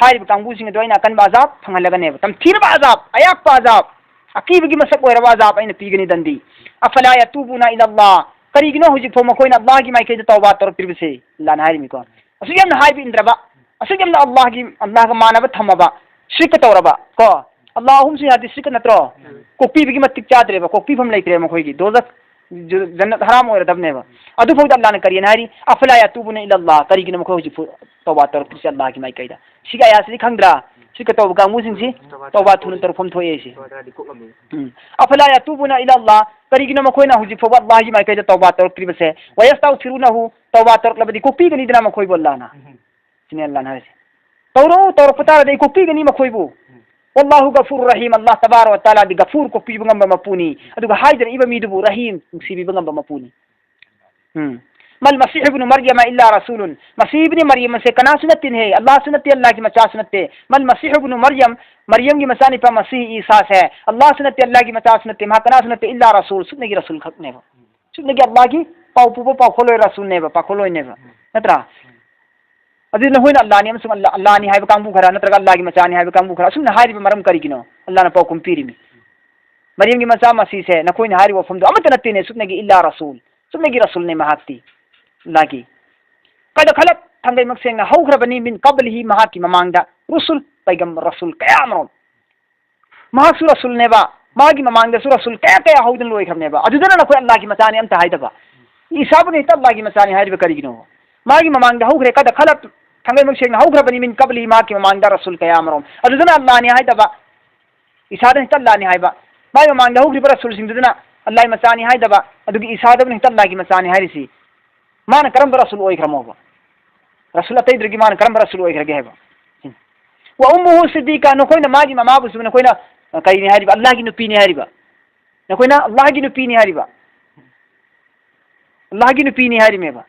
ꯍꯥꯏꯔꯤꯕ ꯀꯥꯡꯕꯨꯁꯤꯡ ꯑꯗꯨ ꯑꯩꯅ ꯑꯀꯟꯕ ꯑꯖꯥꯕ ꯐꯪꯍꯜꯂꯒꯅꯦꯕ, ꯇꯝꯊꯤꯔꯕ ꯑꯖꯥꯕ, ꯑꯌꯥꯛꯄ ꯑꯖꯥꯕ, ꯑꯀꯤꯕꯒꯤ ꯃꯁꯛ ꯑꯣꯏꯔꯕ ꯑꯖꯥꯕ ꯑꯩꯅ ꯄꯤꯒꯅꯤ ꯗꯟꯗꯤ꯫ "ꯑꯐꯂꯥ ꯌꯇꯨꯕꯨꯅ ꯏꯂꯜꯂꯥꯍ", ꯀꯔꯤꯒꯤꯅꯣ ꯍꯧꯖꯤꯛꯐꯥꯎ ꯃꯈꯣꯏꯅ ꯑꯜꯂꯥꯍꯒꯤ ꯃꯥꯏꯀꯩꯗ ꯇꯧꯕꯥ ꯇꯧꯔꯛꯇ꯭ꯔꯤꯕꯁꯦ? ꯑꯜꯂꯥꯍꯅ ꯍꯥꯏꯔꯤꯃꯤꯀꯣ꯫ ꯑꯁꯨꯛ ꯌꯥꯝꯅ ꯍꯥꯏꯕ ꯏꯟꯗ꯭ꯔꯕ, ꯑꯁꯨꯛ ꯌꯥꯝꯅ ꯑꯜꯂꯥꯍꯒꯤ, ꯑꯜꯂꯥꯍꯒ ꯃꯥꯟꯅꯕ ꯊꯝꯃꯕ, ꯁꯤꯔꯛꯀ ꯇꯧꯔꯕ ꯀꯣ, ꯑꯜꯂꯥꯍ ꯑꯍꯨꯝꯁꯨ ꯌꯥꯗꯦ, ꯁꯤꯔꯛꯀ ꯅꯠꯇ꯭ꯔꯣ? ꯀꯣꯛꯄꯤꯕꯒꯤ ꯃꯇꯤꯛ ꯆꯥꯗ꯭ꯔꯦꯕ, ꯀꯣꯛꯄꯤꯐꯝ ꯂꯩꯇ꯭ꯔꯦꯕ ꯃꯈꯣꯏꯒꯤ꯫ ꯗꯣꯖꯈ, ꯖ-, ꯖꯟꯅꯠ ꯍꯔꯥꯝ ꯑꯣꯏꯔꯗꯕꯅꯦꯕ꯫ ꯑꯗꯨꯐꯥꯎꯗ ꯑꯜꯂꯥꯍꯅ ꯀꯔꯤꯅ ꯍꯥꯏꯔꯤ? "ꯑꯐꯂꯥ ꯌꯇꯨꯕꯨꯅ ꯏꯂꯜꯂꯥꯍ", ꯀꯔꯤꯒꯤꯅꯣ ꯃꯈꯣꯏ ꯍꯧꯖꯤꯛ ꯐꯥꯎ ꯇꯧꯕꯥ ꯇꯧꯔꯛꯇ꯭ꯔꯤꯁꯦ ꯑꯜꯂꯥꯍꯒꯤ ꯃꯥꯏꯀꯩꯗ? ꯁꯤꯒꯤ ꯑꯌꯥꯁꯤꯗꯤ ꯈꯪꯗ꯭ꯔꯥ? ꯁꯤꯔꯛꯀ ꯇꯧꯕ ꯀꯥꯡꯕꯨꯁꯤꯡꯁꯤ ꯇꯧꯕꯥ ꯊꯨꯅ ꯇꯧꯔꯛꯐꯝ ꯊꯣꯛꯑꯦ ꯁꯤ꯫ ꯎꯝ꯫ "ꯑꯐꯂꯥ ꯌꯇꯨꯕꯨꯅ ꯏꯂꯜꯂꯥꯍ", ꯀꯔꯤꯒꯤꯅꯣ ꯃꯈꯣꯏꯅ ꯍꯧꯖꯤꯛ ꯐꯥꯎꯕ ꯑꯜꯂꯥꯍꯒꯤ ꯃꯥꯏꯀꯩꯗ ꯇꯧꯕꯥ ꯇꯧꯔꯛꯇ꯭ꯔꯤꯕꯁꯦ? "ꯋ ꯌꯁꯇꯒꯐꯤꯔꯨꯅꯍꯨ", ꯇꯧꯕꯥ ꯇꯧꯔꯛꯂꯕꯗꯤ ꯀꯣꯛꯄꯤꯒꯅꯤꯗꯅ ꯃꯈꯣꯏꯕꯨ ꯑꯜꯂꯥꯍꯅ꯫ ꯁꯤꯅꯦ ꯑꯜꯂꯥꯍꯅ ꯍꯥꯏꯔꯤꯁꯦ꯫ "ꯇꯧꯔꯛꯎ, ꯇꯧꯔꯛꯄ ꯇꯥꯔꯗꯤ ꯑꯩ ꯀꯣꯛꯄꯤꯒꯅꯤ ꯃꯈꯣꯏꯕꯨ꯫ ꯋꯜꯂꯥꯍꯨ ꯒꯐꯨꯔ ꯔꯍꯤꯝ", ꯑꯜꯂꯥꯍ ꯇꯕꯥꯔꯛ ꯋ ꯇꯥꯂꯥꯗꯤ ꯒꯐꯨꯔ, ꯀꯣꯛꯄꯤꯕ ꯉꯝꯕ ꯃꯄꯨꯅꯤ, ꯑꯗꯨꯒ ꯍꯥꯏꯖꯔꯛꯏꯕ ꯃꯤꯗꯨꯕꯨ ꯔꯍꯤꯝ, ꯅꯨꯡꯁꯤꯕꯤꯕ ꯉꯝꯕ ꯃꯄꯨꯅꯤ꯫ ꯎꯝ꯫ "ꯃꯜ ꯃꯁꯤꯍ ꯏꯕꯅꯨ ꯃꯔꯌꯝ ꯏꯜꯂꯥ ꯔꯁꯨꯂꯨꯟ", ꯃꯁꯤꯍ ꯏꯕꯅꯤ ꯃꯔꯌꯝ ꯑꯁꯦ ꯀꯅꯥꯁꯨ ꯅꯠꯇꯦꯅꯦꯍꯦ, ꯑꯜꯂꯥꯍꯁꯨ ꯅꯠꯇꯦ, ꯑꯜꯂꯥꯍꯒꯤ ꯃꯆꯥꯁꯨ ꯅꯠꯇꯦ꯫ "ꯃꯜ ꯃꯁꯤꯍ ꯏꯕꯅꯨ ꯃꯔꯌꯝ", ꯃꯔꯌꯝꯒꯤ ꯃꯆꯥꯅꯤꯄꯥ ꯃꯁꯤꯍ ꯏꯁꯥꯁꯦ ꯑꯜꯂꯥꯍꯁꯨ ꯅꯠꯇꯦ, ꯑꯜꯂꯥꯍꯒꯤ ꯃꯆꯥꯁꯨ ꯅꯠꯇꯦ, ꯃꯍꯥꯛ ꯀꯅꯥꯁꯨ ꯅꯠꯇꯦ, ꯏꯜꯂꯥ ꯔꯁꯨꯜ, ꯁꯨꯞꯅꯒꯤ ꯔꯁꯨꯜ ꯈꯛꯅꯦꯕ꯫ ꯁꯨꯞꯅꯒꯤ ꯑꯜꯂꯥꯍꯒꯤ ꯄꯥꯎ ꯄꯨꯕ ꯄꯥꯎꯈꯣꯜꯂꯣꯏ, ꯔꯁꯨꯜꯅꯦꯕ, ꯄꯥꯎꯈꯣꯜꯂꯣꯏꯅꯦꯕ꯫ ꯅꯠꯇ꯭ꯔꯥ? ꯑꯗꯨꯗꯤ ꯅꯈꯣꯏꯅ ꯑꯜꯂꯥꯍꯅꯤ ꯑꯃꯁꯨꯡ ꯑꯜꯂꯥ-, ꯑꯜꯂꯥꯍꯅꯤ ꯍꯥꯏꯕ ꯀꯥꯡꯕꯨ ꯈꯔ, ꯅꯠꯇ꯭ꯔꯒ ꯑꯜꯂꯥꯍꯒꯤ ꯃꯆꯥꯅꯤ ꯍꯥꯏꯕ ꯀꯥꯡꯕꯨ ꯈꯔ ꯑꯁꯨꯝꯅ ꯍꯥꯏꯔꯤꯕ ꯃꯔꯝ ꯀꯔꯤꯒꯤꯅꯣ? ꯑꯜꯂꯥꯍꯅ ꯄꯥꯎꯈꯨꯝ ꯄꯤꯔꯤꯃꯤ꯫ ꯃꯔꯌꯝꯒꯤ ꯃꯆꯥ ꯃꯁꯤꯁꯦ ꯅꯈꯣꯏꯅ ꯍꯥꯏꯔꯤꯕ ꯋꯥꯐꯝꯗꯣ ꯑꯃꯠꯇ ꯅꯠꯇꯦꯅꯦ, ꯁꯨꯞꯅꯒꯤ ꯏꯜꯂꯥ ꯔꯁꯨꯜ, ꯁꯨꯞꯅꯒꯤ ꯔꯁꯨꯜꯅꯦ ꯃꯍꯥꯛꯇꯤ꯫ ꯑꯜꯂꯥꯍꯒꯤ꯫ "ꯀꯗ ꯈꯂꯠ", ꯊꯥꯡꯒꯩꯃꯛ ꯁꯦꯡꯅ ꯍꯧꯈ꯭ꯔꯕꯅꯤ, "ꯃꯤꯟ ꯀꯕꯂꯤꯍꯤ", ꯃꯍꯥꯛꯀꯤ ꯃꯃꯥꯡꯗ, "ꯔꯨꯁꯨꯜ", ꯄꯩꯒꯝꯕꯔ ꯔꯁꯨꯜ ꯀꯌꯥ ꯑꯃꯔꯣꯝ꯫ ꯃꯍꯥꯛꯁꯨ ꯔꯁꯨꯜꯅꯦꯕ, ꯃꯥꯒꯤ ꯃꯃꯥꯡꯗꯁꯨ ꯔꯁꯨꯜ ꯀꯌꯥ ꯀꯌꯥ ꯍꯧꯗꯅ ꯂꯣꯏꯈ꯭ꯔꯕꯅꯦꯕ꯫ ꯑꯗꯨꯗꯅ ꯅꯈꯣꯏ ꯑꯜꯂꯥꯍꯒꯤ ꯃꯆꯥꯅꯤ ꯑꯝꯇ ꯍꯥꯏꯗꯕ꯫ ꯏꯁꯥꯕꯨꯅ ꯍꯦꯛꯇ ꯑꯜꯂꯥꯍꯒꯤ ꯃꯆꯥꯅꯤ ꯍꯥꯏꯔꯤꯕ ꯀꯔꯤꯒꯤꯅꯣ? ꯃꯥꯒꯤ ꯃꯃꯥꯡꯗ ꯍꯧꯈ꯭ꯔꯦ, "ꯀꯗ ꯈꯂꯠ", ꯊꯥꯡꯃꯩꯕꯟ ꯁꯦꯡꯅ ꯍꯧꯈ꯭ꯔꯕꯅꯤ, ꯃꯤꯟ ꯀꯕꯂꯤ, ꯃꯍꯥꯛꯀꯤ ꯃꯃꯥꯡꯗ ꯔꯁꯨꯜ ꯀꯌꯥ ꯑꯃꯔꯣꯝ꯫ ꯑꯗꯨꯗꯨꯅ ꯑꯜꯂꯥꯍꯅꯤ ꯍꯥꯏꯗꯕ, ꯏꯁꯥꯗꯅ ꯍꯦꯛꯇ ꯑꯜꯂꯥꯍꯅꯤ ꯍꯥꯏꯕ꯫ ꯃꯥꯒꯤ ꯃꯃꯥꯡꯗ ꯍꯧꯈ꯭ꯔꯤꯕ ꯔꯁꯨꯜꯁꯤꯡꯗꯨꯗꯅ ꯑꯜꯂꯥꯍꯒꯤ ꯃꯆꯥꯅꯤ ꯍꯥꯏꯗꯕ, ꯑꯗꯨꯒꯤ ꯏꯁꯥꯗꯕꯨꯅ ꯍꯦꯛꯇ ꯑꯜꯂꯥꯍꯒꯤ ꯃꯆꯥꯅꯤ ꯍꯥꯏꯔꯤꯁꯤ꯫ ꯃꯥꯅ ꯀꯔꯝꯕ ꯔꯁꯨꯜ ꯑꯣꯏꯈ꯭ꯔꯃꯣꯕ? ꯔꯁꯨꯜ ꯑꯇꯩꯗꯨꯗꯒꯤ ꯃꯥꯅ ꯀꯔꯝꯕ ꯔꯁꯨꯜ ꯑꯣꯏꯈ꯭ꯔꯒꯦ ꯍꯥꯏꯕ? ꯁꯤꯅꯤ꯫ "ꯋ ꯎꯝꯃꯨꯍꯨ ꯁꯤꯗꯤꯀꯥ", ꯅꯈꯣꯏꯅ ꯃꯥꯒꯤ ꯃꯃꯥꯕꯨꯁꯨ ꯅꯈꯣꯏꯅ, ꯑ, ꯀꯔꯤꯅꯤ ꯍꯥꯏꯔꯤꯕ? ꯑꯜꯂꯥꯍꯒꯤ ꯅꯨꯄꯤꯅꯤ ꯍꯥꯏꯔꯤꯕ꯫ ꯅꯈꯣꯏꯅ ꯑꯜꯂꯥꯍꯒꯤ ꯅꯨꯄꯤꯅꯤ ꯍꯥꯏꯔꯤꯕ꯫ ꯑꯜꯂꯥꯍꯒꯤ ꯅꯨꯄꯤꯅꯤ ꯍꯥꯏꯔꯤꯃꯦꯕ꯫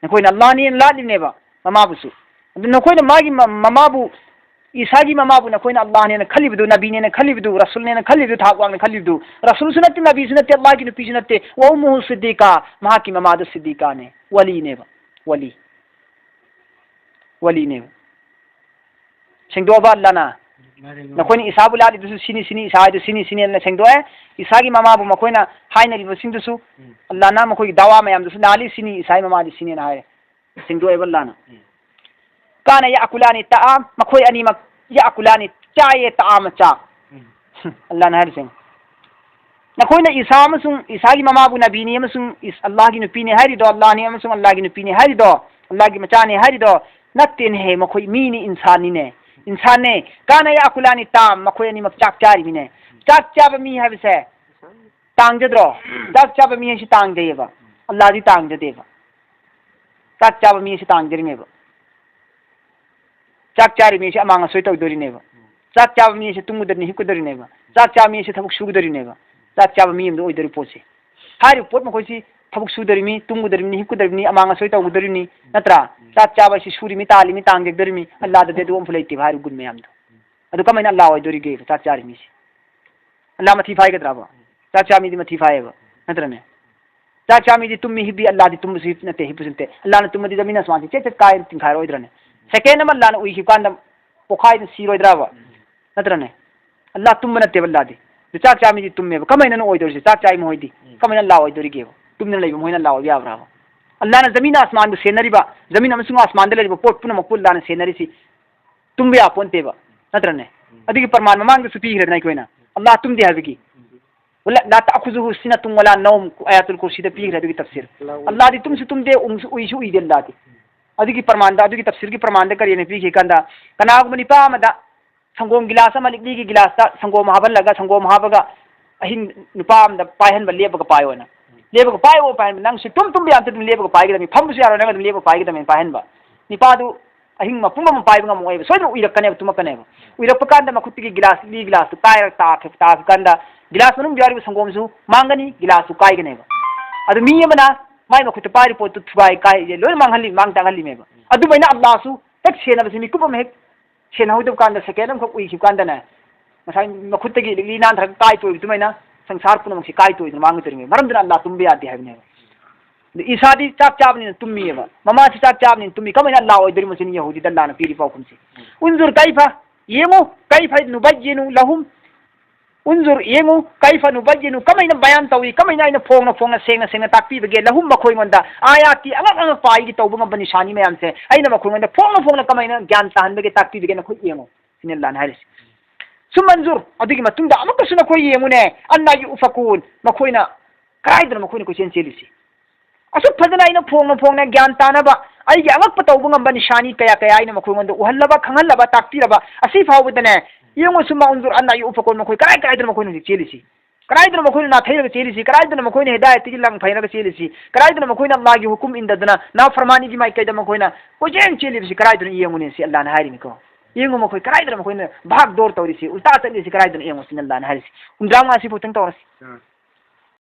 ꯅꯈꯣꯏꯅ ꯑꯜꯂꯥꯍꯅꯦꯅ ꯂꯥꯠꯂꯤꯅꯦꯕ ꯃꯃꯥꯕꯨꯁꯨ꯫ ꯑꯗꯨ ꯅꯈꯣꯏꯅ ꯃꯥꯒꯤ ꯃ-, ꯃꯃꯥꯕꯨ, ꯏꯁꯥꯒꯤ ꯃꯃꯥꯕꯨ ꯅꯈꯣꯏꯅ ꯑꯜꯂꯥꯍꯅꯦꯅ ꯈꯜꯂꯤꯕꯗꯨ, ꯅꯕꯤꯅꯦꯅ ꯈꯜꯂꯤꯕꯗꯨ, ꯔꯁꯨꯜꯅꯦꯅ ꯈꯜꯂꯤꯕꯗꯨ, ꯊꯥꯛ ꯋꯥꯡꯅ ꯈꯜꯂꯤꯕꯗꯨ, ꯔꯁꯨꯜꯁꯨ ꯅꯠꯇꯦ, ꯅꯕꯤꯁꯨ ꯅꯠꯇꯦ, ꯑꯜꯂꯥꯍꯒꯤ ꯅꯨꯄꯤꯁꯨ ꯅꯠꯇꯦ, "ꯋ ꯎꯝꯃꯨꯍꯨ ꯁꯤꯗꯤꯀꯥ", ꯃꯍꯥꯛꯀꯤ ꯃꯃꯥꯗꯨ ꯁꯤꯗꯤꯀꯥꯅꯦ, ꯋꯂꯤꯅꯦꯕ, ꯋꯂꯤ꯫ ꯋꯂꯤꯅꯦꯕ꯫ ꯁꯦꯡꯗꯣꯛꯑꯕ ꯑꯜꯂꯥꯍꯅ? ꯃꯥꯅꯦ, ꯃꯥꯅꯦ꯫ ꯅꯈꯣꯏꯅ ꯏꯁꯥꯕꯨ ꯂꯥꯠꯂꯤꯗꯨꯁꯨ ꯁꯤꯅꯤ, ꯁꯤꯅꯤ, ꯏꯁꯥ ꯍꯥꯏꯗꯨ ꯁꯤꯅꯤ, ꯁꯤꯅꯤꯅ ꯁꯦꯡꯗꯣꯛꯑꯦ꯫ ꯏꯁꯥꯒꯤ ꯃꯃꯥꯕꯨ ꯃꯈꯣꯏꯅ ꯍꯥꯏꯅꯔꯤꯕꯁꯤꯡꯗꯨꯁꯨ ꯎꯝ꯫ ꯑꯜꯂꯥꯍꯅ ꯃꯈꯣꯏꯒꯤ ꯗꯥꯋꯥ ꯃꯌꯥꯝꯗꯨꯁꯨ ꯂꯥꯜꯂꯤ, ꯁꯤꯅꯤ, ꯏꯁꯥꯒꯤ ꯃꯃꯥꯗꯤ ꯁꯤꯅꯤꯅ ꯍꯥꯏꯔꯦ꯫ ꯁꯦꯡꯗꯣꯛꯑꯦꯕ ꯑꯜꯂꯥꯍꯅ꯫ ꯎꯝ꯫ "ꯀꯥꯅ ꯌꯥꯀꯨꯂꯥꯅꯤ ꯇꯥꯑꯥꯝ", ꯃꯈꯣꯏ ꯑꯅꯤꯃꯛ ꯌꯥꯀꯨꯂꯥꯅꯤ, ꯆꯥꯏꯌꯦ, ꯇꯥꯑꯥꯝ, ꯆꯥꯛ꯫ ꯎꯝ꯫ ꯑꯜꯂꯥꯍꯅ ꯍꯥꯏꯔꯤꯁꯦ꯫ ꯅꯈꯣꯏꯅ ꯏꯁꯥ ꯑꯃꯁꯨꯡ ꯏꯁꯥꯒꯤ ꯃꯃꯥꯕꯨ ꯅꯕꯤꯅꯤ ꯑꯃꯁꯨꯡ ꯏꯁ-, ꯑꯜꯂꯥꯍꯒꯤ ꯅꯨꯄꯤꯅꯤ ꯍꯥꯏꯔꯤꯗꯣ, ꯑꯜꯂꯥꯍꯅꯤ ꯑꯃꯁꯨꯡ ꯑꯜꯂꯥꯍꯒꯤ ꯅꯨꯄꯤꯅꯤ ꯍꯥꯏꯔꯤꯗꯣ, ꯑꯜꯂꯥꯍꯒꯤ ꯃꯆꯥꯅꯤ ꯍꯥꯏꯔꯤꯗꯣ ꯅꯠꯇꯦꯅꯦꯍꯦ, ꯃꯈꯣꯏ ꯃꯤꯅꯤ, ꯏꯟꯁꯥꯟꯅꯤꯅꯦ, ꯏꯟꯁꯥꯟꯅꯦ꯫ "ꯀꯥꯅ ꯌꯥꯀꯨꯂꯥꯅꯤ ꯇꯥꯝ", ꯃꯈꯣꯏ ꯑꯅꯤꯃꯛ ꯆꯥꯛ ꯆꯥꯔꯤꯃꯤꯅꯦ꯫ ꯆꯥꯛ ꯆꯥꯕ ꯃꯤ ꯍꯥꯏꯕꯁꯦ ꯇꯥꯡꯖꯗ꯭ꯔꯣ? ꯆꯥꯛ ꯆꯥꯕ ꯃꯤ ꯍꯥꯏꯁꯤ ꯇꯥꯡꯖꯩꯌꯦꯕ, ꯑꯜꯂꯥꯍꯗꯤ ꯇꯥꯡꯖꯗꯦꯕ꯫ ꯆꯥꯛ ꯆꯥꯕ ꯃꯤ ꯍꯥꯏꯁꯤ ꯇꯥꯡꯖꯔꯤꯃꯦꯕ꯫ ꯆꯥꯛ ꯆꯥꯔꯤ ꯃꯤꯁꯦ ꯑꯃꯥꯡ ꯑꯁꯣꯏ ꯇꯧꯗꯣꯔꯤꯅꯦꯕ꯫ ꯆꯥꯛ ꯆꯥꯕ ꯃꯤꯁꯦ ꯇꯨꯝꯒꯗꯣꯔꯤꯅꯤ, ꯍꯤꯞꯀꯗꯣꯔꯤꯅꯦꯕ꯫ ꯆꯥꯛ ꯆꯥꯕ ꯃꯤꯁꯦ ꯊꯕꯛ ꯁꯨꯒꯗꯣꯔꯤꯅꯦꯕ꯫ ꯆꯥꯛ ꯆꯥꯕ ꯃꯤ ꯑꯃꯗ ꯑꯣꯏꯗꯣꯔꯤ ꯄꯣꯠꯁꯦ꯫ ꯍꯥꯏꯔꯤꯕ ꯄꯣꯠ ꯃꯈꯣꯏꯁꯤ ꯊꯕꯛ ꯁꯨꯗꯣꯔꯤꯃꯤ, ꯇꯨꯝꯒꯗꯣꯔꯤꯃꯤ, ꯍꯤꯞꯀꯗꯣꯔꯤꯃꯤ, ꯑꯃꯥꯡ ꯑꯁꯣꯏ ꯇꯧꯒꯗꯣꯔꯤꯃꯤ, ꯅꯠꯇ꯭ꯔꯥ? ꯆꯥꯛ ꯆꯥꯕ ꯍꯥꯏꯁꯤ ꯁꯨꯔꯤꯃꯤ, ꯇꯥꯜꯂꯤꯃꯤ, ꯇꯥꯡꯖꯗꯣꯔꯤꯃꯤ, ꯑꯜꯂꯥꯗꯗꯤ ꯑꯗꯨ ꯑꯃꯐꯥꯎ ꯂꯩꯇꯦꯕ, ꯍꯥꯏꯔꯤꯕ ꯒꯨꯟ ꯃꯌꯥꯝꯗꯣ꯫ ꯑꯗꯨ ꯀꯃꯥꯏꯅ ꯑꯜꯂꯥ ꯑꯣꯏꯗꯣꯔꯤꯒꯦ, ꯆꯥꯛ ꯆꯥꯔꯤ ꯃꯤꯁꯦ? ꯑꯜꯂꯥ ꯃꯊꯤ ꯐꯥꯏꯒꯗ꯭ꯔꯕ? ꯆꯥꯛ ꯆꯥ ꯃꯤꯗꯤ ꯃꯊꯤ ꯐꯥꯏꯌꯦꯕ, ꯅꯠꯇ꯭ꯔꯅꯦ? ꯆꯥꯛ ꯆꯥ ꯃꯤꯗꯤ ꯇꯨꯝꯃꯤ ꯍꯤꯞꯄꯤ, ꯑꯜꯂꯥꯗꯤ ꯇꯨꯝꯕꯁꯨ ꯍꯤꯞ ꯅꯠꯇꯦ, ꯍꯤꯞꯄꯁꯨ ꯅꯠꯇꯦ꯫ ꯑꯜꯂꯥꯅ ꯇꯨꯝꯃꯗꯤ ꯖꯃꯤꯟ ꯑꯁꯃꯥꯟꯁꯤ ꯆꯦꯠ ꯆꯦꯠ ꯀꯥꯏꯔ ꯇꯤꯡꯈꯥꯏꯔꯣꯏꯗ꯭ꯔꯅꯦ? ꯁꯦꯀꯦꯟ ꯑꯃ ꯑꯜꯂꯥꯅ ꯎꯏꯈꯤꯕ ꯀꯥꯟꯗ ꯄꯣꯛꯈꯥꯏꯗꯅ ꯁꯤꯔꯣꯏꯗ꯭ꯔꯕ? ꯅꯠꯇ꯭ꯔꯅꯦ? ꯑꯜꯂꯥ ꯇꯨꯝꯕ ꯅꯠꯇꯦꯕ ꯑꯜꯂꯥꯗꯤ꯫ ꯑꯗꯨ ꯆꯥꯛ ꯆꯥ ꯃꯤꯗꯤ ꯇꯨꯝꯃꯦꯕ꯫ ꯀꯃꯥꯏꯅꯅꯣ ꯑꯣꯏꯗꯣꯔꯤꯁꯦ? ꯆꯥꯛ ꯆꯥꯏ ꯃꯈꯣꯏꯗꯤ꯫ ꯀꯃꯥꯏꯅ ꯑꯜꯂꯥ ꯑꯣꯏꯗꯣꯔꯤꯒꯦꯕ? ꯇꯨꯝꯗꯅ ꯂꯩꯕ ꯃꯈꯣꯏꯅ ꯑꯜꯂꯥ ꯑꯣꯏꯕ ꯌꯥꯕ꯭ꯔꯥꯕ? ꯑꯜꯂꯥꯅ ꯖꯃꯤꯟ ꯑꯁꯃꯥꯟꯕꯨ ꯁꯦꯟꯅꯔꯤꯕ, ꯖꯃꯤꯟ ꯑꯃꯁꯨꯡ ꯑꯁꯃꯥꯟꯗ ꯂꯩꯔꯤꯕ ꯄꯣꯠ ꯄꯨꯝꯅꯃꯛꯄꯨ ꯑꯜꯂꯥꯅ ꯁꯦꯟꯅꯔꯤꯁꯤ ꯇꯨꯝꯕ ꯌꯥꯄꯣꯟꯇꯦꯕ, ꯅꯠꯇ꯭ꯔꯅꯦ? ꯑꯗꯨꯒꯤ ꯄ꯭ꯔꯃꯥꯟ ꯃꯃꯥꯡꯗꯁꯨ ꯄꯤꯈ꯭ꯔꯦꯗꯅ ꯑꯩꯈꯣꯏꯅ, ꯑꯜꯂꯥ ꯇꯨꯝꯗꯦ ꯍꯥꯏꯕꯒꯤ꯫ "ꯂꯥ ꯇꯥꯈꯨꯖꯨꯍꯨ ꯁꯤꯅꯥꯇꯨꯝ ꯋꯥꯂꯥ ꯅꯧꯝ", ꯑꯥꯌꯥꯇꯨꯜ ꯀꯨꯔꯁꯤꯗ ꯄꯤꯈ꯭ꯔꯦ ꯑꯗꯨꯒꯤ ꯇꯐꯁꯤꯔ꯫ ꯑꯜꯂꯥꯗꯤ ꯇꯨꯝꯁꯨ ꯇꯨꯝꯗꯦ, ꯎꯪꯁꯨ ꯎꯏꯁꯨ ꯎꯏꯗꯦ ꯑꯜꯂꯥꯗꯤ꯫ ꯑꯗꯨꯒꯤ ꯄ꯭ꯔꯃꯥꯟꯗ, ꯑꯗꯨꯒꯤ ꯇꯐꯁꯤꯔꯒꯤ ꯄ꯭ꯔꯃꯥꯟꯗ ꯀꯔꯤꯅ ꯄꯤꯒꯦ ꯀꯥꯟꯗ, ꯀꯅꯥꯒꯨꯝꯕ ꯅꯨꯄꯥ ꯑꯃꯗ ꯁꯪꯒꯣꯝ ꯒꯤꯂꯥꯁ ꯑꯃ, ꯂꯤꯛꯂꯤꯒꯤ ꯒꯤꯂꯥꯁꯇ ꯁꯪꯒꯣꯝ ꯍꯥꯞꯍꯜꯂꯒ, ꯁꯪꯒꯣꯝ ꯍꯥꯞꯄꯒ ꯑꯍꯤꯡ ꯅꯨꯄꯥ ꯑꯃꯗ ꯄꯥꯏꯍꯟꯕ, ꯂꯦꯞꯄꯒ ꯄꯥꯏꯌꯣꯅ꯫ ꯂꯦꯞꯄꯒ ꯄꯥꯏꯌꯣ, ꯄꯥꯏꯍꯟꯕ, ꯅꯪ ꯁꯤ ꯇꯨꯝ ꯇꯨꯝꯕ ꯌꯥꯝꯇ ꯑꯗꯨꯝ ꯂꯦꯞꯄꯒ ꯄꯥꯏꯒꯗꯕꯅꯤ, ꯐꯝꯕꯁꯨ ꯌꯥꯔꯣꯏ, ꯅꯪ ꯑꯗꯨꯝ ꯂꯦꯞꯄꯒ ꯄꯥꯏꯒꯗꯕꯅꯤ ꯄꯥꯏꯍꯟꯕ꯫ ꯅꯨꯄꯥꯗꯨ ꯑꯍꯤꯡ ꯃꯄꯨꯝ ꯑꯃ ꯄꯥꯏꯕ ꯉꯝꯃꯛꯑꯣꯏꯕ, ꯁꯣꯏꯗꯅ ꯎꯏꯔꯛꯀꯅꯦꯕ, ꯇꯨꯝꯃꯛꯀꯅꯦꯕ꯫ ꯎꯏꯔꯛꯄ ꯀꯥꯟꯗ ꯃꯈꯨꯠꯇꯒꯤ ꯒꯤꯂꯥꯁ, ꯂꯤꯛꯂꯤ ꯒꯤꯂꯥꯁꯇꯨ ꯀꯥꯏꯔꯒ ꯇꯥꯈꯤ, ꯇꯥꯈꯤ ꯀꯥꯟꯗ ꯒꯤꯂꯥꯁ ꯃꯅꯨꯡꯗ ꯌꯥꯎꯔꯤꯕ ꯁꯪꯒꯣꯝꯁꯨ ꯃꯥꯡꯒꯅꯤ, ꯒꯤꯂꯥꯁꯁꯨ ꯀꯥꯏꯒꯅꯦꯕ꯫ ꯑꯗꯨ ꯃꯤ ꯑꯃꯅ ꯃꯥꯏ ꯃꯈꯨꯠꯇ ꯄꯥꯏꯔꯤꯕ ꯄꯣꯠꯇꯨ ꯊꯨꯒꯥꯏ ꯀꯥꯏ ꯂꯣꯏꯅ ꯃꯥꯡꯍꯜꯂꯤ, ꯃꯥꯡ ꯇꯥꯛꯍꯜꯂꯤꯃꯦꯕ꯫ ꯑꯗꯨꯃꯥꯏꯅ ꯑꯜꯂꯥꯁꯨ ꯍꯦꯛ ꯁꯦꯟꯅꯕꯁꯤ ꯃꯤꯀꯨꯞ ꯑꯃ ꯍꯦꯛ ꯁꯦꯟꯅꯍꯧꯗꯕ ꯀꯥꯟꯗ, ꯁꯦꯀꯦꯟ ꯑꯃꯈꯛ ꯎꯏꯈꯤꯕ ꯀꯥꯟꯗꯅꯦ, ꯉꯁꯥꯏ ꯃꯈꯨꯠꯇꯒꯤ ꯂꯤꯛꯂꯤ ꯅꯥꯟꯊꯔꯒ ꯀꯥꯏ ꯇꯣꯏꯕ ꯑꯗꯨꯃꯥꯏꯅ ꯁꯪꯁꯥꯔ ꯄꯨꯝꯅꯃꯛꯁꯤ ꯀꯥꯏ ꯇꯣꯏꯗꯅ ꯃꯥꯡꯒꯗꯧꯔꯤꯃꯦꯕ꯫ ꯃꯔꯝꯗꯨꯅ ꯑꯜꯂꯥ ꯇꯨꯝꯕ ꯌꯥꯗꯦ ꯍꯥꯏꯕꯅꯦꯕ꯫ ꯑꯗ ꯏꯁꯥꯗꯤ ꯆꯥꯛ ꯆꯥꯕꯅꯤꯅ ꯇꯨꯝꯃꯤꯑꯕ, ꯃꯃꯥꯁꯤ ꯆꯥꯛ ꯆꯥꯕꯅꯤꯅ ꯇꯨꯝꯃꯤ, ꯀꯃꯥꯏꯅ ꯑꯜꯂꯥ ꯑꯣꯏꯗꯣꯔꯤꯃꯣ ꯁꯤꯅꯤ ꯌꯍꯨꯗꯤꯗ ꯑꯜꯂꯥꯅ ꯄꯤꯔꯤ ꯄꯥꯎꯈꯨꯝꯁꯤ꯫ ꯎꯟꯖꯨꯔ ꯀꯩꯐ, ꯌꯦꯡꯉꯨ, ꯀꯩꯐ ꯅꯨꯕꯩꯌꯤꯅꯨ ꯂꯍꯨꯝ, ꯎꯟꯖꯨꯔ, ꯌꯦꯡꯉꯨ, ꯀꯩꯐ ꯅꯨꯕꯩꯌꯤꯅꯨ, ꯀꯃꯥꯏꯅ ꯕꯌꯥꯟ ꯇꯧꯏ, ꯀꯃꯥꯏꯅ ꯑꯩꯅ ꯐꯣꯡꯅ ꯐꯣꯡꯅ ꯁꯦꯡꯅ ꯁꯦꯡꯅ ꯇꯥꯛꯄꯤꯕꯒꯦ, ꯂꯍꯨꯝ, ꯃꯈꯣꯏꯉꯣꯟꯗ, ꯑꯥꯌꯥꯠꯀꯤ ꯑꯉꯛ ꯑꯉꯛꯄ ꯑꯩꯒꯤ ꯇꯧꯕ ꯉꯝꯕ ꯅꯤꯁꯥꯅꯤ ꯃꯌꯥꯝꯁꯦ ꯑꯩꯅ ꯃꯈꯣꯏꯉꯣꯟꯗ ꯐꯣꯡꯅ ꯐꯣꯡꯅ ꯀꯃꯥꯏꯅ ꯒ꯭ꯌꯥꯟ ꯇꯥꯍꯟꯕꯒꯦ, ꯇꯥꯛꯄꯤꯕꯒꯦ, ꯅꯈꯣꯏ ꯌꯦꯡꯉꯨ ꯁꯤꯅꯤ ꯑꯜꯂꯥꯅ ꯍꯥꯏꯔꯤꯁꯤ꯫ ꯁꯨꯝ ꯎꯟꯖꯨꯔ, ꯑꯗꯨꯒꯤ ꯃꯇꯨꯡꯗ ꯑꯃꯨꯛꯀꯁꯨ ꯅꯈꯣꯏ ꯌꯦꯡꯉꯨꯅꯦ, ꯑꯟꯅꯥ ꯌꯨꯐꯀꯨꯟ, ꯃꯈꯣꯏꯅ ꯀꯗꯥꯏꯗꯅꯣ ꯃꯈꯣꯏꯅ ꯀꯣꯏꯆꯦꯟ ꯆꯦꯜꯂꯤꯁꯤ? ꯑꯁꯨꯛ ꯐꯖꯅ ꯑꯩꯅ ꯐꯣꯡꯅ ꯐꯣꯡꯅ ꯒ꯭ꯌꯥꯟ ꯇꯥꯅꯕ, ꯑꯩꯒꯤ ꯑꯉꯛꯄ ꯇꯧꯕ ꯉꯝꯕ ꯅꯤꯁꯥꯅꯤ ꯀꯌꯥ ꯀꯌꯥ ꯑꯩꯅ ꯃꯈꯣꯏꯉꯣꯟꯗ ꯎꯍꯜꯂꯕ, ꯈꯪꯍꯜꯂꯕ, ꯇꯥꯛꯄꯤꯔꯕ, ꯑꯁꯤ ꯐꯥꯎꯕꯗꯅꯦ, ꯌꯦꯡꯉꯨ ꯁꯨꯝ ꯎꯟꯖꯨꯔ ꯑꯟꯅꯥ ꯌꯨꯐꯀꯨꯟ, ꯃꯈꯣꯏ ꯀꯗꯥꯏ ꯀꯗꯥꯏꯗꯅꯣ ꯃꯈꯣꯏꯅ ꯍꯧꯖꯤꯛ ꯆꯦꯜꯂꯤꯁꯤ? ꯀꯗꯥꯏꯗꯅꯣ ꯃꯈꯣꯏꯅ ꯅꯥꯊꯩꯔꯒ ꯆꯦꯜꯂꯤꯁꯤ? ꯀꯗꯥꯏꯗꯅꯣ ꯃꯈꯣꯏꯅ ꯍꯤꯗꯥꯌꯠꯇꯒꯤ ꯂꯪ ꯐꯩꯔꯒ ꯆꯦꯜꯂꯤꯁꯤ? ꯀꯗꯥꯏꯗꯅꯣ ꯃꯈꯣꯏꯅ ꯑꯜꯂꯥꯒꯤ ꯍꯨꯀꯨꯝ ꯏꯟꯗꯗꯅ ꯅꯥꯐꯔꯃꯥꯅꯤꯒꯤ ꯃꯥꯏꯀꯩꯗ ꯃꯈꯣꯏꯅ ꯀꯣꯏꯆꯦꯟ ꯆꯦꯜꯂꯤꯕꯁꯤ ꯀꯗꯥꯏꯗꯅꯣ ꯌꯦꯡꯉꯨꯅꯦ ꯁꯤ ꯑꯜꯂꯥꯅ ꯍꯥꯏꯔꯤꯅꯤꯀꯣ꯫ ꯌꯦꯡꯉꯨ ꯃꯈꯣꯏ ꯀꯗꯥꯏꯗꯅꯣ ꯃꯈꯣꯏꯅ ꯚꯥꯒ ꯗꯣꯔ ꯇꯧꯔꯤꯁꯤ, ꯎꯜꯇꯥ ꯆꯠꯂꯤꯁꯤ ꯀꯗꯥꯏꯗꯅꯣ ꯌꯦꯡꯉꯨ ꯁꯤꯅꯤ ꯑꯜꯂꯥꯅ ꯍꯥꯏꯔꯤꯁꯤ꯫ ꯍꯨꯝꯗ꯭ꯔꯥ ꯃꯉꯥ ꯁꯤꯐꯥꯎꯇꯪ ꯇꯧꯔꯁꯤ꯫